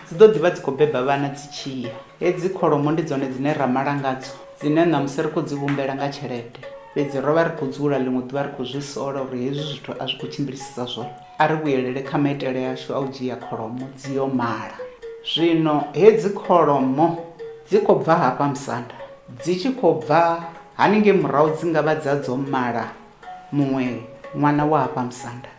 dzi ḓo ḓivha dzi khou beba vhana dzi tshi ya. Hedzi kholomo ndi dzone dzine ra mala ngadzo, dzine ṋamusi ri khou dzi vhumbela nga tshelede. Fhedzi ro vha ri khou dzula ḽiṅwe ḓuvha ri khou zwi sola uri hezwi zwithu a zwi khou tshimbilisisa zwone. A ri vhuyelele kha maitele ashu a u dzhia kholomo dzi yo mala. Zwino hedzi kholomo dzi khou bva hafha musanda, dzi tshi khou bva haningei murahu dzi nga vha dza dzo mala muṅwe ṅwana wa hafha musanda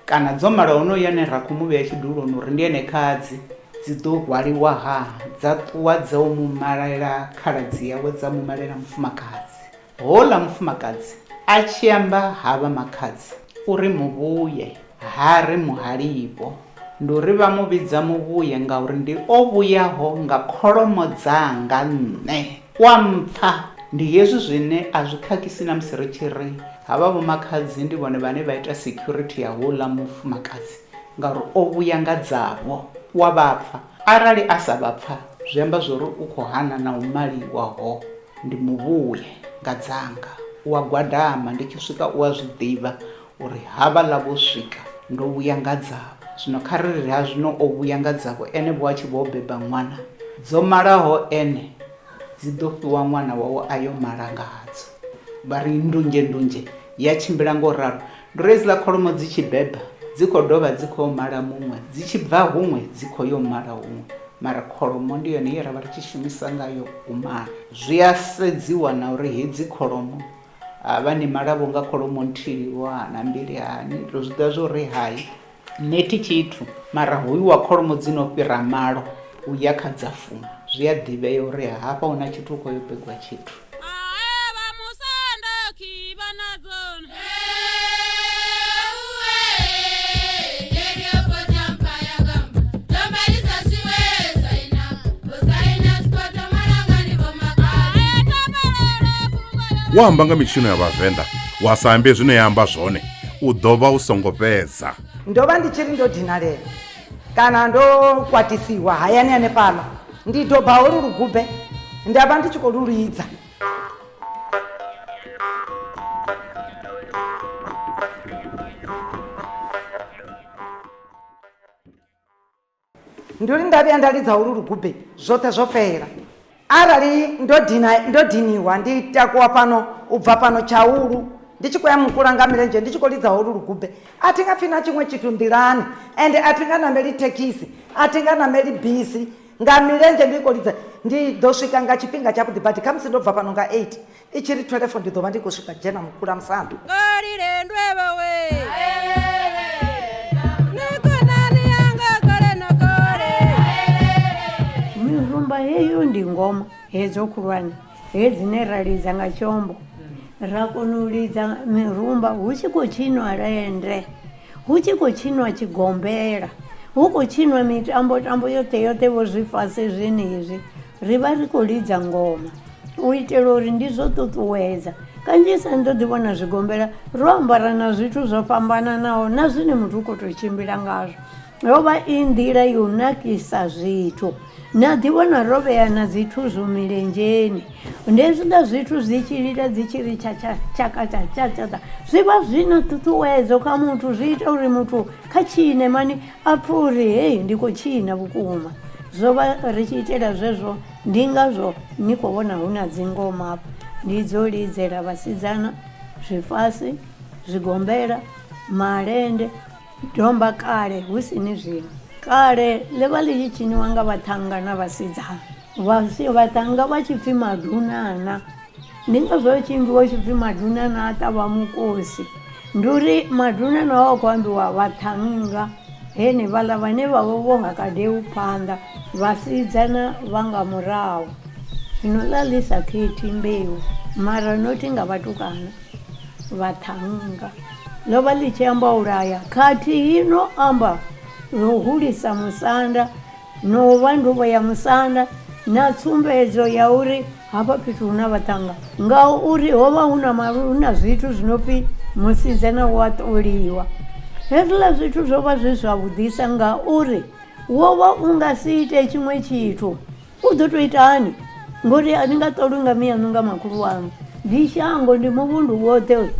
kana dzo mala honoyu ane ra khou mu vhea tshiduloni uri ndi ene khadzi, dzi ḓo hwaliwa ha dza ṱuwa dza u mu malela khaladzi yawe dza mu malela mufumakadzi. Houḽa mufumakadzi a tshi amba havha makhadzi uri muvhuye ha ri muhalivho. Ndi uri vha mu vhidza muvhuye ngauri ndi o vhuyaho nga kholomo dzanga nṋe. U a mpfa. Ndi hezwi zwine a zwi khakhisi na musi ri tshi ri havha vhomakhadzi ndi vhone vhane vha ita security ya houḽa mufumakadzi ngauri o vhuya nga dzavho. U a vha pfa. Arali a sa vha pfa zwi amba zwo ri u khou hana na u maliwa ho. Ndi muvhuye nga dzanga. U a gwadama ndi tshi swika u a zwi ḓivha uri havhaḽa vho swika ndo vhuya nga dzavho. Zwino kha ri ri ha zwino o vhuya nga dzavho ene vho a tshi vho beba ṅwana, dzo malaho ene dzi ḓo fhiwa ṅwana wawe a yo mala ngadzo. Vha ri ndunzhe ndunzhe ya tshimbila ngo ralo. Ndi uri hedziḽa kholomo dzi tshi beba dzi khou dovha dzi khou yo mala muṅwe, dzi tshi bva huṅwe dzi khou yo mala huṅwe. Mara kholomo ndi yone ye ra vha ri tshi shumisa ngayo u mala. Zwi a sedziwa na uri hedzi kholomo ha vha ni malavho nga kholomo nthihi vho na mbili ha ni to zwi ḓivha zwo ri hai nṋe thi tshithu mara hoyu wa kholomo dzi no fhira malo u ya kha dza fumi zwi a ḓivhea uri hafha hu na tshithu hu khou yo begwa tshithu. Wa amba nga mitshino ya Vhavenḓa wa sa ambe zwine ya amba zwone u ḓo vha u songo fhedza. Ndo vha ndi tshi ri ndo dinalela kana ndo kwatisiwa hayani hanefhaḽa ndi doba holu lugube nda vha ndi tshi khou lu lidza. Ndi uri nda vhuya nda lidza holu lugube zwoṱhe zwo fhela. Arali ndo dina ndo diniwa ndi takuwa fhano u bva fhano Tshaulu ndi tshi khou ya Mukula nga milenzhe ndi tshi khou lidza holu lugube a thi nga pfi na tshiṅwe tshithu nḓilani ende a thi nga nameli thekhisi a thi nga nameli bisi nga milenzhe ndi khou lidza ndi ḓo swika nga tshifhinga tshavhuḓi badi khamusi ndo bva fhano nga 8 i tshi ri 12 ndi ḓo vha ndi khou swika dzhena Mukula musanda. Mirumba heyo ndi ngoma hedzo khulwane he dzine ra lidza nga tshiombo ra kona u lidza mirumba hu tshi khou tshinwa lende hu tshi khou tshinwa tshigombela hu khou tshinwa mitambo tambo yoṱhe yoṱhe vho zwifasi zwenezwi ri vha ri khou lidza ngoma u itela uri ndi zwo ṱuṱuwedza kanzhisa ni ḓo ḓi vhona zwigombela ro ambara na zwithu zwo fhambananaho na zwine muthu u khou tou tshimbila ngazwo yo vha i nḓila yo nakisa zwithu na ḓi vhona ro vhea na dzithuzu milenzheni ndi hezwiḽa zwithu zwi tshi lila dzi tshi ri tshakatshatshatsha zwi vha zwi na ṱhuṱhuwedzo kha muthu zwi ita uri muthu kha tshine mani a pfhe uri hei ndi khou tshina vhukuma zwo vha ri tshi itela zwezwo ndi ngazwo ni khou vhona hu na dzingoma hafha ndi dzo lidzela vhasidzana zwifasi zwigombela malende Domba kale hu si ni zwino. Kale ḽi vha ḽi tshi tshiniwa nga vhaṱhannga na vhasidzana. Vhasi vhaṱhannga vha tshi pfi madunana. Ndi ngazwo hu tshi imbiwa hu tshi pfi madunana a ṱavha mukosi. Ndi uri madunana hu vha hu khou ambiwa vhaṱhannga henevhaḽa vhane vha vha vho haka deu phanḓa, vhasidzana vha nga murahu. Zwino ḽa ḽi sa khethi mbeu mara not nga vhatukana. Vhaṱhannga. Ḽo vha ḽi tshi amba u laya khathihi no amba no hulisa musanda no vha nduvho ya musanda na tsumbedzo ya uri hafha fhethu hu na vhaṱhannga ngauri ho vha hu na hu na zwithu zwi no pfi musidzana u a ṱoliwa. Hezwiḽa zwithu zwo vha zwi zwavhuḓisa ngauri wo vha u nga si ite tshiṅwe tshithu U ḓo tou ita hani ngori a ni nga ṱolwi nga miyaṋu nga makhulu waṋu ndi shango ndi muvhundu woṱhe uyu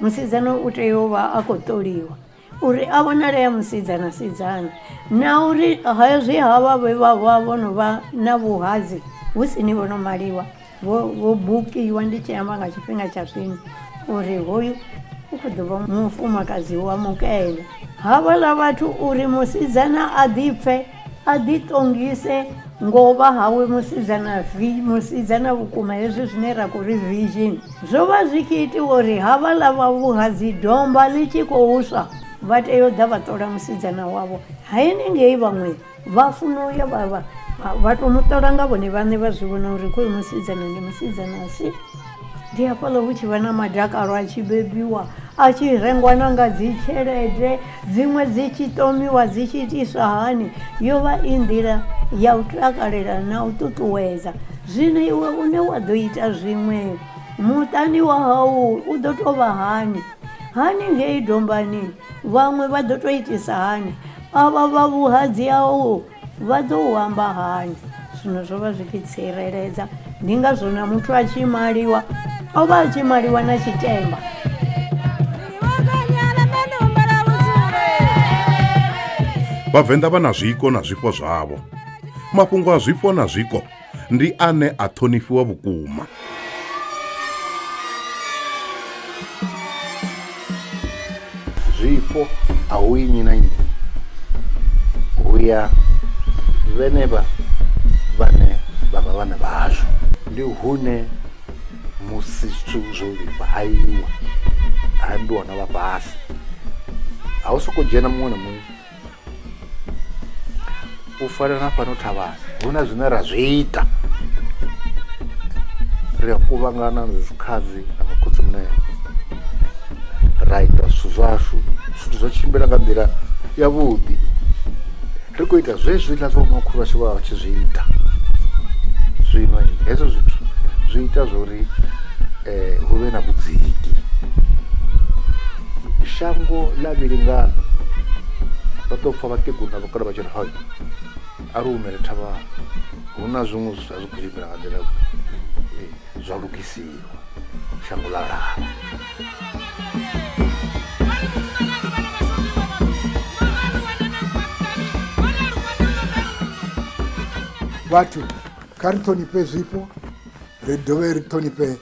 musidzana u tea u vha a khou ṱoliwa uri a vhonale ya musidzana sidzana na uri hezwi havha vhe vha vha vho no vha na vhuhadzi hu si ni vho no maliwa vho bukiwa ndi tshi amba nga tshifhinga tsha zwino uri hoyu u khou ḓo vha mufumakadzi wa mukene havhaḽa vhathu uri musidzana a ḓipfe a ḓiṱongise ngo vha hawe musidzana vi musidzana vhukuma hezwi zwine ra khou ri vision zwo vha zwi tshi itiwa uri havhaḽa vha vhuhadzi domba ḽi tshi khou swa vha tea u ḓa vha ṱola musidzana wavho hainingei vhaṅwe vha funa u ya vha vha vha tou mu ṱola nga vhone vhaṋe vha zwi vhona uri khoyu musidzana ndi musidzana si ndi hafhaḽa hu tshi vha na madakalo a tshi bebiwa a tshi rengwa na nga dzi tshelede dziṅwe dzi tshi ṱomiwa dzi tshi itiswa hani yo vha i nḓila ya u takalela na u ṱuṱuwedza zwino iwe une wa ḓo ita zwiṅwe muṱani wa hau u ḓo tou vha hani hani ngei dombani Vhaṅwe vha ḓo tou itisa hani? Avha vha vhuhadzi au vha ḓo u amba hani? Zwino zwo vha zwi tshi tsireledza, ndi ngazwo na muthu a tshi maliwa o vha a tshi maliwa na tshitemba. Vhavenḓa vha na zwiko na zwifho zwavho. Mafhungo a zwifho na zwiko ndi ane a ṱhonifhiwa vhukuma. Zwifho a hu yi nnyi na nnyi, hu ya vhenevha vhane vha vha vhana vhazwo. Ndi hune musi zwithu zwo vhifha ha iwa ha ambiwa na vha fhasi, a hu sokou dzhena muṅwe na muṅwe. U fana na fhano thavhani hu na zwine ra zwi ita ri a kuvhangana na dzikhadzi na makhotsi munene ra ita zwithu zwashu zwithu zwa tshimbila nga nḓila ya vhuḓi ri khou ita zwezwiḽa zwa makhulu vhashu vha vha tshi zwi ita zwino hezwo zwithu zwi ita zwori hu vhe na vhudziki shango ḽa vhilingana vha ḓo pfa vhakegulu na vhakalaha vha tshi ri hai a ri humele thavhani hu na zwiṅwe zwithu a zwi khou tshimbila nga nḓila zwa lugisiwa shango ḽa lala. Vhathu. Kha ri ṱhonifhe zwifho, ri dovhe ri ṱhonifhe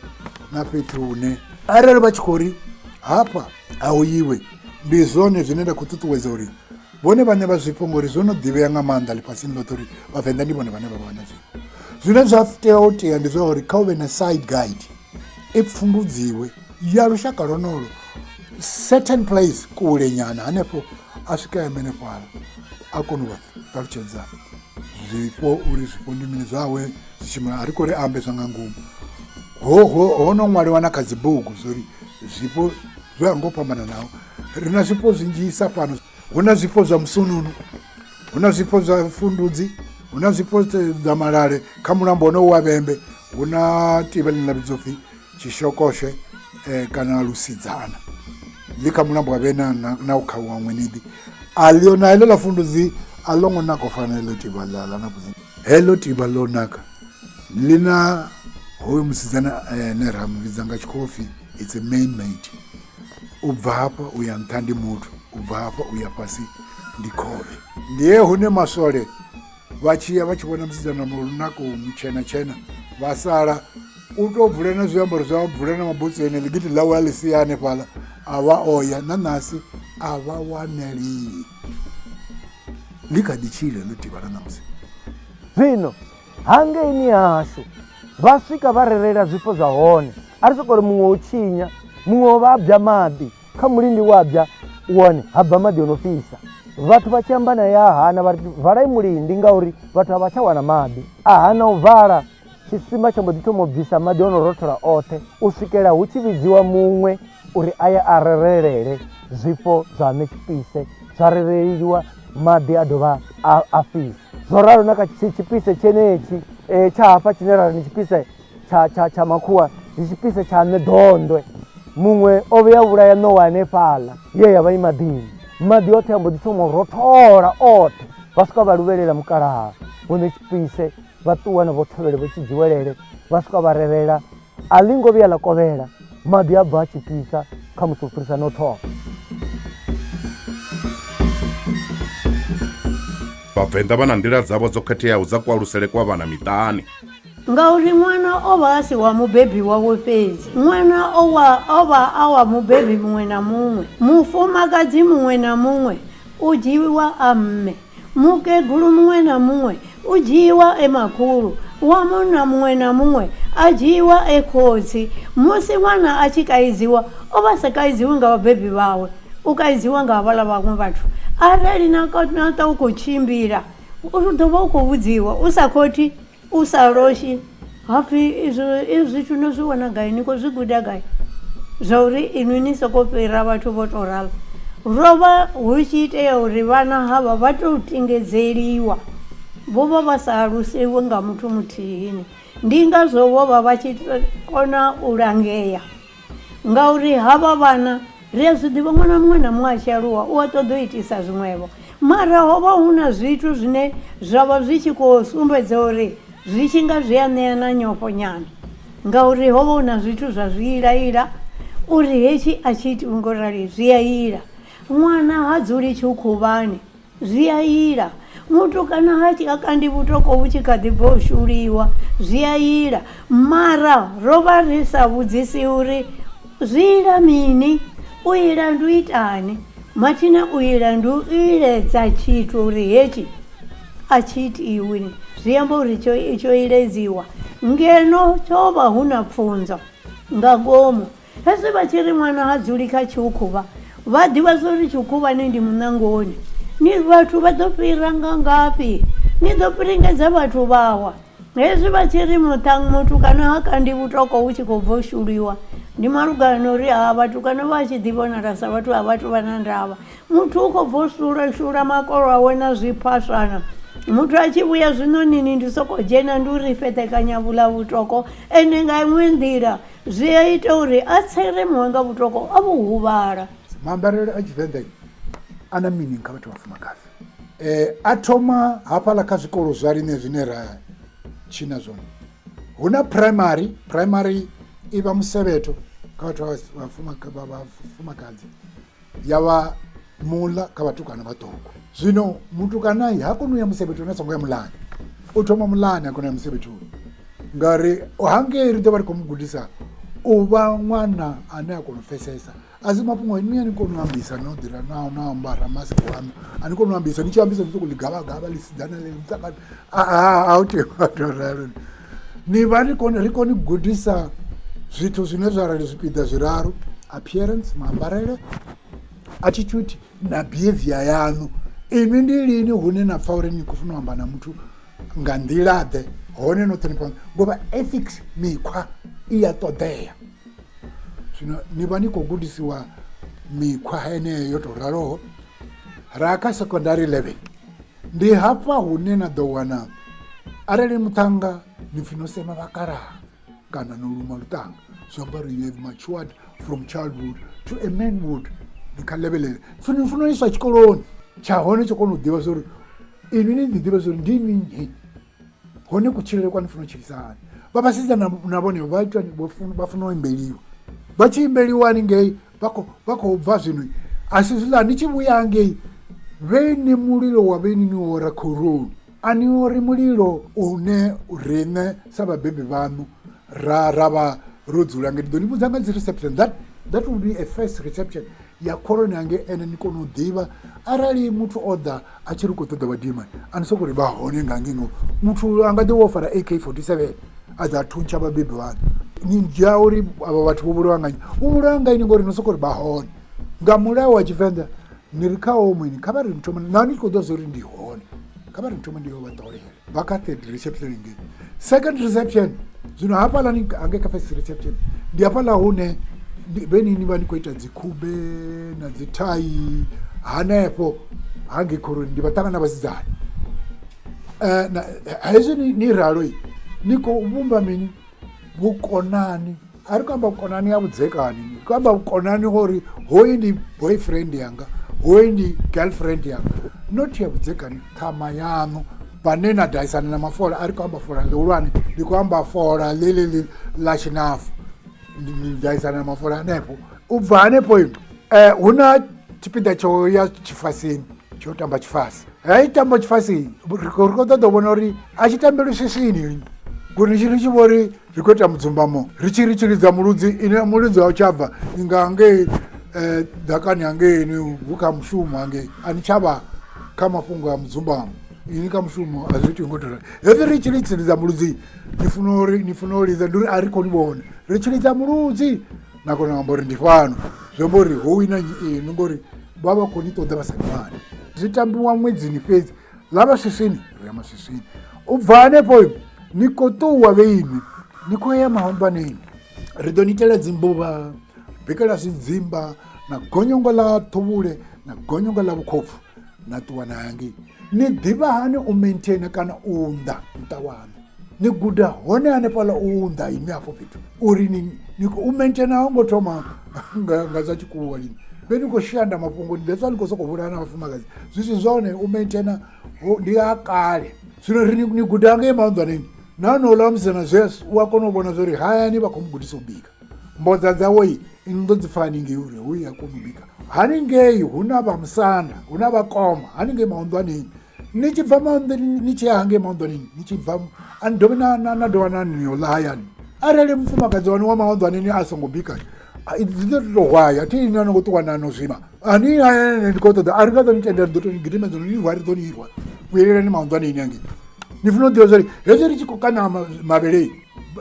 na fhethu hune arali vha tshi khou ri hafha a hu yiwe, ndi zwone zwine nda khou ṱuṱuwedza uri vhone vhaṋe vha zwifho, ngori zwo no ḓivhea nga maanḓa ḽifhasini ḽoṱhe uri vhavenḓa ndi vhone vhane vha vha na zwifho. Zwine zwa tea u tea ndi zwa uri kha hu vhe na side guide i pfumbudziwe ya lushaka lwonolo certain place kule nyana hanefho a swika eme hanefhaḽa a kone u vha ṱalutshedza zwifho uri zwifho ndi mini zwawe zwi tshimbila. A ri khou ri ambe zwa nga ngomu, ho ho ho no ṅwaliwa na kha dzibugu zwori zwifho zwo ya ngo fhambananaho. Ri na zwifho zwinzhisa fhano, hu na zwifho zwa musununu, hu na zwifho zwa fundudzi, hu na zwifho zwa malale kha mulambo wonowo wa Vhembe, hu na tivha ḽine ḽa vhidzwa upfhi Tshishokoshe kana Lusidzana ḽi kha mulambo wa Vhembe na na kha wa Ṅweniḓi. A ḽio na heḽo ḽa fundudzi a ḽo ngo naka u fana na heḽo tivha ḽa ḽa Nabudzi. Heḽo tivha ḽo naka ḽi na hoyo musidzana ane ra mu vhidza nga tshikhuwa upfhi it's a man made. U bva hafha u ya nṱha ndi muthu, u bva hafha u ya fhasi ndi khovhe. Ndi he hune maswole vha tshi ya vha tshi vhona musidzana lunako mutshena tshena vha sala u tou bvula na zwiambaro zwa bvula na mabutsu ene ḽigidi ḽawe a ḽi sia hanefhaḽa a vha oya na ṋasi a vha wanelei ḽi kha ḓi tshila ḽo tivha na ṋamusi. Zwino hangeini hashu vha swika vha rerela zwifho zwa hone, a ri sokou ri muṅwe o tshinya, muṅwe o vha bya maḓi kha mulindi wa bya wone ha bva maḓi o no fhisa. Vhathu vha tshi amba naye a hana, vha ri valai mulindi ngauri vhathu a vha tsha wana maḓi. A hana u vala, tshisima tsha mbo ḓi thoma u bvisa maḓi o no rothola oṱhe u swikela hu tshi vhidziwa muṅwe uri a ye a rerelele zwifho zwa ṋe tshipise, zwa rereliwa maḓi a dovha a fhisa. Zwo ralo na kha tshipise tshenetshi tsha hafha tshine ra ri ndi tshipise tsha makhuwa, ndi tshipise tsha ṋe dondwe. Muṅwe o vhuya a vhulaya ṋowa hanefhaḽa ye ya vha i maḓini, maḓi oṱhe a mbo ḓi thoma u rothola oṱhe, vha swika vha luvhelela mukalaha vho ṋe tshipise, vha ṱuwa na vho thovhele vho tshidziwelele vha swika vha rerela, a ḽi ngo vhuya ḽa kovhela, maḓi a bva a tshi fhisa khamusi u fhirisa no thoma. Vhavenḓa vha na nḓila dzavho dzo khetheaho dza kualusele kwa vhana miṱani. Ngauri ṅwana o vha a si wa mubebi wawe fhedzi, ṅwana o wa o vha a wa mubebi muṅwe na muṅwe. Mufumakadzi muṅwe na muṅwe u dzhiiwa a mme. Mukegulu muṅwe na muṅwe u dzhiiwa e makhulu, wa munna muṅwe na muṅwe a dzhiiwa e khotsi. Musi ṅwana a tshi kaidziwa, o vha a sa kaidziwi nga vhabebi vhawe, u kaidziwa nga havhaḽa vhaṅwe vhathu. Arali na na ṱwa u khou tshimbila, u ḓo vha u khou vhudziwa u sa khothi, u sa loshi, hapfi izwo izwi zwithu no zwi wana gai, ni khou zwi guda gai zwa uri inwi ni soko fhira vhathu vho to ralo. Ro vha hu tshi itea uri vhana havha vha tou tingedzeliwa, vho vha vha sa alusiwi nga muthu muthihi, ndi ngazwo vho vha vha tshi kona u langea. Ngauri havha vhana, ri a zwi ḓivha ṅwana muṅwe na muṅwe a tshi aluwa u a ṱoḓa u itisa zwiṅwevho, mara ho vha hu na zwithu zwine zwa vha zwi tshi khou sumbedza uri zwi tshi nga zwi a ṋea na nyofho nyana, ngauri ho vha hu na zwithu zwa zwiilaila uri hetshi a tshi itiwi ngo rali zwi a ila. Ṅwana ha dzuli tshiukhuvhani. Zwi a ila. Mutukana ha tshi kandi vhutoko vhu tshi kha ḓi bva u shuliwa, zwi a ila. Mara ro vha ri sa vhudzisi uri zwi ila mini, u ila ndi u itani. Mathina u ila ndi u iledza tshithu uri hetshi a tshi itiwi, zwi amba uri tsho tsho iledziwa. Ngeno tsho vha hu na pfunzo nga ngomu. Hezwi vha tshi ri ṅwana ha dzuli kha tshiukhuvha, vha ḓivha zwa uri tshiukhuvhani ndi muṋangoni. Ni vhathu vha ḓo fhira nga ngafhi? Ni ḓo piringedza vhathu vha wa. Hezwi vha tshi ri muṱha mutukana ha kandi vhutoko hu tshi khou bva u shuliwa, ndi malugana na uri ha vhatukana vha tshi ḓi vhonala sa vhathu a vhathu vha na ndavha. Muthu u khou bva u shula shula makolo awe na zwiphaswana. Muthu a tshi vhuya zwiṋonini ndi sokou dzhena ndi uri fheṱekanya vhuḽa vhutoko, ende nga iṅwe nḓila Zwi a ita uri a tsere muṅwe nga vhutoko a vho huvhala. Maambarele a Tshivenḓa a na meaning kha vhathu vha vhafumakadzi. A thoma hafhaḽa kha zwikolo zwa riṋe zwine ra tshina zwone. Hu na primary, primary i vha musevhetho kha vhathu vha vhafumakadzi ya vha muḽa kha vhatukana vhaṱuku. Zwino mutukana ha koni u ya musevhethoni a songo ya muḽani, u thoma muḽani a kona u ya musevhethoni. Ngauri hangei ri ḓo vha ri khou mu gudisa u vha ṅwana ane a kona u pfesesa. A si mafhungo inwi a ni koni u ambisa no ḓira na no ambara mask waṋu a ni koni u ambisa ni tshi ambisa ni sokou ḽi gavha gavha ḽi sidzana ḽi muṱangano a hu tei u tou ralo. Ni vha ni kone ri kone u gudisa zwithu zwine zwa rali zwipiḓa zwiraru appearance maambarele, attitude na behaviour yaṋu. Inwi ndi lini hune na pfha uri ni khou funa u amba na muthu nga nḓila ḓe hone no ṱhonifha ngovha ethics mikhwa i ya ṱoḓea. Zwino ni vha ni khou gudisiwa mikhwa heneyo yo tou raloho. Ra kha secondary level ndi hafha hune na ḓo wana arali muṱhannga ni pfhi no sema vhakalaha kana no luma luṱanga zwi amba uri you have matured from childhood to a manhood ni kha level eyo. Pfhi ni funa u iswa tshikoloni tsha hone tsho kona u ḓivha zwa uri inwi ni ḓi ḓivha zwa uri ndi inwi nnyi. Hone kutshilele kwa ni funa u tshilisa hani. Vha vhasidzana na vhone vha ita vha funa u imbeliwa vha tshi imbeliwa haningei vha khou bva zwino a si zwiḽa ni tshi vhuya hangei vheni mulilo wa vheni ni ora khoroni a ni ori mulilo une riṋe sa vhabebi vhaṋu ra ra vha ro dzula ngei. Ndi ḓo ni vhudza nga dzi reception that that will be a first reception ya khoroni hangei ende ni kone u ḓivha arali muthu o ḓa a tshi ri khou ṱoḓa vhadimani a ni soko ri vha hone nga ngei ngori muthu a nga ḓi wo fara AK47 a ḓa a thuntsha vhabebi vhaṋu ni dzhia uri avha vhathu vho vhulawa nga nnyi vho vhulawa nga ini ngori no soko ri vha hone nga mulayo wa tshivenḓa ni ri kha o muini kha vha ri thoma na ni tshi khou ḓivha zwa uri ndi hone kha vha ri thoma ndi yo vha ṱolela vha kha third reception ngei second reception zwino hafhaḽani hangei kha first reception ndi hafhaḽa hune vhenini ni vha ni khou ita dzikhube na dzi thai hanefho hangei khoroni ndi vhaṱanga na vhasidzana hezwi ni ralo ni khou vhumba mini vhukonani a ri khou amba vhukonani ha vhudzekani ri khou amba vhukonani ngori hoyu ndi boyfriend yanga hoyu ndi girlfriend yanga not ya vhudzekani ṱhama yaṋu vhane na daisana na mafola a ri khou amba fola ḽihulwane ndi khou amba fola ḽeḽeḽi ḽa tshinafu ni daisana na mafola hanefho u bva hanefho hu na tshipiḓa tsho ya tshifasini tsho tamba tshifasi hei tamba tshifasi ri khou ṱoḓa u vhona uri a tshi tambelwi swiswini ngori ri tshi vho ri ri khou ita mudzumbamo ri tshi ri tshi lidza muludzi ine muludzi a u tsha bva ni nga hangei ḓakani hangei ni hu kha mushumo hangei a ni tsha vha kha mafhungo a mudzumbamo ini kha mushumo a zwi itiwi ngo to ralo. Hezwi ri tshi lidza muludzi ni funa uri ni funa u lidza ndi uri a ri khou ni vhona ri tshi lidza muludzi na kona u amba uri ndi fhano zwi amba uri ho wina nnyi inwi ngori vha vha khou ni ṱoḓa vha sa ni wani. Zwi tambiwa ṅwedzini fhedzi ḽa vha swiswini ri ya maswiswini u bva hanefho ni khou ṱuwa vheinwi ni khou ya mahondwaneni ri ḓo ni itela dzimbuvha bikela zwidzimba na gonyongo ḽa ṱhuvhule na gonyongo ḽa vhukhopfu na ṱuwa na hangei ni ḓivha hani u maintaina kana u unḓa muṱa waṋu ni guda hone hanefhaḽa u unḓa inwi hafho fhethu uri ni ni u maintaina ho ngo thoma nga nga zwa tshikuwa lini vhe ni khou shanda mafhungo that's why ni khou sokou vhulaha na vhafumakadzi zwi si zwone u maintaina ndi ha kale zwino ri ni guda ngei maunḓwaneni na honouḽa wa musidzana zwe u a kona u vhona zwa uri hayani vha khou mu gudisa u bika mbodza dzawe ini ḓo dzi pfa haningei uri hoyu a koni u bika haningei hu na vha musanda hu na vhakoma haningei maunḓwaneni ni tshi bva maunḓeni ni tshi ya hangei maunḓwaneni ni tshi bva a ni dovhi na dovha na niyo ḽa hayani arali mufumakadzi wanu wa maunḓwaneni a songo bika dzi ḓo to hwaya thi ini a no ngo ṱuwa na no zwima ani hayani ndi khou ṱoḓa a ri nga ḓo ni tendela ri ḓo to ni gidimedza no ni rwa ri ḓo ni irwa vhuyelelani maunḓwaneni hangei ni funa u ḓivha zwori hezwi ri tshi khou kaṋa mavhele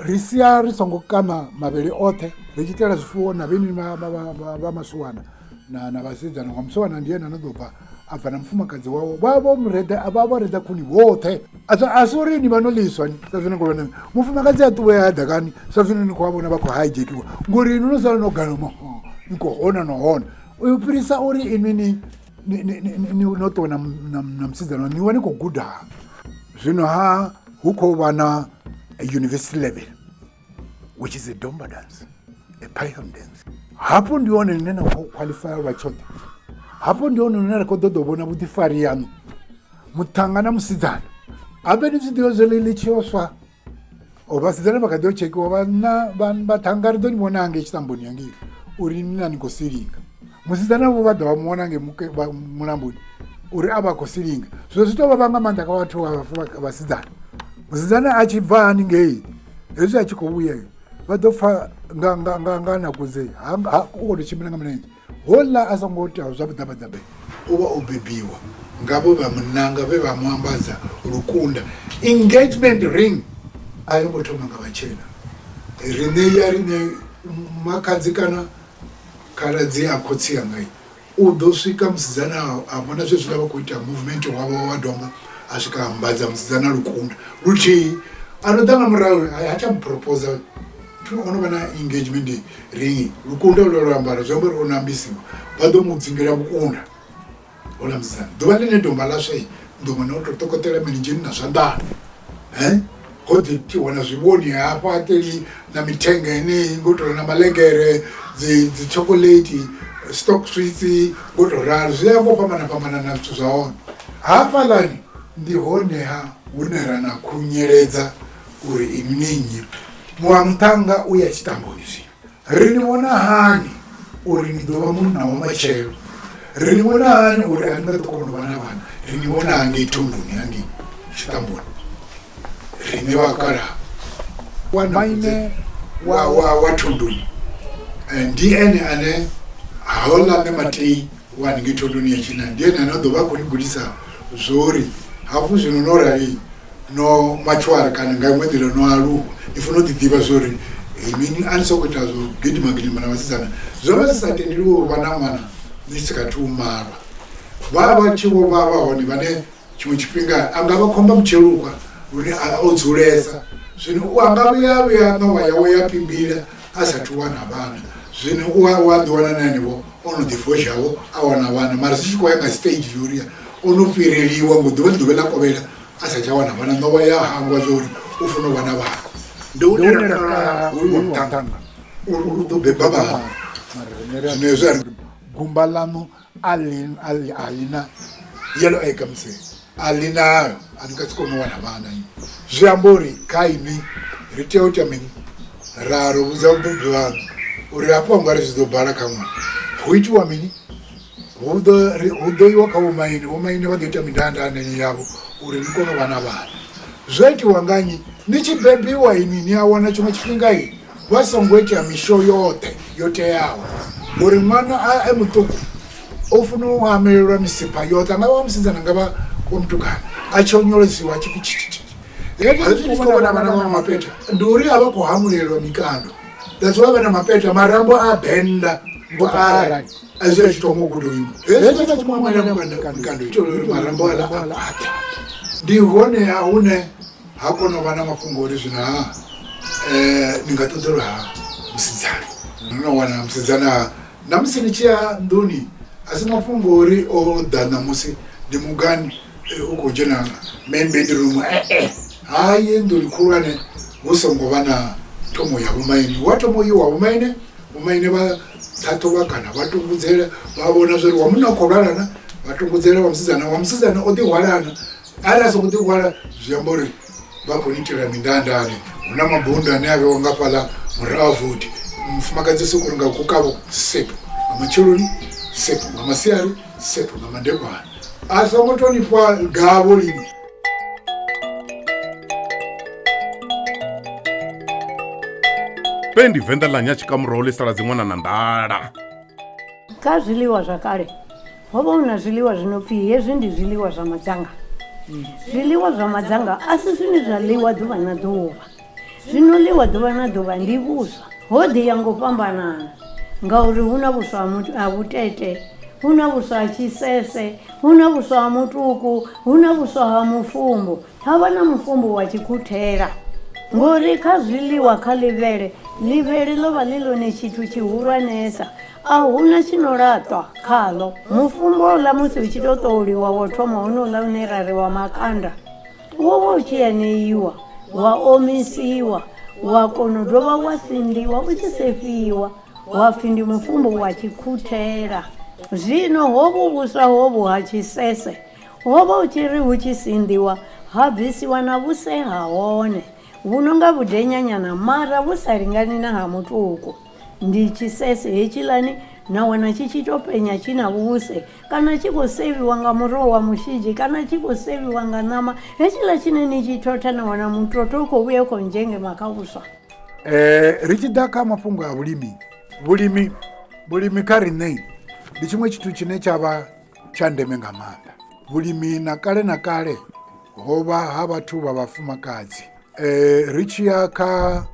ri sia ri songo kaṋa mavhele oṱhe ri tshi itela zwifuwo na vheni vha masiwana na vhasidzana nga musiwana ndi ene ano ḓo bva a bva na mufumakadzi wawe vha vho mureḓa vha vho reḓa khuni vhoṱhe a si uri ni vha no ḽiswa sa zwine ngo vhona mufumakadzi a ṱuwe ya ḓakani sa zwine ni khou a vhona vha khou hijackiwa ngori inwi no sala no ganama ni khou hona no hona u fhirisa uri inwi ni no ṱuwa na musidzana ni wa ni khou guda zwino ha hu khou vha na university level which is a domba dance a python dance hafho ndi hone hune na khou qualifya lwa tshoṱhe hafho ndi hone hune ra khou ṱoḓa u vhona vhuḓifari yaṋu muṱhanga na musidzana habe ni zwi ḓivha zwo ḽi tshi yo swa o vhasidzana vha kha ḓi yo tshekhiwa vhanna vhaṱhanga ri ḓo ni vhona hangei tshitamboni hangei uri ni na ni khou silinga musidzana vho vha ḓo vha muwana ngei mulamboni uri a vha khou silinga zwino zwi tou vha vha nga maanḓa kha vhathu vha vhasidzana musidzana a tshi bva haningei. Hezwi a tshi khou vhuya vha ḓo pfa nga nga nga nga nakudze ha u khou tou tshimbila nga milenzhe. Houḽa a songo itaho zwa vhuḓabaḓaba o vha o bebiwa nga vhe vha mu nanga, vhe vha mu ambadza lukunda. Engagement ring a yo ngo thoma nga vhatshena. Riṋe ya riṋe makhadzi kana khaladzi a khotsi anga u ḓo swika musidzana a vhona zwezwiḽa vha khou ita movement wavho wa domba a swika a ambadza musidzana lukunda luthihi. A no ḓa nga murahu ha tsha mu proposer Thi o no vha na engagement ring lukunda lwe lwa ambara zwi amba uri o no ambisiwa vha ḓo mu dzingela vhukunda houḽa musidzana ḓuvha ḽine domba ḽa swa u ḓo wana o to ṱokoṱela milenzheni na zwanḓani he ho ḓi itiwa na zwivhoni hafha ṱeli na mithenga yeneyi ngo to na maḽegere dzi dzi chocolate stock sweets ngo to ralo zwi ya ngo fhambana fhambana na zwithu zwa hone hafhaḽani ndi hone ha hune ra na khunyeledza uri inwi ni nnyi. Muṅwe muṱhannga u ya tshiṱamboni zwino. Ri ni vhona hani uri ni ḓo vha munna wa matshelo? Ri ni vhona hani uri a ni nga ḓo kona u vha na vhana? Ri ni vhona hangei thumbuni hangei tshiṱamboni. Riṋe vhakalaha. Maine wa, wa, wa thunduni ndi ene ane hauḽa mme Matei wa haningei thunduni ya tshinnani ndi ene ane a ḓo vha a khou ni gudisa zwori hafhu zwino no rali no matshwara kana nga iṅwe nḓila no aluwa ni funa u ḓi ḓivha zwa uri mini a ni sokou ita zwo gidima gidima na vhasidzana zwo vha zwi sa tendeliwi u vha na ṅwana ni si kathu u malwa vha vha tshi vho vha vha hone vhane tshiṅwe tshifhinga a nga vha khomba mutshelukwa lune o dzulesa zwino u anga vhuya vhuya ṋowa yawe ya pimbila a sathu wana vhana zwino u a wa ḓi wana na henevho o no ḓi foshavho a wana vhana mara zwi tshi khou ya nga stage yori o no fhireliwa ngo ḓuvha ḽi ḓovha ḽa kovhela a sa tsha wana vhana ṋowa ya hangwa zwa uri u funa u vha na vhana ndi une ra kala hoyu wa muṱhannga uri u ḓo beba vhana zwino hezwi a ri gumba ḽaṋu a ḽi na yellow egg musi a ḽi nayo a ni nga si kone u wana vhana zwi amba uri kha inwi ri tea u ita mini ra ro vhudza vhabebi vhaṋu uri hafha u nga ri zwi ḓo bala kha ṅwana hu itiwa mini Hu ḓo ri hu ḓo iwa kha vhomaine, vhomaine vha ḓo ita mindandanda yavho uri ni kone u vha na vhana. Zwo itiwa nga nnyi? Ni tshi bebiwa inwi ni a wana tshiṅwe tshifhinga vha songo ita misho yoṱhe yo teaho ngori ṅwana a e muṱuku u funa u hamelelwa misipha yoṱhe, a nga vha wa musidzana a nga vha wa mutukana a tshi onyolosiwa a tshi pfi tshi tshi. Hezwi ndi tshi khou vhona vhana vha mapeta ndi uri a vha khou hamulelwa mikando, that's why vha na mapeta marambo a benda ngo arali. Hezwi a tshi thoma u guda u imba hezwi a tshi thoma u ṅwala mikando itela uri marambo aḽa a khwaṱhe ndi hone ha hune ha kona u vha na mafhungo uri zwino ha ni nga ṱoḓelwa ha musidzana no no wana musidzana na musi ni tshi ya nḓuni a si mafhungo uri o ḓa ṋamusi ndi mugani u khou dzhena main bedroom ee hayi nḓuni khulwane hu songo vha na thomo ya vhomaine hu a thoma u iwa vhomaine Vhomaine vha ṱhaṱhuvha kana vha tungudzela vha vhona zwori wa munna u khou lwala na, vha tungudzela wa musidzana, wa musidzana o ḓihwala na, arali a songo ḓihwala zwi amba uri vha khou ni itela mindandane. Hu na mabundu ane a vhewa nga fhaḽa murahu vothi, mufumakadzi u sokou ri nga kukavho sepu nga matsheloni, sepu nga masiari, sepu nga madekwana, a songo tou ni fha gavho lini. Pendi Venḓa ḽa nya tshikamuroho ḽi sala dziṅwana na nḓala. Kha zwiḽiwa zwa kale ho vha hu na zwiḽiwa zwi no pfhi hezwi ndi zwiḽiwa zwa madzanga. Zwiḽiwa zwa madzanga a si zwine zwa ḽiwa ḓuvha na ḓuvha. Zwi no ḽiwa ḓuvha na ḓuvha ndi vhuswa. Ho ḓi ya nga u fhambanana ngauri hu na vhuswa ha vhutete, hu na vhuswa ha tshisese, hu na vhuswa ha mutuku, hu na vhuswa ha mufumbu, ha vha na mufumbu wa tshikhuthela. Ngori kha zwiḽiwa kha ḽivhele, ḽivhele ḽo vha ḽi ḽone tshithu tshihulwanesa, a hu na tshi no laṱwa khaḽo. Mufumbu houḽa musi u tshi tou ṱoliwa wo thoma honouḽa une ra ri wa makanda, Wo vha u tshi aneiwa, wa omisiwa, wa kona u dovha wa sinḓiwa u tshi sefiwa, wa pfi ndi mufumbu wa tshikhuthela. Zwino hovhu vhuswa hovhu ha tshisese ho vha u tshi ri hu tshi sinḓiwa ha bvisiwa na vhuse ha hone vhu no nga vhudenyanyana mara vhu sa lingani na ha mutuku. Ndi tshisese hetshiḽani. Na wana tshi tshi tou penya tshi na vhuse kana tshi khou sevhiwa nga muroho wa mushidzhi kana tshi khou sevhiwa nga ṋama hetshiḽa tshine ni tshi thotha na wana mutoto u khou vhuya u khou nzhengema kha vhuswa. Ri tshi ḓa kha mafhungo a vhulimi, vhulimi vhulimi kha riṋe ndi tshiṅwe tshithu tshine tsha vha tsha ndeme nga maanḓa. Vhulimi na kale na kale ho vha ha vhathu vha vhafumakadzi. Ri tshi ya kha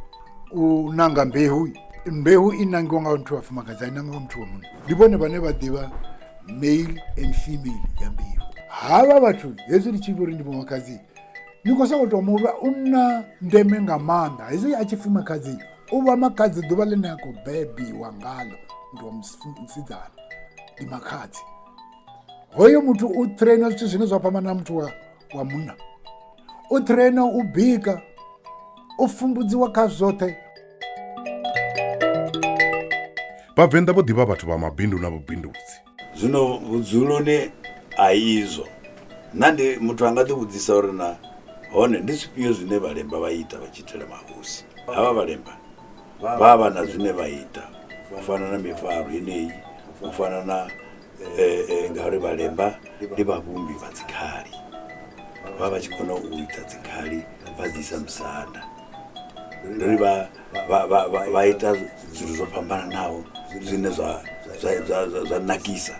u nanga mbeu, mbeu i nangiwa nga muthu wa fumakadzi a i nangiwa nga muthu wa munna. Ndi vhone vhane vha ḓivha male and female ya mbeu. Havha vhathu hezwi ndi tshi vhori ndi vhomakhadzi ni khou sokou tou muvha u na ndeme nga maanḓa. Hezwi a tshi pfi makhadzi u vha makhadzi ḓuvha ḽine a khou bebiwa ngaḽo muthu wa musidzana ndi makhadzi. Hoyo muthu u trainer zwithu zwine zwa fhambana na muthu wa munna. U trainer u bika, u pfumbudziwa kha zwoṱhe. Vhavenḓa vho ḓivha vhathu vha mabindu na vhubindudzi. Zwino vhudzuloni ha izwo, nṋa ndi muthu a nga ḓi vhudzisa uri na hone ndi zwifhio zwine Vhalemba vha ita vha tshi itela mahosi. Havha Vhalemba vha vha na zwine vha ita u fana na mifaro yeneyi, u fana na ngauri Vhalemba ndi vhavhumbi vha dzikhali, vha vha tshi kona u ita dzikhali vha dzi isa musanda. Ndi uri vha ita zwithu zwo fhambananaho zwine zwa nakisa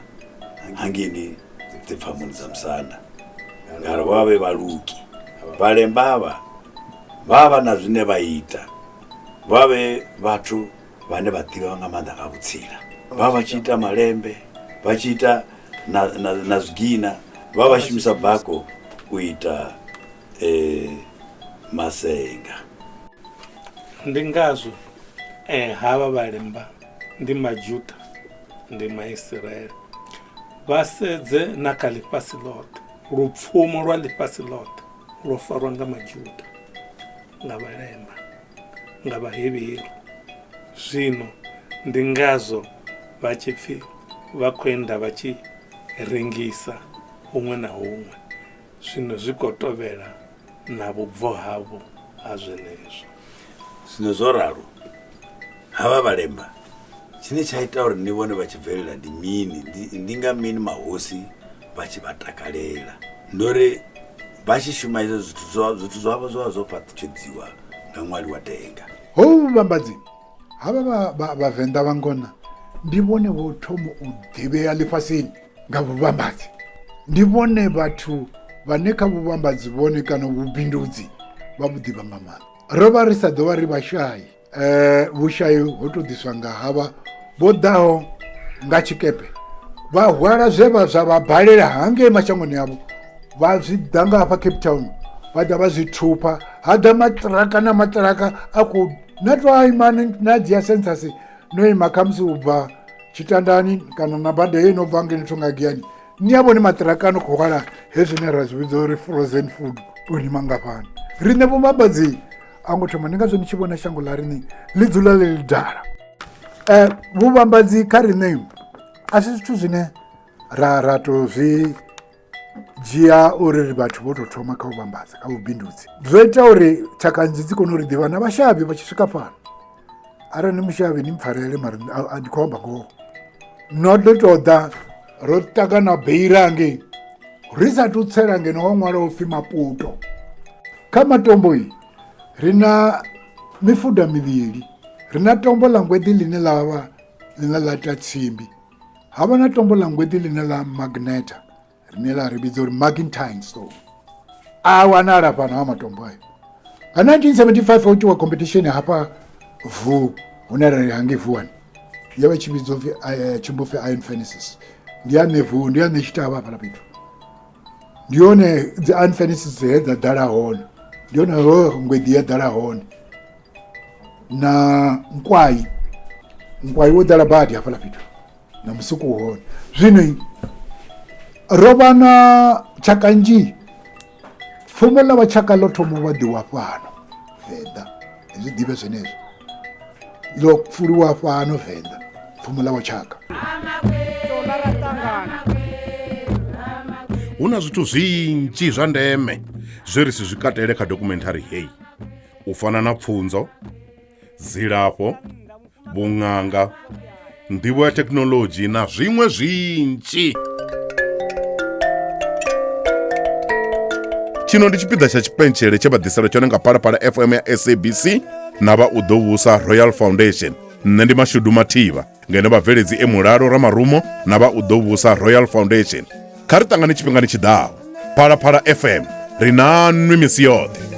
hangeini dzipfamoni dza musanda, ngauri vha vha vhe vhaluki. Vhalemba avha vha vha na zwine vha ita, vha vhe vhathu vhane vha ḓivha nga maanḓa nga vhutsila. Vha vha tshi ita malembe, vha tshi ita na zwigina, vha vha shumisa bako u ita masenga. Ndi ngazwo havha Vhalemba ndi Majuda, ndi Maisiraele. Vha sedze na kha ḽifhasi ḽoṱhe, lupfumo lwa ḽifhasi ḽoṱhe lwo farwa nga Majuda, nga Vhalemba, nga Vhahevheru. Zwino ndi ngazwo vha tshi pfi vha khou enda vha tshi rengisa huṅwe na huṅwe. Zwino zwi khou tovhela na vhubvo havho ha zwenezwo. Zwino zwo ralo, havha Vhalemba, tshine tsha ita uri ni vhone vha tshi bvelela ndi mini? Ndi nga mini mahosi vha tshi vha takalela? Ndi uri vha tshi shuma izwo zwithu, zwithu zwavho zwo vha zwo fhaṱutshedziwa nga ṅwali wa denga. Hovhu vhuvhambadzi havha Vhavenḓa vha Ngona ndi vhone vho thoma u ḓivhea ḽifhasini nga vhuvhambadzi. Ndi vhone vhathu vhane kha vhuvhambadzi vhone kana vhubindudzi vha vhu ḓivha nga maanḓa. Ro vha ri sa ḓo vha ri vhashai, vhushayi ho tou ḓiswa nga havha vho ḓaho nga tshikepe vha hwala zwe vha zwa vha balela hangei mashangoni avho, vha zwi ḓa nga hafha Cape Town vha ḓa vha zwi thupha, ha ḓa maṱiraka na maṱiraka a khou na to a ima na dzhia census no ima khamusi u bva Tshitandani kana na bada heyi no bva ngeno thonga Giyani, ni a vhone maṱiraka ano khou hwala hezwi zwine ra zwi vhidza uri frozen food uri mangafhani. Riṋe vhuvhambadzi a ngo thoma, ndi ngazwo ni tshi vhona shango ḽa riṋe ḽi dzula ḽi ḽidala. Vhuvhambadzi kha riṋe a si zwithu zwine ra to zwi dzhia uri ri vhathu vho tou thoma kha u vhambadza kha vhubindudzi. Zwo ita uri tshaka nnzhi dzi kone uri ḓivha na vhashavhi vha tshi swika fhano. Arali ni mushavhi ni mpfarele mara ndi khou amba ngoho. No ḓo tou ḓa ro taka na beira ngei ri sathu tsela ngeno ho ṅwalwa upfhi Maputo. Kha matombo ri na mifuda mivhili, ri na tombo ḽa ngweḓi ḽine ḽa vha ḽine ḽa ita tsimbi, ha vha na tombo ḽa ngweḓi ḽine ḽa magneta rine ḽa ri vhidza uri Magentine stone. A wanala fhano ha matombo ayo. Nga 1975 ho itiwa competition hafha Vu, hune ra ri hangei Vuwani, yo vha i tshi vhidzwa upfi tshimbopfi iron furnaces. Ndi ya nṋe Vu, ndi ya nṋe Tshitavha hafhaḽa fhethu. Ndi hone dzi iron furnaces he dza ḓala hone, ndi hone ho ngweḓi ya ḓala hone na nkwai, nkwai wo ḓala badi hafhaḽa fhethu na musuku u hone. Zwino ro vha na tshaka nnzhi, pfumo ḽa vha tshaka ḽo thoma u vhaḓiwa fhano Venḓa, zwi ḓivhe zwenezwo, ḽo pfuliwa fhano Venḓa pfumo ḽa vha tshaka. Hu na zwithu zwinzhi zwa ndeme zwe ri si zwi katele kha dokumenthari heyi, u fana na pfunzo, dzilafho, vhuṅanga, Nḓivho ya thekhinoḽodzhi na zwiṅwe zwinzhi. Tshino ndi tshipiḓa tsha tshipentshele tshe vha ḓiselwa tshone nga Phalaphala FM ya SABC na vha u ḓo vhusa Royal Foundation. Nṋe ndi Mashudu Mathivha, ngeno vhabveledzi e Mulalo Ramarumo na vha u ḓo vhusa Royal Foundation. Kha ri ṱangane tshifhingani tshi ḓaho. Phalaphala FM, ri na nwi misi yoṱhe.